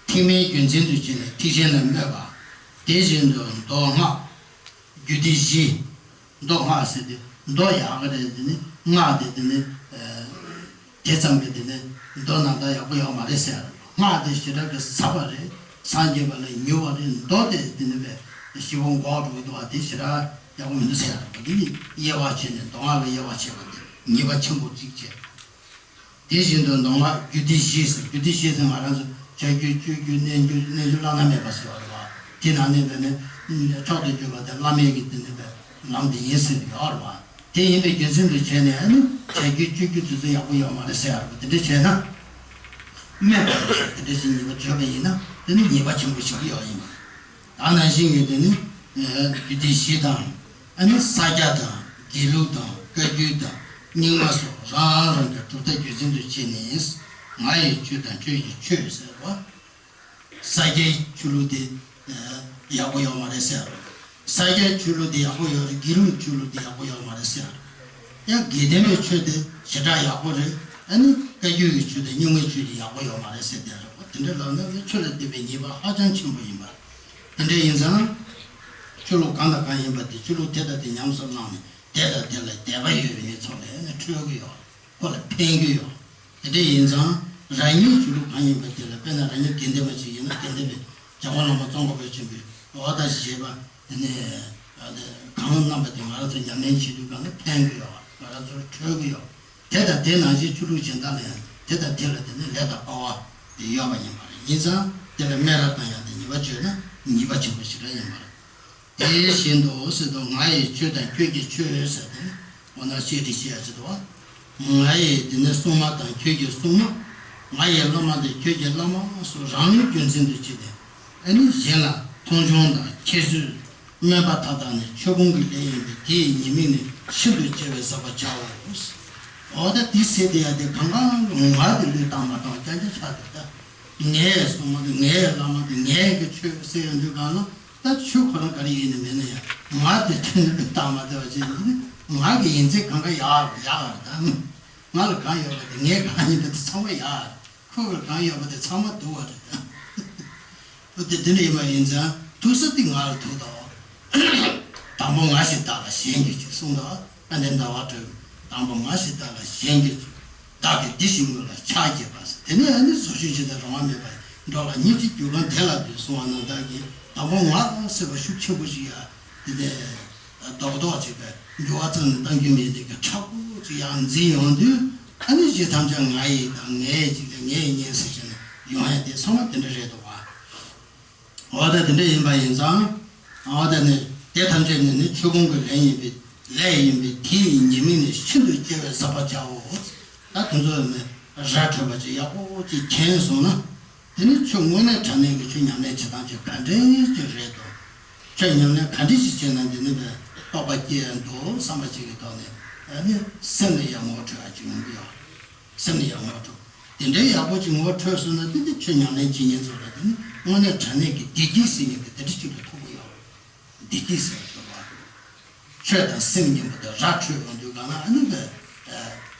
ཐེག་དམན་རྒྱུ་མཚན་དུ་བྱས་ནས་ཐེག་ཆེན་ལ་སྨོད་པ། དེ་བཞིན་དུ་མདོ་སྔགས། རྒྱུད་སྡེ་བཞི། མདོ་སྔགས་ཟེར་ཏེ་མདོ་ཡག་གི་རེད། དེ་ནི་སྔགས་དེ་དེ་ནི་དེ་ཙམ་གྱིས་དེ་ནི་མདོ་ནང་ལྟར་ཡག་པོ་ཡོད་མ་རེད་ཟེར། སྔགས་དེ་ཞེ་དྲག་གི་ཟབ་པ་རེད། སངས་རྒྱས་པ་ལས་མྱུར་བ་རེད། མདོ་དེ་དེ་ནི་བས་ཞི་བོ་འགོག་འགྲོ་གི་འདུག་བ། དེ་ཞེ་དྲག་ཡག་པོ་མི་འདུག་ཟེར། འདི་ནི་དབྱེ་བ་ཕྱེ་ནས་མདོ་སྔགས་ཀྱི་དབྱེ་བ་ཕྱེ་བ་དེ་ཉེས་པ་ཆེན་པོ་གཅིག་བྱས། དེ་བཞིན་དུ་མདོ་སྔགས་རྒྱུད་སྡེ་བཞི་ཟེར། རྒྱུད་སྡེ་བཞི་ཟེར་ང་རང་ཚོ་བྱ་རྒྱུད་སྤྱོད་རྒྱུད་རྣལ་འབྱོར་རྣལ་འབྱོར་བླ་ན་མེད་པ་ཟེར་བ་རེད་བ། དེ་ནང་ནས་དེ་ནི་མཆོག་ཏུ་གྱུར་པ་དེ་བླ་མེད་ཀྱི་དེ་ནི་ལམ་དེ་ཡིན་ཟེར་ཡོད་རེད་བ། དེ་ཡིན་པའི་རྒྱུ་མཚན་དུ་བྱས་ནས་ཨ་ནི་བྱ་རྒྱུད་སྤྱོད་རྒྱུད་དེ་ཚོ་ཡག་པོ་ཡོད་མ་རེད་ཟེར་ཡ་རེད་བ། དེ་འདྲ་བྱས་ན་སྨད་པ་རེད་ཟེར། དེ་འདྲ་ཞིག་ཉེས་པ་བརྗོད་པ་ཡིན་ན་དེ་ནི་ཉེས་པ་ཆེན་པོ་ཞིག་ཡོད་ཡིན་པ། ད་ནང་བཞིན་གྱི་དེ་ནི་རྒྱུད་སྡེ་བཞི་དང་། ཨ་ནི་ས་སྐྱ་དང་དགེ་ལུགས་དང་བཀའ་བརྒྱུད་དང་རྙིང་མ་སོགས་རང་རང་གི་གྲུབ་མཐའ་རྒྱུ་མཚན་དུ་བྱས་ནས་ང་ཡི་ཆོས་དང་ཁྱོད་ཀྱི་ཆོས་ཟེར་བ། ས་སྐྱའི་ཆོས་ལུགས་དེ་ཡག་པོ་ཡོད་མ་རེད་ཟེར། ས་སྐྱའི་ཆོས་ལུགས་དེ་ཡག་པོ་ཡོད་རེད། དགེ་ལུགས་ཆོས་ལུགས་དེ་ཡག་པོ་ཡོད་མ་རེད་ཟེར། ཡང་དགེ་ལྡན་པའི་ཆོས་དེ་ཞེ་དྲག་ཡག་པོ་རེད། ཨ་ནི་བཀའ་བརྒྱུད་ཀྱི་ཆོས་དེ་རྙིང་མའི་ཆོས་དེ་ཡག་པོ་ཡོད་མ་རེད་ཟེར་དེ་རེད་བ། དེ་འདྲ་ལབ་ན་ནི་ཆོས་ལ་བརྟེན་པའི་ཉེས་པ་ཧ་ཅང་ཆེན་པོ་ཡིན་པ། དེ་འདྲ་ཡིན་ཙང་། ཆོས་ལུགས་གང་དང་གང་ཡིན་པ་དེ་ཆོས་ལུགས་དེ་དང་དེ་ཉམས་སུ་བླངས་ནས་དེ་དང་དེ་ལ་དད་པ་ཡོད་པའི་མི་ཚོ་ལ་ནི་འཕྲོད་ཀྱི་ཡོད། ཁོ་ལ་ཕན་གྱི་ཡོད། དེ་འདྲ་ཡིན་ཙང་རང་ཉིད་ཆོས་ལུགས་གང་ཡིན་པ་དེ་ལ། དཔེར་ན་རང་ཉིད་དགེ་ལྡན་པ་ཞིག་ཡིན་ན་དགེ་ལྡན་པའི་འཇམ་མགོན་བླ་མ་ཙོང་ཁ་པ་ཆེན་པོའི་འོ་ད་ཞེས་པ་དེ་ནས་གང་གནང་པ་དེ་ང་རང་ཚོ་ཉམས་ལེན་བྱེད་དུས་གང་ལ་ཕན་གྱི་ཡོད། ང་རང་ཚོར་འཕྲོད་ཀྱི་ཡོད། དེ་དང་དེ་ནང་བཞིན་ཆོས་ལུགས་གཞན་དག་ལ་ཡང་དེ་དང་དེ་ལ་དེ་ནི་ལས་དང་སྤོབས་པ་དེ་ཡོད་པ་ཡིན་པ་རེད། ཡིན་ཙང་དེ་ལ་སྨད་ར་བཏང་ཡང་དེ་ཉེས་པ་བརྗོད་ན་ཉེས་པ་ཆེན་པོ་ཞིག་རེད་ཡིན་པ་རེད། དེ་བཞིན་དུ་ཟེར་དུས་ང་ཡི་ཆོས་དང་ཁྱོད་ཀྱི་ཆོས་ཟེར་དེ་ནི་འོ་ན་བཤད་ཁྲིད་བཤད་ཡ་ཟེར་དུས་ང་ཡི་དེ་ནི་སྲུང་མ་དང་ཁྱོད་ཀྱི་སྲུང་མ། ང་ཡི་བླ་མ་དང་ཁྱོད་ཀྱི་བླ་མ་སོགས་རང་ལུགས་རྒྱུ་མཚན་དུ་བྱས་ཏེ། ཨ་ནི་གཞན་ལ་མཐོང་ཆུང་དང་ཁྱད་གསོད། སྨད་པ་མཐའ་དག་ནི་ཆོས་སྤོང་གི་ལས་ཡིན་པས་དེ་ཡི་ཉེས་དམིགས་ནི་ཤིན་ཏུ་དཔྱད་པས་གཟབ་པར་བྱའོ། འོ་ད་དེ་ཟེར་དེ་ཡ་དེ་གང་གང་ང་དེ་ལུས་བཏང་མ་བཏང་རྐྱང་རྐྱང་ཆགས་དེ་ད། ངའི་སྲུང་མ་དེ་ངའི་བླ་མ་དེ་ངའི་གི་ཆོས་ཟེར་ཡོང་དུས་གང་ལ་ད་ཆོས་ཁོ་རང་ག་རེ་ཡིན་ནི་མིན་ནི་ཡ་ང་དེ་ཁྱོད་ནི་ལུས་བཏང་མ་བསྡད་པ་ཅིག་ཡིན་ནི་ང་གི་ཡིན་ཚད་གང་ག་ཡག་ཡག་རེད་ད། ང་ལ་གང་ཡོད་པ་དེ་ངའི་གང་ཡིན་པ་དེ་ཚང་མ་ཡག་རེད། ཁོ་གི་གང་ཡོད་པ་དེ་ཚང་མ་སྡུག་པ་རེད། འོ་དེ་དེ་འདྲ་ཡིན་པ་ཡིན་ཙང་ཐུག་ས་དེ་ང་ལ་ཐུག་དང་། དང་པོ་ང་ཞེས་བདག་ལ་ཞེན་གྱིས་ཆོས་གསུངས་དང་། དཔལ་ལྡན་ཟླ་བ་གྲགས་པས་དང་པོ་ང་ཞེས་བདག་ལ་ཞེན་གྱིས་ཆོས། བདག་གིས་འདི་ཞིག་སྨོས་ལ་ཕྱག་བགྱིས་པ་ཟེར། དེ་ནས་ཨ་ནི་བཟོ་ཞིང་བྱེད་དང་རང་དབང་མེད་པ་འགྲོ་ལ་སྙིང་རྗེ་རྒྱུ་གང་དེ་ལ་འདུད་གསུང་བ་ན་བདག་གིས་དང་པོ་ང་ཟེར་བ་ཤུགས་ཆེན་པོ་ཞིག་ཡ། དེ་ནས་རྡོག་རྡོག་ཅིག་གི་འགྱུར་བ་ཙམ་ནས་གཏང་རྒྱུ་མེད་དེ་གི་མཁྲེགས་པོ་ཅིག་ཡར་འཛིན་ཡོང་དུས་ཨ་ནི་གཞི་ཐམས་ཅད་ང་ཡི་དང་ངའི་ཅིག་ལས་ངའི་ཉེན་ཟེར་བྱས་ནས་ཡོང་ཡ་དེ་ཚང་མ་དེ་འདྲ་རེད་འདུག་བ། འོ་ད་དེ་འདྲ་ཡིན་པ་ཡིན་ཙང་། འོ་ད་ནི་དེ་ཐམས་ཅད་ནི་ནི་ཆོས་སྤོང་གི་ལས་ཡིན་པས་ལས་ཡིན་པས་དེ་ཡི་ཉེས་དམིགས་ནི་ཤིན་ཏུ་དཔྱད་པས་གཟབ་པར་བྱའོ། ད་དེ་ཚོ་ནི་ར་འཕྲོད་པ་ཅིག་ཡག་པོ་ཅིག་མཁྱེན་སོང་ན། དེ་ནི་ཆོས་དངོས་གནས་དྲང་གནས་ཀྱི་ཆོས་ཉམས་ལེན་བྱེད་སྟངས་ཀྱི་ག་འདྲའི་ཅིག་རེད་དོ། ཆོས་ཉམས་ལེན་ག་འདྲ་ཞིག་བྱས་ན་འདི་ནི་བས་རྟོགས་པ་སྐྱེ་ཡ་འདུག་བསམ་པ་ཅིག་གི་ཐོག་ནས་ཨ་ནི་སེམས་ལ་ཡང་ངོ་འཕྲོད་ཡ་ཅིག་ཡོང་གི་ཡོད། སེམས་ལ་ཡང་ངོ་འཕྲོད། དེ་འདྲའི་ཡག་པོ་ཅིག་ངོ་འཕྲོད་སོང་ན་དེ་འདི་ཆོས་ཉམས་ལེན་བྱེད་མཁན་ཚོ་ལ་དེ་ནི་དངོས་གནས་དྲང་གནས་ཀྱི་བདེ་སྐྱིད་ཟེར་མཁན་དེ་དེ་འདྲ་ཅིག་ལ་ཐོབ་ཀྱི་ཡོད། བདེ་སྐྱིད་ཟེར་བ་ཞིག་རེད་བ། ཆོས་དང་སེམས་གཉིས་པོ་དེ་ར་འཕྲོད་ཡོང་དུས་གང་ལ་ཨ་ནི་བས།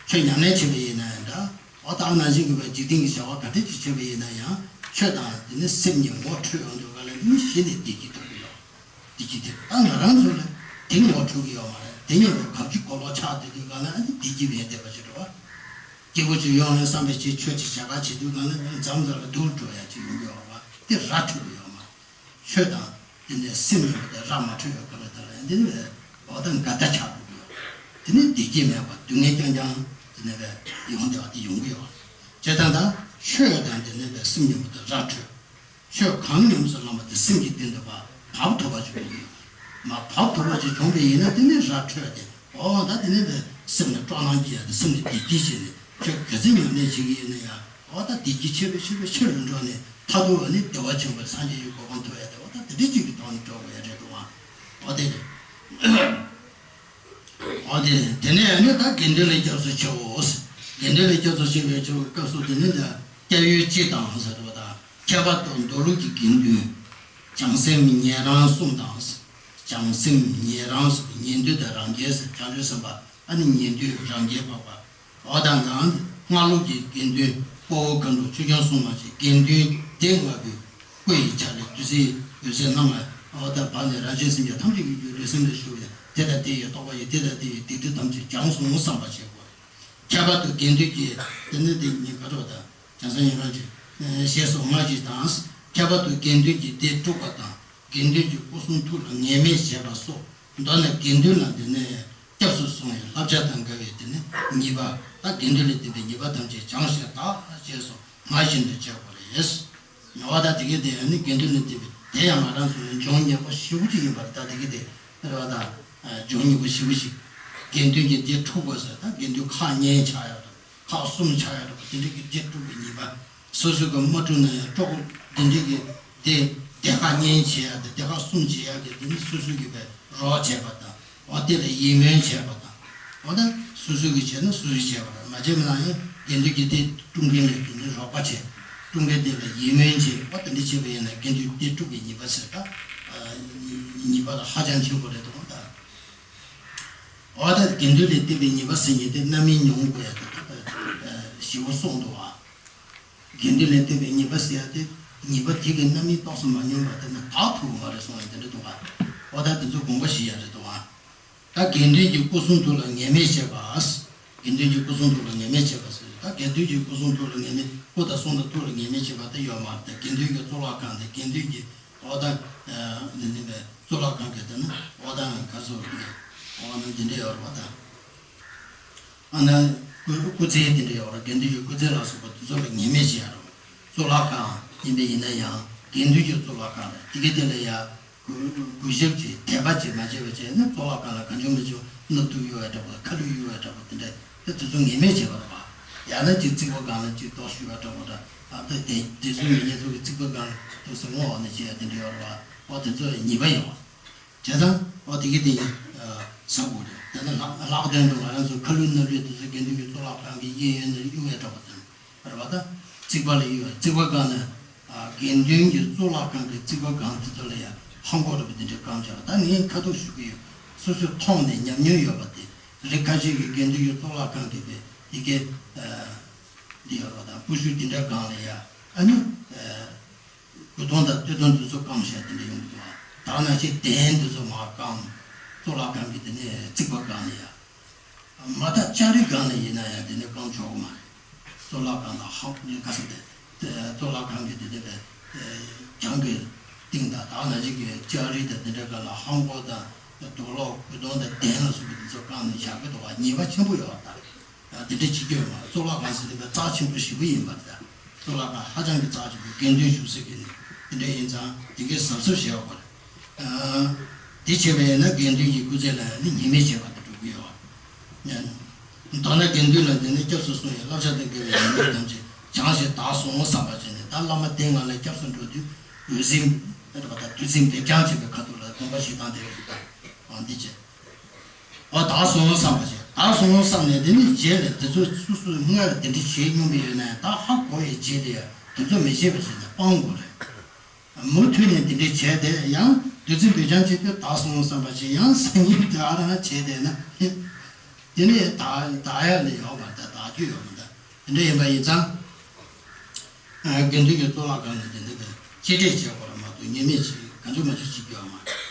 ཆོས་ཉམས་ལེན་བྱེད་པ་ཡིན་ན་ཡང་འདྲ། འོ་ད་ནང་བཞིན་གྱི་བས་འཇིག་རྟེན་གྱི་བྱ་བ་ག་འདྲ་ཅིག་བྱེད་པ་ཡིན་ན་ཡང་ཆོས་དང་དེ་ནི་སེམས་གཉིས་ངོ་འཕྲོད་ཡོང་དུས་གང་ལ་ནི་གཞི་ནས་བདེ་སྐྱིད་ཐོབ་ཀྱི་ཡོད། བདེ་སྐྱིད་དེ་ད་ང་རང་ཚོ་ལ་དེ་ངོ་འཕྲོད་ཀྱི་ཡོད་མ་རེད། དེ་གཉིས་པོ་གབ་ཅིག་གོ་ལོག་ཆགས་བསྡད་དུས་གང་ལ་ཨ་ནི་བདེ་སྐྱིད་མེད་བསྡད་པ་ཞིག་རེད་བ། སྐྱེ་བོ་ཅིག་ཡོང་ཡང་བསམ་པའི་ཆེད་ཆོས་ཅིག་བྱ་ག་བྱེད་དུས་གང་ལ་མཚམས་མཚམས་ལ་སྡུག་འགྲོ་ཡ་ཅིག་ཡོང་གི་ཡོད་པ་དེ་ར་འཕྲོད་ཀྱི་ཡོད་མ། ཆོས་དང་དེ་ནས་སེམས་ཡིན་པ་དེ་ར་མ་འཕྲོད་ཡོད་ག་ལ་དེ་ལ་འདི་ནི་འོ་ད་འགལ་ཟླ་ཆགས་འགྲོ་གི་ཡོད། དེ་ནི་བདེ་སྐྱིད་མེད་པ་སྡུག་བསྔལ་རྐྱང་རྐྱང་དེ་ནས་བས་ཡོང་བསྡད་པ་དེ་ཡོང་གི་ཡོད། བྱས་ཙང་ད་ཆོས་དང་དེ་ནས་བས་སེམས་ཡིན་པ་དེ་ར་འཕྲོད། ཆོས་གང་ཉམས་སུ་བླངས་པ་དེ་སེམས་ཀྱི་སྟེང་དུ་བབ་ཐུབ་པ་ཅིག་དགོས་ཀྱི་ཡོད། མ་བབ་ཐུབ་པ་ཅིག་བྱུང་བ་ཡིན་ན་དེ་ནི་ར་འཕྲོད་དེ་འོ་ད་དེ་ནི་བས་སེམས་ལ་སྤྲོ་སྣང་སྐྱེ་ཡ་དེ་སེམས་ལ་བདེ་སྐྱིད་སྐྱེ་ནས་ཆོས་ག་ཚོད་ཉམས་ལེན་བྱེད་ཀྱི་ཡིན་ན་ཡང་འོ་ད་བདེ་སྐྱིད་ཆེ་བའི་ཆེ་བའི་ཆེ་རུ་འགྲོ་ནས་མཐར་ཐུག་ལ་ནི་བདེ་བ་ཆེན་པོའི་སངས་རྒྱས་ཀྱི་གོ་འཕང་ཐོབ་ཡ་དེ་འོ་ད་དེ་འདྲ་ཅིག་གི་ཐོག་ནས་འགྲོ་དགོས་ཡ་རེད་འདུག་ཨང་། འོ་དེ་རེད། འོ་དེ་དེ་ནས་ནི་ད་དགེ་འདུན་ལ་སྐྱབས་སུ་མཆིའོ། དགེ་འདུན་ལ་སྐྱབས་སུ་མཆི་བའི་ཆེད་སྐབས་སུ་དེ་ནི་ད་སྐྱབས་ཡུལ་སྤྱི་དང་ཟེར་བ་དང་ཁྱད་པར་དུ་མདོ་ལུགས་ཀྱི་དགེ་འདུན་བྱང་སེམས་ཉན་རང་གསུམ་དང་། བྱང་སེམས་ཉན་རང་གསུམ་ཉན་ཐོས་དང་རང་རྒྱལ་ཟེར་བྱང་ཆུབ་སེམས་དཔའ་ཨ་ནི་ཉན་ཐོས་རང་རྒྱལ་འཕགས་པ། འོ་དང་དང་སྔགས་ལུགས་ཀྱི་དགེ་འདུན་དཔའ་བོ་མཁའ་འགྲོ་ཆོས་སྐྱོང་སྲུང་མ་ཞེས་དགེ་འདུན་སྡེ་ལྔ་པོའི་སྐུ་ཡི་ཆ་ལས་བདུད་རྩིའི་འོད་ཟེར་སྣང་ལ་འོ་ད་བབས་ནས་རང་གཞན་སེམས་ཅན་ཐམས་ཅད་ཀྱི་རྒྱུད་ལུས་སེམས་ལ་ཞུགས་ཡ་དེ་དང་དེ་ཡི་རྟོག་པ་ཡིས་དེ་དང་དེ་ཡི་སྡིག་སྒྲིབ་ཐམས་ཅད་སྦྱངས་སོང་བསམ་པ་བྱེད་དགོས། ཁྱད་པར་དུ་དགེ་འདུན་གྱི་དེ་ནི་དེ་ཉིད་ཀ་རོ་དང་བྱང་སེམས་ཉན་རང་གི་ཞེས་སོགས་སྔགས་ཀྱི་དང་། ཁྱད་པར་དུ་དགེ་འདུན་གྱི་སྡེ་དྲུག་པ་དང་། དགེ་འདུན་གྱི་སྐུ་གསུང་ཐུགས་ལ་ངེས་མེད་བྱེད་པ་སོགས། མདོར་ན་དགེ་འདུན་ལ་འདི་ནས་སྐྱབས་སུ་སོང་བའི་བསླབ་བྱ་དང་འགལ་བའི་དེ་ནི་ཉེས་པ། ད་དགེ་འདུན་ལས་བསྟན་པའི་ཉེས་པ་ཐམས་ཅད་བྱང་ཞིང་དག་ཅེས་སོགས་ངར་བཞིན་དུ་བྱེད་དགོས་རེད། ངེས་པ་ད་དེ་གའི་དེ་ནི་དགེ་འདུན་ལས་བསྟན་པའི་དེ་ཡང་ང་རང་ཚོ་ནི་སྦྱོང་ཉེས་པོ་ཞེ་པོ་ཅིག་ཡིན་པར་ད་དེ་གའི་དེ་རེ་བ་དང་སྦྱོང་ཉེས་པོ་ཞེ་པོ་ཞིག་དགེ་འདུན་གྱི་སྡེ་དྲུག་པ་ཟེར་ད་དགེ་འདུན་ཁག་གཉིས་ཆགས་ཡོད་རེད། ཁག་གསུམ་ཆགས་ཡ་འདྲ་པོ་དེ་འདྲ་གི་སྡེ་དྲུག་གི་ཉེས་པ། སོ་སོ་གི་མ་བསྒྲུབས་ན་ཡང་ཀྲོག་དེ་འདྲ་གི་སྡེ་སྡེ་ཁག་གཉིས་བྱེད་ཡ་དེ་སྡེ་ཁག་གསུམ་བྱེད་ཡ་གི་དེ་ནི་སོ་སོ་གི་བས་རོགས་བྱས་པ་དང་འོ་དེ་ལ་ཡིད་སྨོན་བྱས་པ་དང་འོ་ད་སོ་སོ་གི་བྱས་ན་སོ་སོས་བྱས་པ་རེད། མ་བྱས་པ་ན་ཡང་དགེ་འདུན་གྱི་སྡེ་དཀྲུག་མཁན་ལ་དེ་ནི་རོགས་པ་བྱས་དཀྲུག་མཁན་དེ་ལ་ཡིད་སྨོན་བྱས་འོ་དེ་འདྲ་བྱས་པ་ཡིན་ན་དགེ་འདུན་སྡེ་དྲུག་གི་ཉེས་པ་ཟེར་ད་ཉེས་པ་ལ་ཧ་ཅང་ཆེན་པོ་རེད་དོ་ད། འོ་ད་དགེ་འདུན་ལས་བསྟན་པའི་ཉེས་པ་ཟེར་མཁན་དེ་རྣམ་སྨིན་མྱོང་དགོས་ཡ་དེ་ད་ཞེ་པོ་གསུངས་འདུག་ཨ། དགེ་འདུན་ལས་བསྟན་པའི་ཉེས་པ་ཟེར་ཡ་དེ་ཉེས་པ་དེ་གི་རྣམ་སྨིན་རྟོགས་སུ་མ་མྱོང་བ་དེ་ནི་དག་ཐུབ་ཀྱི་མ་རེད་གསུངས་ཡ་དེ་འདྲ་འདུག་ག་འོ་ད་དེ་ཚོ་དགོངས་པ་བཞེས་ཡ་རེད་འདུག་ག་ད་དགེ་འདུན་གྱི་སྐུ་གསུང་ཐུགས་ལ་ངེས་མེད་བྱེད་པ། དགེ་འདུན་གྱི་སྐུ་གསུང་ཐུགས་ལ་ངེས་མེད་བྱེད་པ་ཟེར་ད་དགེ་འདུན་གྱི་སྐུ་གསུང་ཐུགས་ལ་ངེས་མེད་སྐུ་དང་གསུང་དང་ཐུགས་ལ་ངེས་མེད་བྱེད་པ་དེ་ཡོད་མ་རེད། ད་དགེ་འདུན་གྱི་གཙུག་ལག་ཁང་དེ་དགེ་འདུན་གྱི་འོ་ད་འདི་འདི་བས་གཙུག་ལག་ཁང་གི་དེ་ནི་འོ་ད་ག་ཚོད་ཀྱི་འོ་ན་འདི་འདྲ་ཡོད་རེད་པ་ད། ཨ་ན་སྐུ་སྐུ་ཚེ་འདི་འདྲ་ཡོད་རེད། དགེ་འདུན་གྱི་སྐུ་ཚེ་ལ་སོགས་པ་དེ་ཚོ་ལ་ངེས་མེད་བྱེད་ཡ་རེད། གཙུག་ལག་ཁང་ཡིན་པ་ཡིན་ན་ཡང་དགེ་འདུན་གྱི་གཙུག་ལག་ཁང་རེད། དེ་གའི་དེ་ལ་ཡ་གུས་གུས་ཞབས་ཀྱིས་དད་པ་བྱེད་མ་བྱས་པ་བྱས་ན་གཙུག་ལག་ཁང་ལ་གང་བྱུང་མི་བྱུང་སྣ་གཏུབ་གཡུག་ཡ་འདྲ་པོ་ཁ་ལུད་གཡུག་ཡ་འདྲ་པོ་དེ་འདྲ་དེ་དེ་ཚོ་ངེས་མེད་བྱེད་པ་རེད་པ། ཡང་ན་ཅིག་རྩིག་པ་སྒང་ལ་ཅིག་ལྟོགས་ཤུལ་བ་འདྲ་པོ་འདྲ་ཨ་ད་དེ་དེ་ཚོ་མི་ངེས་ཚོ་གི་རྩིག་པ་སྒང་ལ་ཏོག་ཙམ་སྔོ་བ་ནས་བྱེད་ཡ་དེ་འདྲ་ཡོད་རེད་པ། འོ་དེ་ཚོ་ཉེས་པ་ཡོད་པ། བྱས་ཙང་འོ་དེ་གི་དེ་ཡིན་ཟ་དགོས་རེད། དེ་ནི་ལྷག་ལྷག་དོན་དུ་ང་རང་ཚོ་ཁ་ལུད་སྣ་ལུད་དེ་ཚོ་དགེ་འདུན་གྱི་གཙུག་ལག་ཁང་གི་གཡས་གཡོན་ནས་གཡུག་ཡ་འདྲ་པོ་དང་རེད་པ། ད་རྩིག་པ་ལ་གཡུག་ཡ་རྩིག་པ་སྒང་ནས་དགེ་འདུན་གྱི་གཙུག་ལག་ཁང་གི་རྩིག་པ་སྒང་དེ་ཚོ་ལ་ཡ་ཧང་གོ་འདྲ་པོ་དེ་འདྲ་བཀང་བྱས་པ། ད་ངས་ཁ་ཐུག་ཞུ་གི་ཡོད། སོ་སོས་མཐོང་ནས་ཉམས་མྱོང་ཡོད་པ་དེ་རིགས་ཁ་ཤས་ཀྱིས་དགེ་འདུན་གྱི་གཙུག་ལག་ཁང་གི་དེ་དེ་གའི་འདི་ཡོད་པ་དང་པུ་ཤུ་དེ་འདྲ་སྒང་ལ་ཡ་ཨ་ནི། སྐུ་གདུང་དང་སྟོད་གདུང་འདི་ཚོ་བཀང་བཞག་དེ་འདྲ་ཡོང་གི་འདུག་ད་ནང་བཞིན་གདན་འདི་ཚོ་མར་བཀང་། གཙུག་ལག་ཁང་གི་དེ་ནས་རྩིག་པ་སྒང་ལ་ཡ། མ་མཐའ་ལྕགས་རི་སྒང་ལ་ཡིན་ན་ཡང་དེ་ནས་བཀང་ཆོག་གི་མ་རེད། གཙུག་ལག་ཁང་དང་ཧང་ནས་ག་ས་དེ། གཙུག་ལག་ཁང་གི་དེ་ནས་བས་གྱང་གི་སྟེང་དང་ད་ནང་བཞིན་གྱི་ལྕགས་རི་དང་དེ་འདྲ་སྒང་ལ་ཧང་གོ་དང་དུག་ལོག་སྐུ་གདུང་དང་གདན་ལ་སོགས་པ་འདི་ཚོ་བཀང་ནས་བཞག་གི་འདུག་བ། ཉེས་པ་ཆེན་པོ་ཡོད་པ་ད། དེ་འདྲ་བྱེད་རྒྱུ་ཡོད་མ་རེད། གཙུག་ལག་ཁང་ཟེར་དུས་རྩ་ཆེན་པོ་ཞེ་པོ་ཡིན་པ་རེད། གཙུག་ལག་ཁང་ཧ་ཅང་གི་རྩ་ཆེན་པོ་དགེ་འདུན་བཞུགས་ས་གི་ནི་དེ་འདྲ་ཡིན་ཙང་དེ་གའི་གཟབ་གཟབ་བྱེད་དགོས་རེད། དེ་བྱས་པ་ཡིན་ན་དགེ་འདུན་གྱི་སྐུ་ཚེ་ལ་ནི་ཉེས་མེད་བྱེད་པ་དེ་འགྲོ་གི་ཡོད། མདོར་ན་དགེ་འདུན་ལ་འདི་ནི་སྐྱབས་སུ་སོང་བའི་བསླབ་བྱ་དང་འགལ་བའི་ཉེས་དམིགས་ཐམས་ཅད་བྱང་ཞིང་དག་སོང་བསམ་པ་བྱས་ནས་ད་བླ་མ་སྡེ་ལྔ་ལ་སྐྱབས་སུ་འགྲོ་དུས་འོད་ཟེར་འབེབས་ཀྱང་བྱེད་པའི་ཁ་ཐུག་ལ་དགོངས་པ་བཞེས་སྟངས་དེ་རེད། འདི་བྱས། འོ་དག་སོང་བསམ་པ་བྱས། དག་སོང་བསམ་ནས་དེ་ནི་རྗེས་ལ་དེ་ཚོ་སོ་སོས་སྔར་དེ་འདྲ་བྱེད་མྱོང་གི་ཡོད་ན་ཡང་ད་ཧ་གོ་བའི་རྗེས་ལ་ཡང་དེ་ཚོ་མི་བྱེད་པ་བྱས་ནས་སྤང་དགོས་རེད། མུ་མཐུད་ནས་དེ་འདྲ་བྱས་ཏེ་ཡང་བདུད་རྩི་འབེབས་ཀྱང་བྱེད་དུས་དག་སོང་བསམ་པ་བྱས། ཡང་སང་ཉིན་དེ་ཨ་རང་བྱས་ཏེ་ན་དེ་ནི་དག་དག་ཡ་ལས་ཡོད་མ་རེད། དག་རྒྱུ་ཡོད་མ་རེད། དེ་འདྲ་ཡིན་པ་ཡིན་ཙང་། དགེ་འདུན་གྱི་གཙུག་ལག་ཁང་ནས་དེ་འདྲ་གི་གཅེས་སྤྲས་བྱེད་དགོས་ར་མ་གཏོགས་ཉེས་མེད་ཅིག་གང་བྱུང་མ་བྱུང་བྱེད་རྒྱུ་ཡོད་མ་རེད།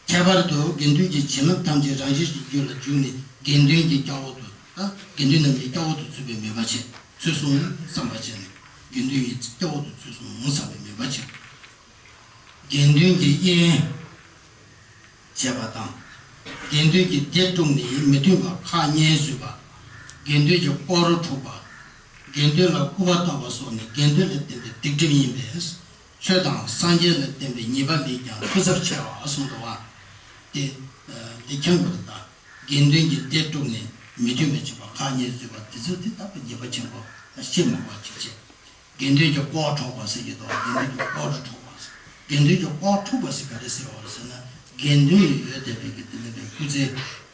ཁྱད་པར་དུ་དགེ་འདུན་གྱི་བྱིན་རླབས་ཐམས་ཅད་རང་གཞན་གྱི་རྒྱུད་ལ་འཇུག་ནས་དགེ་འདུན་གྱི་སྐྱབས་འོག་ཏུ་ ད་དགེ་འདུན་རྣམས་ཀྱི་སྐྱབས་འོག་ཏུ་ཚུད་པའི་མོས་པ་བྱས། ཚུད་སོང་བསམ་པ་བྱས་ནས་དགེ་འདུན་གྱི་སྐྱབས་འོག་ཏུ་ཚུད་སོང་བསམ་པའི་མོས་པ་བྱས། དགེ་འདུན་གྱི་དབྱེན་བྱས་པ་དང་། དགེ་འདུན་གྱི་སྡེ་དཀྲུགས་ནས་མི་མཐུན་པ་ཁག་གཉིས་བཟོས་པ། དགེ་འདུན་གྱི་སྐོར་འཁྲུགས་པ། དགེ་འདུན་ལ་སྐུར་པ་བཏབ་པ་སོགས་ནི་དགེ་འདུན་ལ་བརྟེན་པའི་སྡིག་སྒྲིབ་ཡིན་པས། ཆོས་དང་སངས་རྒྱས་ལ་བརྟེན་པའི་ཉེས་པ་ལས་ཀྱང་འཐུས་ཚབས་ཆེ་བ་གསུངས་འདུག་པ། དེ་འདི་མཁྱེན་དགོས་རེད་ད། དགེ་འདུན་གྱི་སྡེ་དཀྲུགས་ནས་མི་མཐུན་པ་བྱེད་པ་ཁག་གཉིས་བཟོས་པ་དེ་ཚོ་དེ་ལྟ་བུ་ཉེས་པ་ཆེན་པོ་ཤེས་མ་དགོས་ཅིག་བྱས། དགེ་འདུན་གྱི་སྐོར་འཁྲུགས་པ་ཟེར་གྱི་འདུག་དགེ་འདུན་གྱི་སྐོར་འཁྲུགས་པ་ཟེར། དགེ་འདུན་གྱི་སྐོར་འཁྲུགས་པ་ཟེར་ག་རེ་ཟེར་བ་རེད་ཟེར་ན། དགེ་འདུན་ལ་ཡོད་བསྡད་པའི་གི་དེ་ནས་པའི་སྐུ་ཚེ་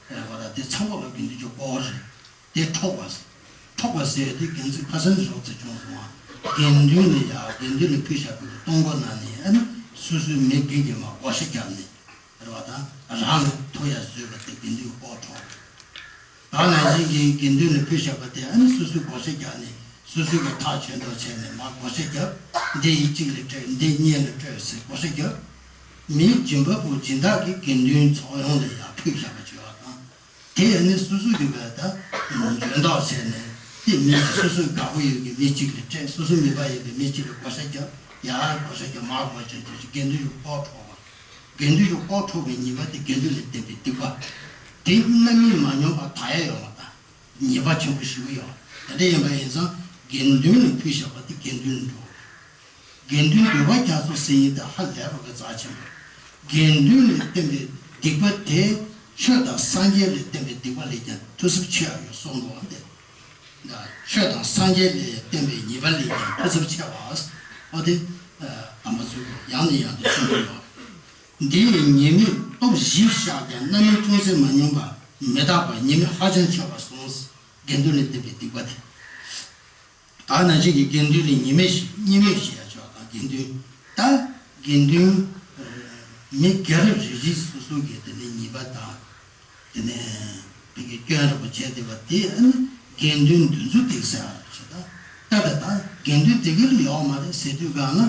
བ་ར་དེ་ཚང་མ་ལ་དགེ་འདུན་གྱི་སྐོར་རེད། དེ་འཁྲུགས་པ་ཟེར། འཁྲུགས་པ་ཟེར་དེ་རྒྱལ་མཚན་ཁ་སང་རོགས་ཚེ་བྱུང་སོང་བ། དགེ་འདུན་ལ་ཡ་དགེ་འདུན་ལ་ཕུལ་བཞག་པའི་གཏོང་སྒོ་ནང་ནས་ཨ་ནི་སོ་སོའི་མི་སྒེར་གྱི་མ་བགོ་བཤའ་བརྒྱབ་ནས། རེད་བ་དང་། རང་ལ་ཐོབ་ཡ་བཟོས་པ་དེ་དགེ་འདུན་གྱི་སྐོར་འཁྲུགས། ད་ནང་བཞིན་གྱི་དགེ་འདུན་ལ་ཕུལ་བཞག་པ་དེ་ཨ་ནི་སོ་སོས་བགོ་བཤའ་བརྒྱབ་ནས་སོ་སོའི་གི་ཐག་ཆོད་མདོག་བྱས་ནས་མར་བགོ་བཤའ་བརྒྱབ། འདི་ཡིན་གཅིག་ལ་སྤྲད། འདི་གཉིས་ལ་སྤྲད་ཟེར་བགོ་བཤའ་བརྒྱབ། མི་སྦྱིན་པ་པོ་སྦྱིན་བདག་གིས་དགེ་འདུན་ཚོགས་ཡོངས་ལ་ཡར་ཕུལ་བཞག་པ་བྱས་པ་དང་། དེ་ཡང་ནི་སོ་སོ་གི་བས་ད་འཇོན་ཐང་བྱས་ནས་དེ་མི་སོ་སོའི་དགའ་པོ་ཡོད་ཀྱི་མི་གཅིག་ལ་སྤྲད། སོ་སོ་མོས་པ་ཡོད་པའི་མི་གཅིག་ལ་བགོ་བཤའ་རྒྱབ། ཡར་བགོ་བཤའ་རྒྱབ། མར་བགོ་བཤའ་རྒྱབ་ཅིག་དགེ་འདུན་གྱི་སྐོར་འཁྲུགས་པ། དགེ་འདུན་གྱི་སྐོར་འཁྲུགས་པའི་ཉེས་པ་དེ་དགེ་འདུན་ལ་བརྟེན་པའི་སྡིག་པ། དེ་རྣམ་སྨིན་མ་སྨྱོང་བ་དག་ཡ་ཡོད་མ་ད། ཉེས་པ་ཆེན་པོ་ཞེ་པོ་ཡོད། དེ་འདྲ་ཡིན་པ་ཡིན་ཙང་དགེ་འདུན་ལ་ཕུལ་བཞག་པ་དེ་དགེ་འདུན་ལ་འགྲོ། དགེ་འདུན་འདུས་པ་རྒྱ་མཚོ་ཟེར་ཡིན་ད་ཧ་ལས་པ་གི་རྩ་ཆེན་པོ། དགེ་འདུན་ལ་བརྟེན་པའི་སྡིག་པ་དེ་ཆོས་དང་སངས་རྒྱས་ལ་བརྟེན་པའི་སྡིག་པ་ལས་ཀྱང་འཐུས་ཚབས་ཆེ་བ་ཡོད་གསུངས་འདུག་པ། འདི་ཆོས་དང་སངས་རྒྱས་ལ་བརྟེན་པའི་ཉེས་པ་ལས་ཀྱང་འཐུས་ཚབས་ཆེ་བ། ཨོ་དེ་དམ་པ་ཚོས་ཡང་ནས་ཡང་དུ་གསུངས་ཀྱི་ཡོད། འདི་ཡི་ཉེས་དམིགས་སྟོབས་བཞི་བཤགས་ཀྱང་རྣམ་སྨིན་ཅུང་ཟད་མ་སྨྱོང་བ་མི་རྟག་པ་ཉེས་དམིགས་ཧ་ཅང་ཆེ་བར་གསུངས། དགེ་འདུན་ལ་བརྟེན་པའི་སྡིག་པ་དེ། ད་ནང་བཞིན་གྱི་དགེ་འདུན་ལ་ཉེས་དམིགས་ཤིག་ཉེས་དམིགས་ཤིག་ཡ་ཆོག་དང་དགེ་འདུན། ད་དགེ་འདུན་མི་སྒེར་རེ་རེ་སོ་སོ་གི་དེ་ནས་ཉེས་པ་དང་། དེ་ནས་བི་གི་སྐྱོན་རེ་པོ་བྱས་བསྡད་པ་དེ་ཨ་ནི་དགེ་འདུན་འདི་ཚོ་སྡིག་ཟ་ཆོག་ད་ད་ད་དགེ་འདུན་དེ་གི་ལ་ཡོག་མ་རེད་ཟེར་དུས་གང་ན་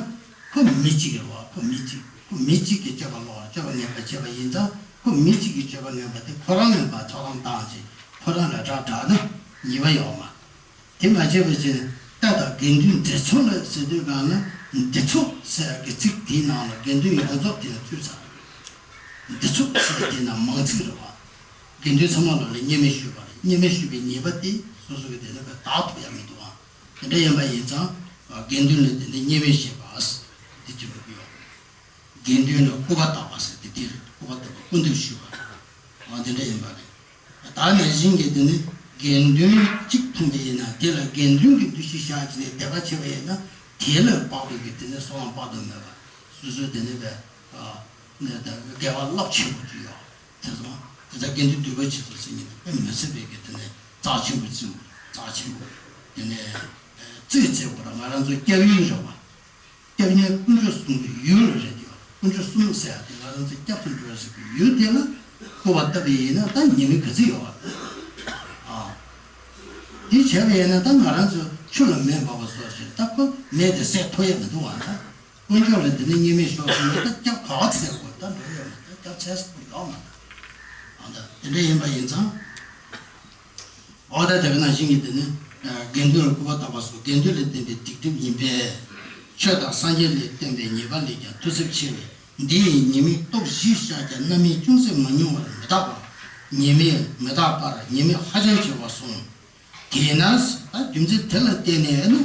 ཁོ་མི་གཅིག་རེད་བ། ཁོ་མི་གཅིག་ཁོ་མི་གཅིག་གི་སྤྱོད་པ་ལོག་སྤྱོད་པ་ངན་པ་བྱས་པ་ཡིན་ཙང་ཁོ་མི་གཅིག་གི་སྤྱོད་པ་ངན་པ་དེ་ཁོ་རང་ངན་པ་ཐོག་ལམ་བཏང་བྱས་ཁོ་རང་ལ་དགྲ་དྲག་ན་ཉེས་པ་ཡོག་མ། དེ་མ་བྱས་པ་བྱས་ནས་ད་ལྟ་དགེ་འདུན་འདི་ཚོ་ལ་ཟེར་དུས་གང་ན་འདི་ཚོ་ཟེར་གི་ཚིག་དེའི་ནང་ལ་དགེ་འདུན་ཡོངས་རྫོགས་དེ་ལ་ཚུད་ཚར། འདི་ཚོ་ཟེར་དེ་ན་མང་ཚིག་རེད་བ། དགེ་འདུན་ཚང་མ་ལ་ལ་ཉེས་དམིགས་ཞུས་པ་རེད། ཉེས་དམིགས་ཞུས་པའི་ཉེས་པ་དེ་སོ་སོ་གི་དེ་ལ་བའི་བདག་ཐུབ་ཡ་མི་འདུག་ཨ། དེ་འདྲ་ཡིན་པ་ཡིན་ཙང་དགེ་འདུན་ལ་དེ་ནས་ཉེས་དམིགས་བཤད་པ་ཟེར་དེ་ཅི་མི་དགོས་ཡོད། དགེ་འདུན་ལ་སྐུར་པ་བཏབ་པ་ཟེར་དེ་དེ་རེད། སྐུར་པ་བཏབ་པ་སྐུར་འདེབས་ཞུས་པ་རེད། ཨ་དེ་འདྲ་ཡིན་པ་རེད། ད་ནང་བཞིན་གྱི་དེ་ནི་དགེ་འདུན་གཅིག་མཐོང་པ་ཡིན་ན་དེ་ལ་དགེ་འདུན་གྱི་འདུ་ཤེས་བཞག་བྱས་ནས་དད་པ་བྱས་པ་ཡིན་ན་དེ་ལ་དཔག་པའི་གི་དེ་ནི་གསོལ་བ་དཔག་ཏུ་མེད་པ་སོ་སོའི་དེ་ནི་བས་ནས་དགེ་བ་རླབས་ཆེན་པོ་ཅིག་ཡོད། དེ་ཚོ་དེ་ཚ་དགེ་འདུན་འདུས་པ་བྱེད་ཚུལ་ཟེར་མཁན་དེ་དཔེ་མི་སྲིད་པའི་གི་དེ་ནི་རྩ་ཆེན་པོ་བརྩི་རྩ་ཆེན་པོ་དེ་ནི་བརྩི་བརྩི་དགོས་ར། ང་རང་ཚོ་སྐྱབས་ཡུལ་རེད་བ། སྐྱབས་གནས་དཀོན་མཆོག་གསུམ་གྱི་ཡུལ་ལ་རེད་དེ། དཀོན་མཆོག་གསུམ་ཟེར་ཡ་དེ་ང་རང་ཚོ་སྐྱབས་སུ་འགྲོ་བ་ཞིག་གི་ཡུལ་དེ་ལ་སྐུར་བ་བཏབ་པ་ཡིན་ན་ད་ཉེས་དམིགས་ག་ཚོད་ཡོད་པ་རེད། ཨ། དེ་བྱས་པ་ཡིན་ན་ད་ང་རང་ཚོ་ཆུ་ལ་མེ་འབར་བ་སོགས་ཞིག་ད་ཁོ་མེ་དེ་བསད་ཐུབ་ཡ་མི་འདུག་བ་ད། དཀོན་མཆོག་ལ་འདི་ནས་ཉེས་དམིགས་ཤོར་སོང་ན་ད་སྐྱབས་ག་བ་འཚོལ་དགོས། ད་འགྲོ་ཡ་མེད། ད་སྐྱབས་འཚོལ་ས་ཡོད་མ་རེད། ཨ་ད་དེ་འདྲ་ཡིན་པ་ཡིན་ཙང་། འོ་ད་དེ་ག་ནང་བཞིན་གྱི་དེ་ནི་དགེ་འདུན་ལ་སྐུར་པ་བཏབ་པ་སོགས་དགེ་འདུན་ལ་བརྟེན་པའི་སྡིག་སྒྲིབ་ཡིན་པས། ཆོས་དང་སངས་རྒྱས་ལ་བརྟེན་པའི་ཉེས་པ་ལས་ཀྱང་འཐུས་ཚབས་ཆེ་བས། འདི་ཡི་ཉེས་དམིགས་སྟོབས་བཞི་བཤགས་ཀྱང་རྣམ་སྨིན་ཅུང་ཟད་མ་མྱོང་བར་མི་རྟག་པ། ཉེས་དམིགས་མི་རྟག་པར་ཉེས་དམིགས་ཧ་ཅང་ཆེ་བར་གསུངས། དེས་ན་ད་རྒྱུ་མཚན་དེ་ལ་བརྟེན་ནས་ནི་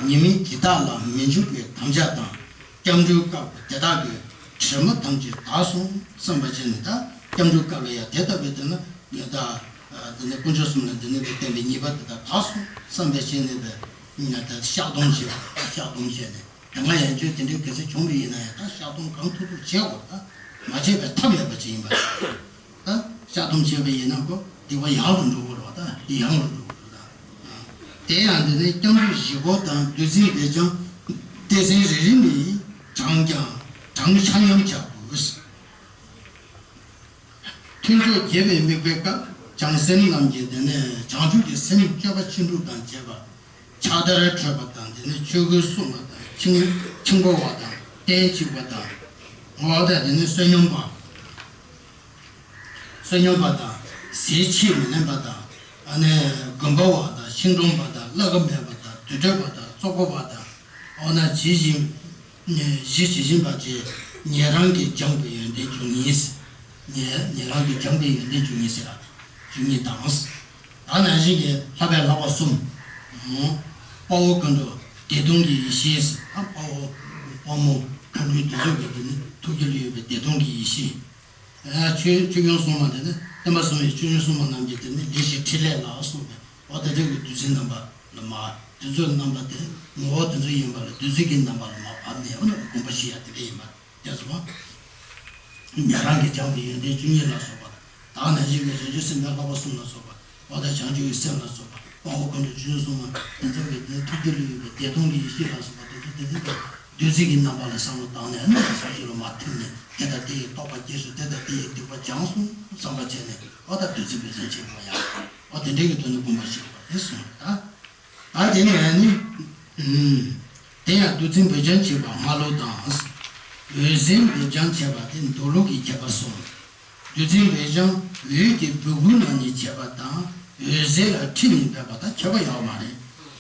ཉེས་དམིགས་དེ་དག་ལ་མི་འཇུག་པའི་དམ་བཅའ་དང་། སྐྱབས་འགྲོའི་སྐབས་དེ་དག་གི་དྲི་མ་ཐམས་ཅད་དག་སོང་བསམ་པ་བྱས་ནས་ད་སྐྱབས་འགྲོའི་སྐབས་ལ་ཡང་དེ་ལྟ་བུའི་དེ་ན་ད་དེ་ནས་དཀོན་མཆོག་གསུམ་ལ་འདི་ནས་བསྟན་པའི་ཉེས་པ་དེ་དག་དག་སོང་བསམ་པ་བྱས་ནས་ད་བཤགས་སྡོམ་བྱས་པ། བཤགས་སྡོམ་བྱས་ནས་དེ་སྔ་ཡང་བཅོས་དེ་འདྲའི་གལ་སྲིད་བྱུང་བ་ཡིན་ན་ཡང་ད་བཤགས་སྡོམ་གང་ཐུབ་ཐུབ་བྱེད་དགོས། ད་མ་བྱས་པའི་ཐབས་མེད་པ་ཅིག་ཡིན་པ་རེད། ད་བཤགས་སྡོམ་བྱས་པ་ཡིན་ན་ཁོ་སྡིག་པ་ཡང་རུ་འགྲོ་གི་རེད་བ། ད་དེ་ཡང་རུ་འགྲོ་གི་རེད་ད། དེ་ཡང་འདི་ནི་སྐྱབས་འགྲོ་བཞི་སྐོར་དང་བདུད་རྩི་འབེབས་ཀྱང་སྡེ་ཚན་རེ་རེ་ནས་བགྲངས་ཀྱང་བགྲངས་ཆ་མཉམ་བྱ་དགོས། ཐུན་མཆོག་རྒྱས་པའི་དམིགས་པའི་སྐབས་བྱང་སེམས་རྣམས་ཀྱིས་དེ་ནས་བྱང་ཆུབ་ཀྱི་སེམས་སྤྱོད་པ་ཅི་འགྲུབ་དང་བཅས་པ། ཕྱག་དར་འཕྲོད་པ་དང་དེ་ནས་ཆོས་གོས་གསུང་བ་དང་། འཆིང་འཆིང་འཕོ་བ་དང་། སྟན་གཅིག་པ་དང་། འོ་ད་དེ་ནས་བསོད་སྙོམས་པ། བསོད་སྙོམས་པ་དང་། ཟས་ཕྱིས་མི་ལེན་པ་དང་། ཨ་ནི་དགོན་པ་བ་དང་ཤིང་སྡོང་པ་དང་བླ་གབ་མེད་པ་དང་དུར་ཁྲོད་པ་དང་གཙོ་འཁོར་བ་དང་འོ་ན་ཇི་བཞིན་གཞི་ཇི་བཞིན་པ་ཅེས་ཉན་རང་གིས་སྦྱངས་པའི་ཡོན་ཏན་བཅུ་གཉིས། ཉན་ཉན་རང་གིས་སྦྱངས་པའི་ཡོན་ཏན་བཅུ་གཉིས་ཟེར་བཅུ་གཉིས་དང་། ད་ནང་བཞིན་གྱི་ལྷག་པའི་ལྷག་པ་གསུམ། དཔའ་བོ་ཀུན་འགྲོ་བདེ་སྟོང་གི་ཡེ་ཤེས། དཔའ་བོ་དཔའ་མོ་མཁའ་འགྲོའི་དེ་ཚོ་གི་དེ་ནི་ཐུགས་རྒྱུད་ལ་ཡོད་པའི་བདེ་སྟོང་གི་ཡེ་ཤེས། ཆོས་ཆོས་སྐྱོང་སྲུང་མ་དེ་ནི་བསྟན་པ་སྲུང་བའི་ཆོས་སྐྱོང་སྲུང་མ་རྣམས་ཀྱི་དེ་ནི་ལས་ཀྱི་ཕྲིན་ལས་ལ་གསུངས་པའི་འོ་དེ་ཚོ་གི་བདུད་རྩིའི་རྣམ་པ་ལ་མ་དེ་ཚོའི་རྣམ་པ་དེ་ངོ་བོ་དེ་ཚོ་ཡིན་པ་ལ་བདུད་རྩི་གི་རྣམ་པ་ལ་མ་བབས་ནས་འོ་ན་དགོངས་པ་བཞེས་ཡ་དེ་འདྲ་ཡིན་པ་དེ་ཚོ་ཉན་རང་གིས་སྦྱངས་པའི་ཡོན་ཏན་བཅུ་གཉིས་ལ་སོགས་པ་དང་ནང་བཞིན་གྱི་བྱང་ཆུབ་སེམས་དཔའི་ལྷག་པ་གསུམ་ལ་སོགས་པ། འོ་ད་བྱང་ཆུབ་ཀྱི་སེམས་ལ་སོགས་པ་དཔའ་བོ་ཀུན་འགྲོ་ཆོས་སྐྱོང་སྲུང་མ་དེ་ཚོ་གི་དེ་ཐུགས་རྒྱུད་ལ་ཡོད་པའི་བདེ་སྟོང་གི་ཡེ་ཤེས་ལ་སོགས་པ་དེ་ཚོ་དེ་ཚོ་དེ་བདུད་རྩི་གི་རྣམ་པ་ལ་བསམ་བློ་བཏང་ནས་ཨ་ནི་སོ་སོ་ལ་མ་ཐིམ་ནས་དེ་དང་དེ་ཡི་རྟོག་པ་སྐྱེས་སོང་། དེ་དང་དེ་ཡི་སྡིག་པ་སྦྱངས་སོང་བསམ་པ་བྱས་ནས་འོ་ད་བདུད་རྩི་འབེབས་སྦྱང་བྱེད་དགོས་ཡ། འོ་དེ་འདྲའི་གི་དོན་དུ་དགོངས་པ་བཞེས་པ་དེ་གསུངས་ད། ད་དེ་ནས་ནི། དེ་ཡང་བདུད་རྩི་འབེབས་སྦྱང་བྱེད་པ་སྨྲ་ལུགས་དང་། འོད་ཟེར་འབེབས་སྦྱང་བྱེད་པ་དེ་མདོ་ལུགས་ཀྱི་ཁྱད་པར་གསུམ། བདུད་རྩི་འབེབས་སྦྱང་འོད་ཀྱི་སྦུ་གུ་ནང་ནས་བྱེད་པ་དང་འོད་ཟེར་ལ་ཁྲིད་ནས་འབེབས་པ་དང་ཁྱད་པར་ཡོད་མ་རེད།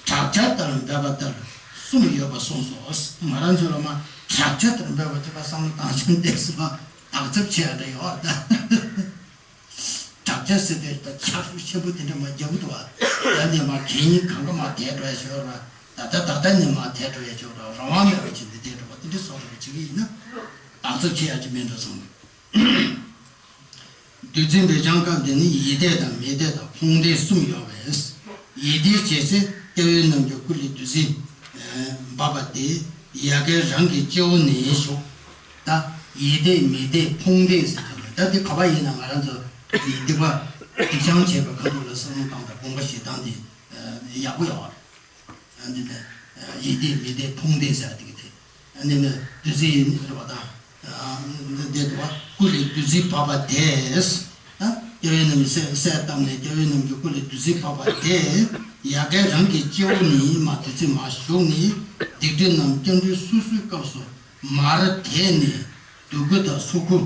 བྲག་ཆ་ལྟར་འབེབས་པ་ལྟར་གསུམ་ཡོད་པ་གསུངས་སོ། ང་རང་ཚོ་ལ་མ་བྲག་ཆ་ལྟར་འབེབས་པ་ཅིག་ལ་བསམ་བློ་བཏང་ཞིང་བལྟས་སོང་ན་དག་ཚབ་ཆེ་བ་འདྲ་ཡོད་ད། བྲག་ཆ་ཟེར་དུས་ད་ཆར་ཆུ་ཆེན་པོ་དེ་འདྲ་མ་རྒྱབ་འདུག་བ། ད་ནས་མ་གད་སྙིགས་གང་ག་མ་དེད་འགྲོ་ཡ་ཆོག་ར། ད་ལྟ་ད་ལྟ་ནས་མ་དེད་འགྲོ་ཡ་ཆོག་ར། རང་དབང་མེད་པ་ཅིག་འདི་དེད་འགྲོ་བ་དེ་འདྲ་སོགས་རེ་བྱེད་ཀྱི་ཡིན་ན། དག་ཚབ་ཆེ་ཡ་ཅིག་མིན་འགྲོ་བསམ་གི། བདུད་རྩི་འབེབས་སྦྱང་སྐབས་འདི་ནི་ཡིད་བཟླས་དང་མི་བཟླས་དང་ཕུང་བཟླས་གསུམ་ཡོད་པས། ཡིད་བཟླས་བྱེད་ཚེ་སྐྱབས་ཡུལ་རྣམས་ཀྱི་སྐུ་ལས་བདུད་རྩི་འབབ་པ་དེ་ཡལ་གའི་རང་གི་སྤྱི་བོ་ནས་ཞུགས། ད་ཡིད་བཟླས་མི་བཟླས་ཕུང་བཟླས་ཟེར་གྱི་ཡོད། ད་འདི་ག་པར་ཡིན་ན་ང་རང་ཚོ་སྡིག་པ་སྡིག་སྦྱང་བྱེད་པའི་ཁ་ཐུག་ལ་བསམ་བློ་བཏང་དང་དགོངས་པ་བཞེས་སྟངས་འདི་ཡག་པོ་ཡོད་རེད། འདི་ནས་ཡིད་བཟླས་མི་བཟླས་ཕུང་བཟླས་ཟེར་དེ་གི་དེ་འདི་ནས་བདུད་རྩི་ཡིན་རེད་པ། ད་འདི་འདུག་བ། སྐུ་ལས་བདུད་རྩི་བབས་པ་དེས། ད་སྐྱབས་ཡུལ་རྣམས་ཀྱི་སྲས་སྲས་བཏབ་ནས་སྐྱབས་ཡུལ་རྣམས་ཀྱི་སྐུ་ལས་བདུད་རྩི་བབས་པ་དེས་ཡལ་གའི་རང་གི་སྤྱི་བོ་ནས་མར་བདུད་རྩི་མར་ཞུགས་ནས་སྡིག་སྒྲིབ་རྣམས་སྐྱབས་འགྲོའི་སོ་སོའི་སྐབས་སུ་མར་དེད་ནས་སྡུག་ཀུན་དང་སོ་ཀུན།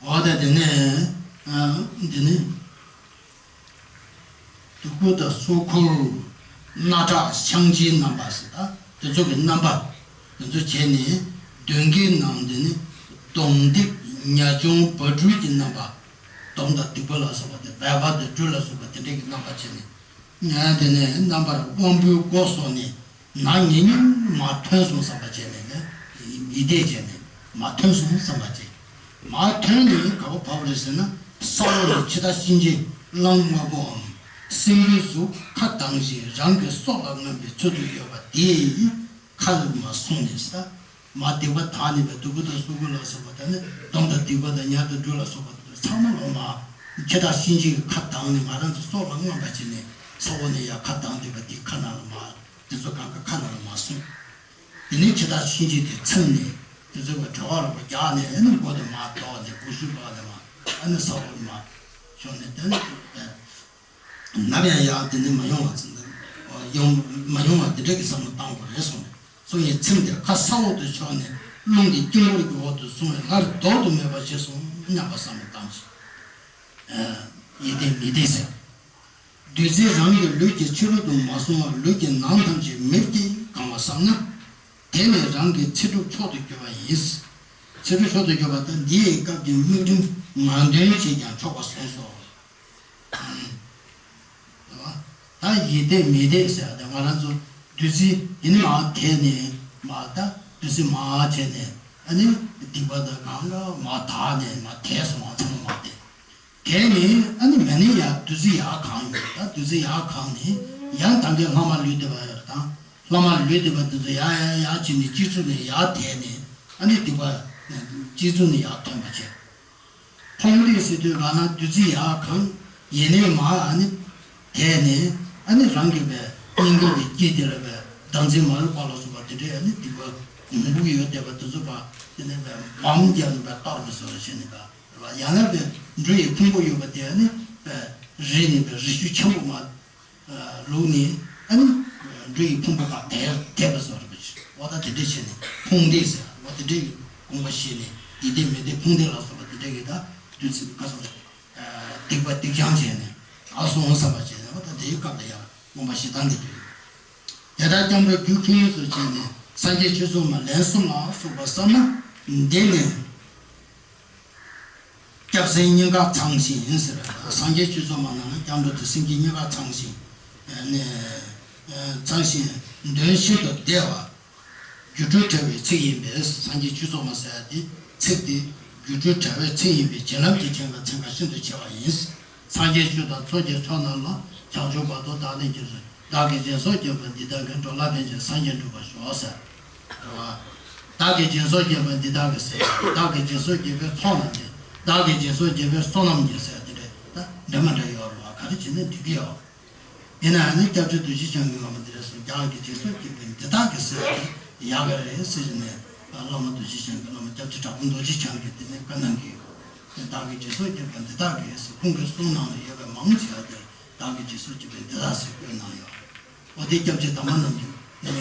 འོ་ད་དེ་ནས་འདི་ནི་སྡུག་ཀུན་དང་སོ་ཀུན། སྣ་ཁྲག་ཆང་ལྕིའི་རྣམ་པ་ཟེར་ད་དེ་ཚོ་གི་རྣམ་པ་དེ་ཚོ་བྱས་ནས་གདོན་བགེགས་རྣམས་འདི་ནི་གདོན་སྡིག་ཉ་ཆུང་བ་སྦྲུལ་གྱི་རྣམ་པ། གདོན་དང་སྡིག་པ་ལ་སོགས་པ་དེ་བལ་བ་དང་སྦྲུལ་ལ་སོགས་པ་དེ་འདྲའི་གི་རྣམ་པ་བྱས་ནས། ཡང་དེ་ནས་རྣམ་པར་དབང་པོའི་སྒོ་སོགས་ནས་ནག་ཉེ་ཉེ་མར་ཐོན་སོང་བསམ་པ་བྱས་ནས་ནི་ཡིད་བཟླས་བྱས་ནས་མར་ཐོན་སོང་བསམ་པ་བྱས། མར་ཐོན་ནས་ག་པར་བབས་རེད་ཟེར་ན་ས་འོག་ནས་འཆི་བདག་གཤིན་རྗེ་གླང་དམར་པོའམ་སྲིན་པོའི་གཟུགས་ཁ་གདངས་ཤིང་རང་གི་སྲོག་ལ་རྔམ་པའི་ཚུལ་དུ་ཡོད་པ་དེ་ཁ་ལ་མར་སོང་ནས་ས། མར་སྡིག་པ་དག་ནི་བས་སྡུག་ཀུན་དང་སོ་ཀུན་ལ་སོགས་པ་དང་ནི་གདོན་དང་སྡིག་པ་དང་ཉ་དང་སྦྲུལ་ལ་སོགས་པ་དེ་ཚོ་ཚང་མ་ལ་མར་འཆི་བདག་གཤིན་རྗེ་གི་ཁ་གདངས་ནས་ང་རང་ཚོ་སྲོག་ལ་རྔམ་པ་བྱས་ནས་ས་འོག་ནས་ཡར་ཁ་གདངས་བསྡད་པ་དེའི་ཁ་ནང་ལ་མར་དེ་ཚོ་གང་ག་ཁ་ནང་ལ་མར་སོང་། དེ་ནས་འཆི་བདག་གཤིན་རྗེ་དེ་ཚིམ་ནས་དེ་ཚོ་གི་གྲོད་ཁོག་ལ་མར་རྒྱག་ནས་ཨ་ནི་མགོ་དེ་མར་བཏོགས་ནས་སྒོ་ཤུབས་བཀག་ནས་མར་ཨ་ནི་ས་འོག་ནས་མར་ཤོར་ནས་དེ་ནས། ནམ་ཡང་ཡང་དེ་ནི་མ་ཡོང་བ་ཙམ་དུ། ཡོང་མ་ཡོང་བ་དེ་འདྲ་གི་བསམ་བློ་བཏང་དགོས་རེད་གསུངས་ནས། སོ་ཡི་ཚིམ་དེ་ཁ་ས་འོག་ཏུ་ཕྱོགས་ནས་རླུང་གི་དཀྱིལ་འཁོར་གྱི་འོག་ཏུ་བཟུང་བའི་སླར་ལྡོག་ཏུ་མེད་པར་ཞེས་སོ་སྙམ་པ་བསམ་བློ་བཏང་ཞིང་། ཡིད་བཟླས་མི་བཟླས་ཟེར། བདུད་རྩི་རང་གི་ལུས་ཀྱི་ཕྱི་རོལ་དུ་མ་སོང་བར་ལུས་ཀྱི་ནང་ཐམས་ཅད་མེར་གྱིས་གང་བ་བསམ་ན། དེ་ནས་རང་གི་ཚེ་སྒྲུབ་མཆོག་ཏུ་གྱུར་པ་ཡིན། ཚེ་སྒྲུབ་མཆོག་ཏུ་གྱུར་པ་དང་འདི་ཡི་སྐབས་ཀྱི་དམིགས་རིམ་ངང་འདོན་བྱས་ཀྱང་ཆོག་པ་གསུངས་སོ། ད་ཡིད་བཟླས་མི་བཟླས་ཟེར་བ་དེ་ང་རང་ཚོ་བདུད་རྩི་ཡིན་མར་དེད་ནས་མར་ད་བདུད་རྩི་མར་བྱས་ནས་ཨ་ནི་སྡིག་པ་དང་གང་ག་མར་དག་ནས་མར་དེད་སོང་བ་ཚང་མ་མར་དེད། དེ་ནས་ཨ་ནི་མ་ནི་ཡར་བདུད་རྩི་ཡར་གང་ཡོད་ད་བདུད་རྩི་ཡར་གང་ནས་ཡང་ད་གིན་ལྷག་མ་ལུས་བསྡད་པ་ཡོད་དང་ལྷག་མ་ལུས་བསྡད་པ་འདི་ཚོ་ཡར་ཡར་ཡར་བྱས་ནས་སྤྱི་གཙུག་ནས་ཡར་དེད་ནས་ཨ་ནི་སྡིག་པ་སྤྱི་གཙུག་ནས་ཡར་ཐོན་པ་བྱས། ཕུང་བཟླས་ཟེར་དུས་ག་ན་བདུད་རྩི་ཡར་གང་ཡིན་ནས་མར་ཨ་ནི་དེད་ནས་ཨ་ནི་རང་གི་བའི་སྙིང་གི་དཀྱིལ་དེ་ལ་བའི་ཟླ་མཛེས་མ་ལུས་པ་ལ་སོགས་པ་དེ་འདྲའི་ཨ་ནི་སྡིག་པ་གོང་བུ་ཡོད་བསྡད་པ་དེ་ཚོ་པ་དེ་ནས་བའི་བམ་རྒྱབ་ནས་བའི་གཏོར་བའི་བཟོ་འདྲ་བྱས་ནས་བའི། ཡང་ན་བའི་འབྲུ་ཡི་ཕུང་པོ་ཡོད་པ་དེ་ནི་བའི་རིལ་ནས་བའི་རིལ་ཆུ་ཆེན་པོ་མར་བླུགས་ནས་ཨ་ནི་འབྲུ་ཡི་ཕུང་པོ་ཁག་དེ་དེད་པ་བཟོ་འདྲ་བྱས། འོ་ད་དེ་འདྲ་བྱས་ནས་ཕུང་བཟླས་ཟེར་འོ་དེ་འདྲ་གི་དགོངས་པ་བཞེས་ནས་ཡིད་བཟླས་མི་བཟླས་ཕུང་བཟླས་ལ་སོགས་པ་དེ་འདྲ་གི་ད་བདུད་རྩི་གི་བཀའ་སོགས་རེད། སྡིག་པ་སྡིག་སྦྱང་བྱས་ནས་ཨ་སོང་བསམ་པ་བྱས་ནས་འོ་ད་དེའི་སྐབས་ལ་ཡང་མངོན་པ་བཞི་ལྡན་གྱི་འདུག་དེ་ལྟར་སྐྱབས་འགྲོ་རྒྱུད་ཁྱོན་ཡོངས་སུ་བྱས་ནས་སངས་རྒྱས་ཆོས་ཚོགས་མ་ལན་གསུམ་ལ་སོགས་པ་བསམ་ན། འདི་ནི་སྐྱབས་སེམས་སྙིང་ག་ཚང་ཞིང་ཟེར། སངས་རྒྱས་ཆོས་ཚོགས་མ་ནང་ན་སྐྱབས་འགྲོ་དེ་སེམས་ཀྱི་སྙིང་ག་ཚང་ཞིང་། ནས་ཚང་ཞིང་དོན་ཤིན་ཏུ་བདེ་བ། སྒྱུ་འཕྲུལ་བྲལ་བའི་ཚིག་ཡིན་པས། སངས་རྒྱས་ཆོས་ཚོགས་མ་ཟེར་ཡ་དེ་ཚིག་དེ་སྒྱུ་འཕྲུལ་བྲལ་བའི་ཚིག་ཡིན་པས་བྱིན་རླབས་ཀྱི་ཁྱད་པར་ཚན་ཁ་ཤིན་ཏུ་ཆེ་བ་ཡིན། སངས་རྒྱས་ཆོས་དང་ཚོགས་ཀྱི་མཆོག་རྣམས་ལ། བྱང་ཆུབ་བར་དུ་བདག་ནི་སྐྱབས་སུ། བདག་གིས་སྦྱིན་སོགས་བགྱིས་པ་འདི་དག་གིས། འགྲོ་ལ་ཕན་ཕྱིར་སངས་རྒྱས་འགྲུབ་པར་ཤོག་ཟེར། རེད་བ། བདག་གིས་སྦྱིན་སོགས་བགྱིས་པ་འདི་དག་གིས་ཟེར། བདག་གིས་སྦྱིན་སོགས་བགྱིས་པའི་ཚོགས་རྣམས་ཀྱིས། བདག་གིས་སྦྱིན་སོགས་བགྱིས་པའི་བསོད་ནམས་ཀྱིས་ཟེར་དེ་འདྲ་ད་འདྲ་མི་འདྲ་ཡོད་རེད་བ། ག་རེ་བྱས་ནས་འགྲིག་གི་ཡོད། ཡིན་ན་ཡང་ནི་སྐྱབས་རྗེ་རྡོ་རྗེ་འཆང་གིས་སྔ་མ་འདི་རེད་གསུངས། བདག་གིས་སྦྱིན་སོགས་བགྱིས་པ་འདི་དག་གིས་ཟེར་ཏེ་ཡག་གི་རེད་ཟེར་ནས་བླ་མ་རྡོ་རྗེ་འཆང་གིས་བླ་མ་སྐྱབས་རྗེ་གྲགས་པ་རྡོ་རྗེ་འཆང་གིས་དེ་ནས་བཀའ་གནང་གི་ཡོད། བདག་གིས་སྦྱིན་སོགས་བགྱིས་པ་འདི་དག་གིས་ཟེར་ཁོང་གི་གསུང་ནང་ལ་ཡོད་པའི་མང་ཆེ་བ་དེ་བདག་གིས་སྦྱིན་སོགས་བགྱིས་པ་འདི་དག་ཟེར་བཀོད་གནང་ཡོད། འོ་དེ་སྐྱབས་རྗེ་དམ་པ་རྣམས་ཀྱི་ནས་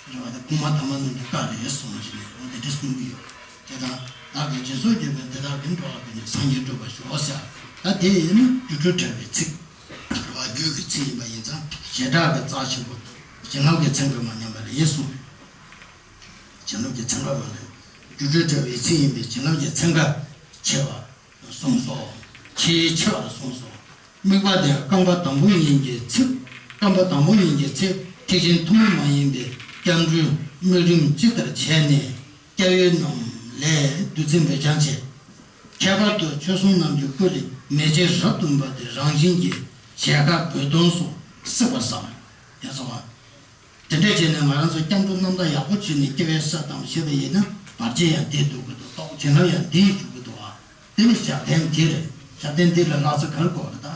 རེད་བ། དེ་སྐུ་མ་དམ་པ་རྣམས་ཀྱི་བཀའ་རེད་གསུངས་བྱས་ནས་འོ་དེ་འདྲ་གསུང་གི་ཡོད། དེ་དང་བདག་གིས་སྦྱིན་སོགས་བགྱིས་པ་འདི་དག་གིས། འགྲོ་ལ་ཕན་ཕྱིར་སངས་རྒྱས་འགྲུབ་པར་ཤོག་ཟེར། ད་དེ་ཡིན་ན་སྒྱུ་འཕྲུལ་བྲལ་བའི་ཚིག་རེད་བ། རྒྱུད་ཀྱི་ཚིག་ཡིན་པ་ཡིན་ཙང་བྱེ་བྲག་གི་རྩ་ཆེན་པོ་དང་བྱིན་རླབས་ཀྱི་ཚན་ཁ་མ་མཉམ་པ་ལ་ཡིན་གསུངས། བྱིན་རླབས་ཀྱི་ཚན་ཁ་མ་མཉམ། སྒྱུ་འཕྲུལ་བྲལ་བའི་ཚིག་ཡིན་པས་བྱིན་རླབས་ཀྱི་ཚན་ཁ་ཆེ་བ་གསུངས་སོ། ཆེས་ཆེ་བ་གསུངས་སོ། དམིགས་པ་དེ་རྐང་པ་དང་པོ་ཉིད་ཀྱི་ཚིག་རྐང་པ་དང་པོ་ཉིད་ཀྱི་ཚིག་ཐེག་ཆེན་ཐུན་མོང་མ་ཡིན་པའི་སྐྱབས་འགྲོའི་དམིགས་རིམ་སྤྱི་ལྟར་བྱས་ནས། སྐྱབས་ཡུལ་རྣམས་ལས་བདུད་རྩི་འབེབས་སྦྱང་བྱས། ཁྱད་པར་དུ་ཆོས་སྲུང་རྣམས་ཀྱི་སྐུ་ལས་མེ་ལྕེ་རབ་ཏུ་འབར་ཏེ་རང་བཞིན་གྱིས་བྱད་ཀ་རྦོད་གཏོང་སོགས་བསྲེགས་པར་བསམ། ཡང་གསུངས་པ། དེ་འདྲ་བྱས་ནས་ང་རང་ཚོ་སྐྱབས་འགྲོ་རྣམ་དག་ཡག་པོ་བྱས་ནས་སྐྱེ་བའི་ས་དང་བཤད་པ་ཡིན་ན་བར་ཆད་ཡང་འདི་འདུག་གི་འདུག་རྟོགས་བྱེད་ལམ་ཡང་འདི་འཇུག་གི་འདུག་ཨ། དེ་ནི་ཞབས་བརྟན་འདི་རེད། ཞབས་བརྟན་འདི་ལས་ལྷག་ས་ག་རེ་དགོས་རེད་ད།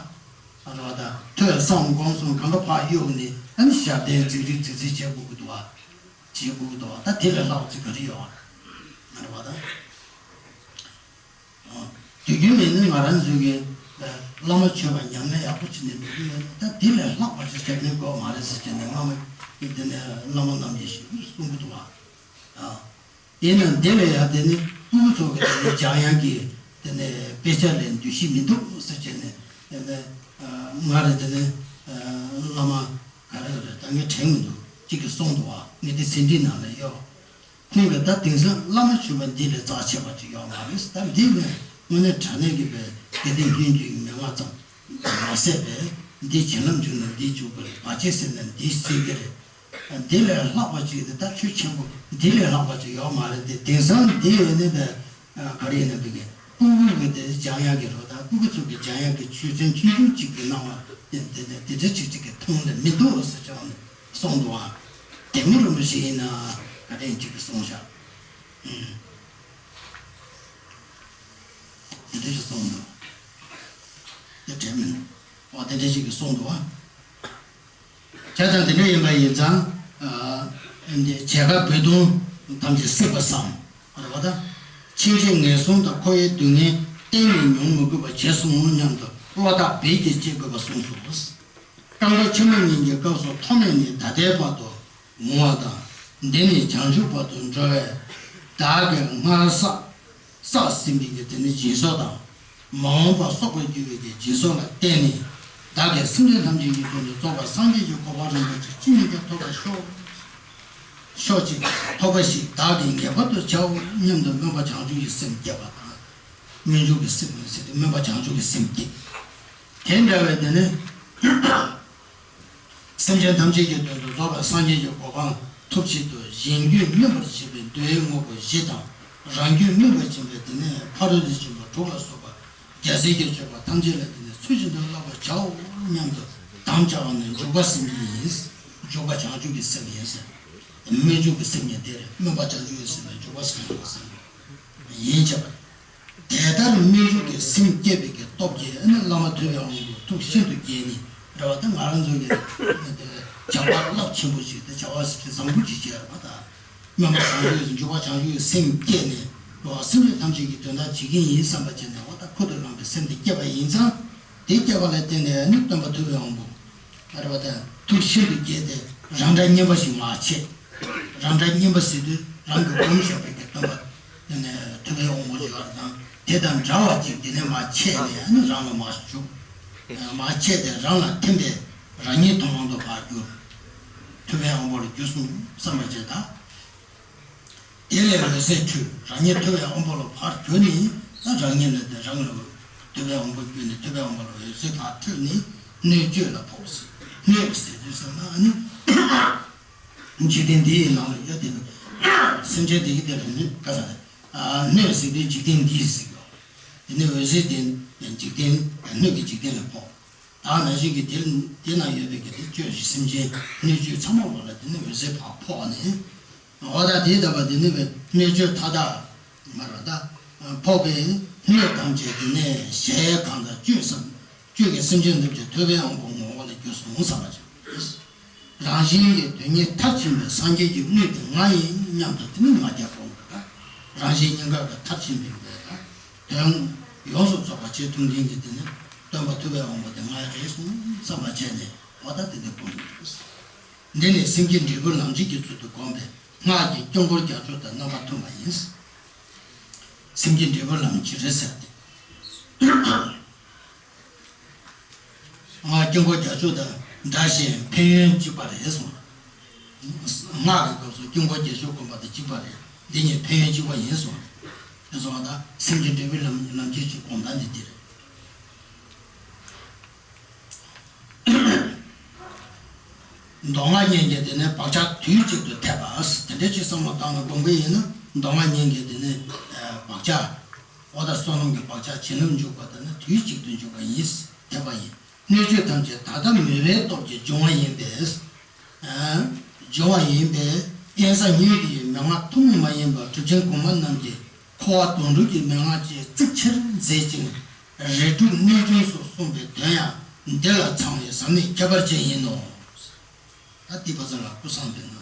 ཨ་རོ་ད་ཐོས་བསམ་སྒོམ་གསུམ་གང་ག་ཕར་གཡུག་ནས་ཨ་ནི་ཞབས་བརྟན་རྫིག་རྫིག་རྫིག་རྫིག་བྱེད་དགོས་ཀྱི་འདུག་ཨ། བྱེད་དགོས་ཀྱི་འདུག་ཨ། ད་དེ་ལས་ལྷག་ཅིག་ག་རེ་ཡོད་ཨ། ཨ་རོ་ད། དུས་རྒྱུན་ནས་ནི་ང་རང་ཚོའི་གི་བླ་མ་མཆོད་པ་ཉམས་ལེན་ཡག་པོ་བྱེད་ནས་འགྲོ་གི་ཡོད་ན་ད་དེ་ལས་ལྷག་པ་ཞིག་བྱེད་ནས་དགོས་མ་རེད་ཟེར་བྱས་ནས་སྔ་མ་དེ་ནས་བླ་མ་རྣམས་ཀྱིས་ཞིག་གསུང་གི་འདུག་བ། ཡིན་ནའང་དེ་ལས་ཡང་དེ་ནི་སྤུ་གུ་ཚོ་གི་དེ་ནས་སྦྱང་ཡག་གི་དེ་ནས་དཔེ་ཆ་ལས་འདུ་ཤེས་མི་འདུག་ཟེར་བྱས་ནས་དེ་ནས་ང་རེ་དེ་ནས་བླ་མ་ག་རེ་ག་རེ་ད་ངས་དྲན་མི་འདུག་གཅིག་གིས་གསུངས་འདུག་བ། ངས་དེ་ཟིན་བྲིས་ནང་ལ་ཡོད། ཁོང་གིས་ད་དེང་སང་བླ་མ་མཆོད་པ་འདི་ལས་རྩ་ཆེ་བ་ཅིག་ཡོད་མ་རེད། ད་འདི་ནི་དངོས་གནས་དྲང་གནས་ཀྱི་བའི་དགེ་ལྡན་ལྷན་རྒྱས་ཀྱི་མན་ངག་ཙམ་མ་ཟད་པས་འདི་བྱིན་རླབས་འཇུག་ན་འདི་འཇུག་གི་རེད། བར་ཆད་སེལ་ན་འདི་སེལ་གི་རེད། འདི་ལས་ལྷག་པ་ཅིག་དེ་ད་ཆོས་ཆེན་པོ་འདི་ལས་ལྷག་པ་ཅིག་ཡོད་མ་རེད་དེ། དེང་སང་འདི་ཡོད་ནི་བའི་ག་རེ་ཡིན་ན་བི་གི་སྤུ་གུ་གི་དེ་སྦྱང་ཡག་གི་རོ། ད་སྤུ་གུ་ཚོ་གི་སྦྱང་ཡག་གི་ཆོས་ཚན་ཆུང་ཆུང་གཅིག་གི་གནང་བ་དེ་དེ་དེ་དེ་འདྲ་ཅིག་ཅིག་གི་མཐོང་ལས་མི་འདུག་ཟེར་བྱས་ནས་གསུངས་འདུག་ཨ། དེ་མོ་རིན་པོ་ཆེ་ཡིན་ན་ག་དེ་ཅིག་གི་གསུངས་ཤག་དེ་འདྲ་ཞིག་གསུངས་འདུག་དེ་དྲན་མིན། འོ་དེ་འདྲ་ཞིག་གིས་གསུངས་འདུག་ཨ། བྱས་ཙང་དེ་འདྲ་ཡིན་པ་ཡིན་ཙང་། ཨ་འདི་བྱད་ཀ་རྦོད་གཏོང་ཐམས་ཅད་བསྲེགས་པར་བསམ། རེད་བ་ད། ཕྱིན་ཆད་ངན་སོང་དང་འཁོར་བའི་སྡུག་བསྔལ་གཏན་ནས་མྱོང་མི་དགོས་པ་བྱས་སོང་སྙམ་དུ་བློ་ཐག་རྦད་ཀྱིས་བཅད་དགོས་པ་གསུངས་སོ། རྐང་པ་ཕྱི་མ་གཉིས་ཀྱི་སྐབས་སུ་ཐོག་མེད་ནས་ད་ལྟའི་བར་དུ་འོང་བ་དང་། འདི་ནས་བྱང་ཆུབ་བར་དུ་འགྲོ་བའི་བདག་གིས་སྔར་བསགས་བསགས་ཟིན་པའི་གི་དེ་ནི་སྦྱིན་སོགས་དང་། མ་འོངས་པ་གསོག་པར་འགྱུར་བའི་གི་སྦྱིན་སོགས་ལ་བརྟེན་ནས་བདག་གིས་སེམས་ཅན་ཐམས་ཅད་ཀྱི་དོན་དུ་རྫོགས་པ་སངས་རྒྱས་ཀྱི་གོ་འཕང་རིན་པོ་ཆེ་ཅི་ཡིན་ཀྱང་ཐོབ་པར་ཤོག་ཤོག་ཅིག་ཐོབ་པ་ཞིག་བདག་གིས་ངེས་པར་དུ་བྱའོ་སྙམ་དུ་སྨོན་པ་བྱང་ཆུབ་ཀྱི་སེམས་བསྐྱེད་པ་དང་། སྨོན་འཇུག་གི་སེམས་ཟེར་ཏེ་སྨོན་པ་བྱང་ཆུབ་ཀྱི་སེམས་བསྐྱེད། དེ་འདྲ་བའི་དེ་ནི། སེམས་ཅན་ཐམས་ཅད་ཀྱི་དོན་དུ་རྫོགས་པའི་སངས་རྒྱས་ཀྱི་གོ་འཕང་ཐོབ་ཆེད་དུ་གཞན་རྒྱུད་སྨིན་པར་བྱེད་པའི་མདོའི་དངོས་པོ་བཞི་དང་། རང་རྒྱུད་སྨིན་པར་བྱེད་པའི་དེ་ནས་ཕ་རོལ་ཏུ་ཕྱིན་པ་དྲུག་ལ་སོགས་པ་རྒྱལ་སྲས་ཀྱི་སྤྱོད་པ་ཐམས་ཅད་ལ་དེ་ནས་ཚུལ་བཞིན་དུ་བསླབ་པར་བྱའོ་སྙམ་དུ་དམ་བཅའ་བ་ནི་འཇུག་པ་སེམས་བསྐྱེད་ཡིན། འཇུག་པ་བྱང་ཆུབ་ཀྱི་སེམས་ཡིན་ཟེར། སྨོན་འཇུག་གི་སེམས་ཉིད་དེ་རེད། སྨོན་པ་བྱང་ཆུབ་ཀྱི་སེམས་དང་འཇུག་པ་སེམས་ཀྱི་སེམས་ཡིན་བྱས་པ། དེ་ལྟར་སྨོན་འཇུག་གི་སེམས་བསྐྱེད་པའི་གི་སྟོབས་ཀྱིས་ཨ་ནི་བླ་མ་ཐུབ་པའི་དབང་པོ་ཐུགས་ཤིན་ཏུ་དགྱེས་ནས་རེད་བ། ད་ང་རང་ཚོ་གི་བྱ་བ་རླབས་ཆེན་པོ་ཞིག་དང་བྱ་བ་ཞིག་བཟང་པོ་ཅིག་བྱས་རེད་བ། ད་སྨོན་པ་བྱང་ཆུབ་ཀྱི་འཇུག་པ་བྱང་ཆུབ་ཀྱི་སེམས་བསྐྱེད་ནས་རེད་བ། སེམས་ཅན་ཐམས་ཅད་ཀྱི་དོན་དག་བྱེད་ཀྱི་ཡིན་བསམ་པ་བྱས་ནས་འོ་ད་ཁུར་དུ་བླངས་པའི་སེམས་དེ་བསྐྱེད་པ་ཡིན་ཙང་། དེ་བསྐྱེད་པ་ལ་བརྟེན་ནས་ཨ་ནི་སྟོན་པ་ཐུབ་པའི་དབང་པོ། རེད་བ། དང་ཐུགས་ཤིན་ཏུ་དགྱེས་ཏེ་རང་སྒྲ་སྙན་པ་ཞིག་མ་བྱེད། རང་སྒྲ་སྙན་པ་ཟེར་དུས་རང་གི་སྒོམ་བཞག་པའི་གི་སྟོན་པ་ནས་ཐུབ་པའི་དབང་པོ་ཞིག་ཡོད་རེད་དང་ དེ་དང་འདྲ་བ་ཅིག་དེ་ནས་མར་ཆད་ནས་ཨ་ནི་རང་ལ་མར་ཞུགས། མར་ཆད་དེ་རང་ལ་ཐིམ་པས་རང་ཉིད་ཐོབ་དབང་དུ་ཕར་གྱུར། ཐུབ་པའི་དབང་པོ་ལ་གྱུར་སོང་བསམ་པ་བྱས་ད། དེ་ལས་འོད་ཟེར་འཕྲོས་རང་ཉིད་ཐུབ་པའི་དབང་པོ་ལ་ཕར་གྱུར་ནས་ད་རང་ཉིད་ལ་དེ་རང་ལ་ཐུབ་པའི་དབང་པོ་གྱུར་ནས་ཐུབ་པའི་དབང་པོ་ལ་འོད་ཟེར་ཕར་འཕྲོས་ནས་སྣོད་བཅུད་ལ་ཕོག་ཟེར། སྣོད་ཟེར་དུས་ཙམ་ན་ཨ་ནི། འཇིག་རྟེན་འདི་ཡི་ནང་ལ་ཡོད་དེ། སེམས་ཅན་འདི་ཡི་དེ་ལ་ནི་ག་ས་རེད། སྣོད་ཟེར་དུས་འཇིག་རྟེན་འདི་ཟེར་གྱི་ཡོད། དེ་ནི་འོད་ཟེར་དེ་འཇིག་རྟེན་སྣོད་ཀྱི་འཇིག་རྟེན་ལ་ཕོག་ད་ནང་བཞིན་གྱི་དེ་དེ་ན་ཡོད་པའི་གི་དེ་བཅུད་ཀྱི་སེམས་ཅན་སྣོད་བཅུད་ཚང་མ་ལོ་ལ་དེ་ནི་འོད་ཟེར་ཕར་ཕོག་ནས། འོ་ད་དེ་ལྟ་བུ་དེ་ནི་བའི་སྣོད་བཅུད་མཐའ་དག་མར་བ་ད་ཕོག་པའི་སྣོད་ཐམས་ཅད་དེ་ནས་གཞལ་ཡས་ཁང་དང་བཅུད་སེམས་བཅུད་ཀྱི་སེམས་ཅན་ཐམས་ཅད་ཐུབ་པའི་དབང་པོ་ངོ་བོ་ལ་གྱུར་སོང་བསམ་པ་ཅིག་རང་བཞིན་གྱིས་དོན་གཉིས་མཐར་ཕྱིན་པའི་སངས་རྒྱས་ཀྱི་དངོས་དེ་ང་ཡིན་སྙམ་དུ་དེ་ནི་ང་རྒྱལ་སྤོང་དགོས་ལ། རང་བཞིན་གཉིས་ཀ་གི་མཐར་ཕྱིན་པའི་དངོས་དང་དོན་ཡོངས་སུ་རྫོགས་པ་བྱེད་ཐུབ་མཁན་གྱི་དེ་ནི་སྟོན་པ་ཐུབ་པའི་དབང་པོ་དེ་ང་རེད་སོང་བསམ་པ་བྱས་ནས་འོ་ད་དེ་འདྲ་སྤོང་དགོས། འདི་ནི་སེམས་ཀྱི་འབྲས་བུ་ལམ་བྱེད་ཀྱི་ཚུལ་དུ་བསྒོམས་པའི་སྔགས་ཀྱི་དཀྱིལ་འཁོར་རྒྱ་མཚོ་དང་རྣམ་པ་མཐུན་པ་ཡིན། སེམས་ཀྱི་འབྲས་བུ་ལམ་བྱེད་རེད་ཟེར་ཏེ། སྔགས་དཀྱིལ་འཁོར་རྒྱ་མཚོ་དང་འདྲ་ཞིང་ཕན་ཡོན་གཅིག་པ་རེད་གསུངས། སྔགས་ཀྱི་སྐབས་སུ་དཀྱིལ་འཁོར་རྒྱ་མཚོ་བསྒོམ་པ་དང་གཅིག་པ་རེད། འདི་གཉིས་ཕན་ཡོན་གཅིག་པ་ཡིན་གསུངས། དེ་སོང་བ་དང་སེམས་ཀྱི་འབྲས་བུ་ལམ་ལམ་ཁྱེར་གྱི་སྒོམ་སྟངས་འདི་འདི་རེད། མདོ་སྔགས་གཉིས་ཀྱི་དེ་ནས་བག་ཆགས་དུས་གཅིག་ཏུ་ཐེབས་པ། དེ་འདྲ་ཅིག་བསམ་བློ་བཏང་ནས་སྒོམ་གྱི་ཡིན་ན་མདོ་སྔགས་གཉིས་ཀྱི་དེ་ནས་བག་ཆགས་འོ་ད་བསོད་ནམས་ཀྱི་བག་ཆགས་བྱིན་རླབས་འཇུག་པ་དེ་ནི་དུས་གཅིག་ཏུ་འཇུག་པ་ཡིན། ཐེབས་པ་ཡིན། སྣོད་བཅུད་ཐམས་ཅད་ད་ལྟ་མོས་པའི་སྟོབས་ཀྱིས་འབྱུང་བ་ཡིན་པས། འབྱུང་བ་ཡིན་པས་གཡེན་ས་ཉིད་དེ་ཡི་མན་ངག་ཐུན་མོང་མ་ཡིན་པ་གྲུབ་ཆེན་གོང་མ་རྣམས་ཀྱིས་འཁོར་བ་དོན་གྲུབ་ཀྱི་མན་ངག་ཅེས་གཙིགས་ཆེར་མཛད་ཅིང་། རིགས་དྲུག་གནོད་སྦྱིན་སོགས་གསུངས་པའི་དོན་ཡང་འདི་ལ་ཚང་བའི་ཟབ་གནད་ཁྱད་པར་ཅན་ཡིན་ནོ། ད་ཏི་པ་ས་ལ་སྐུ་བསམ་པའི་ནང་།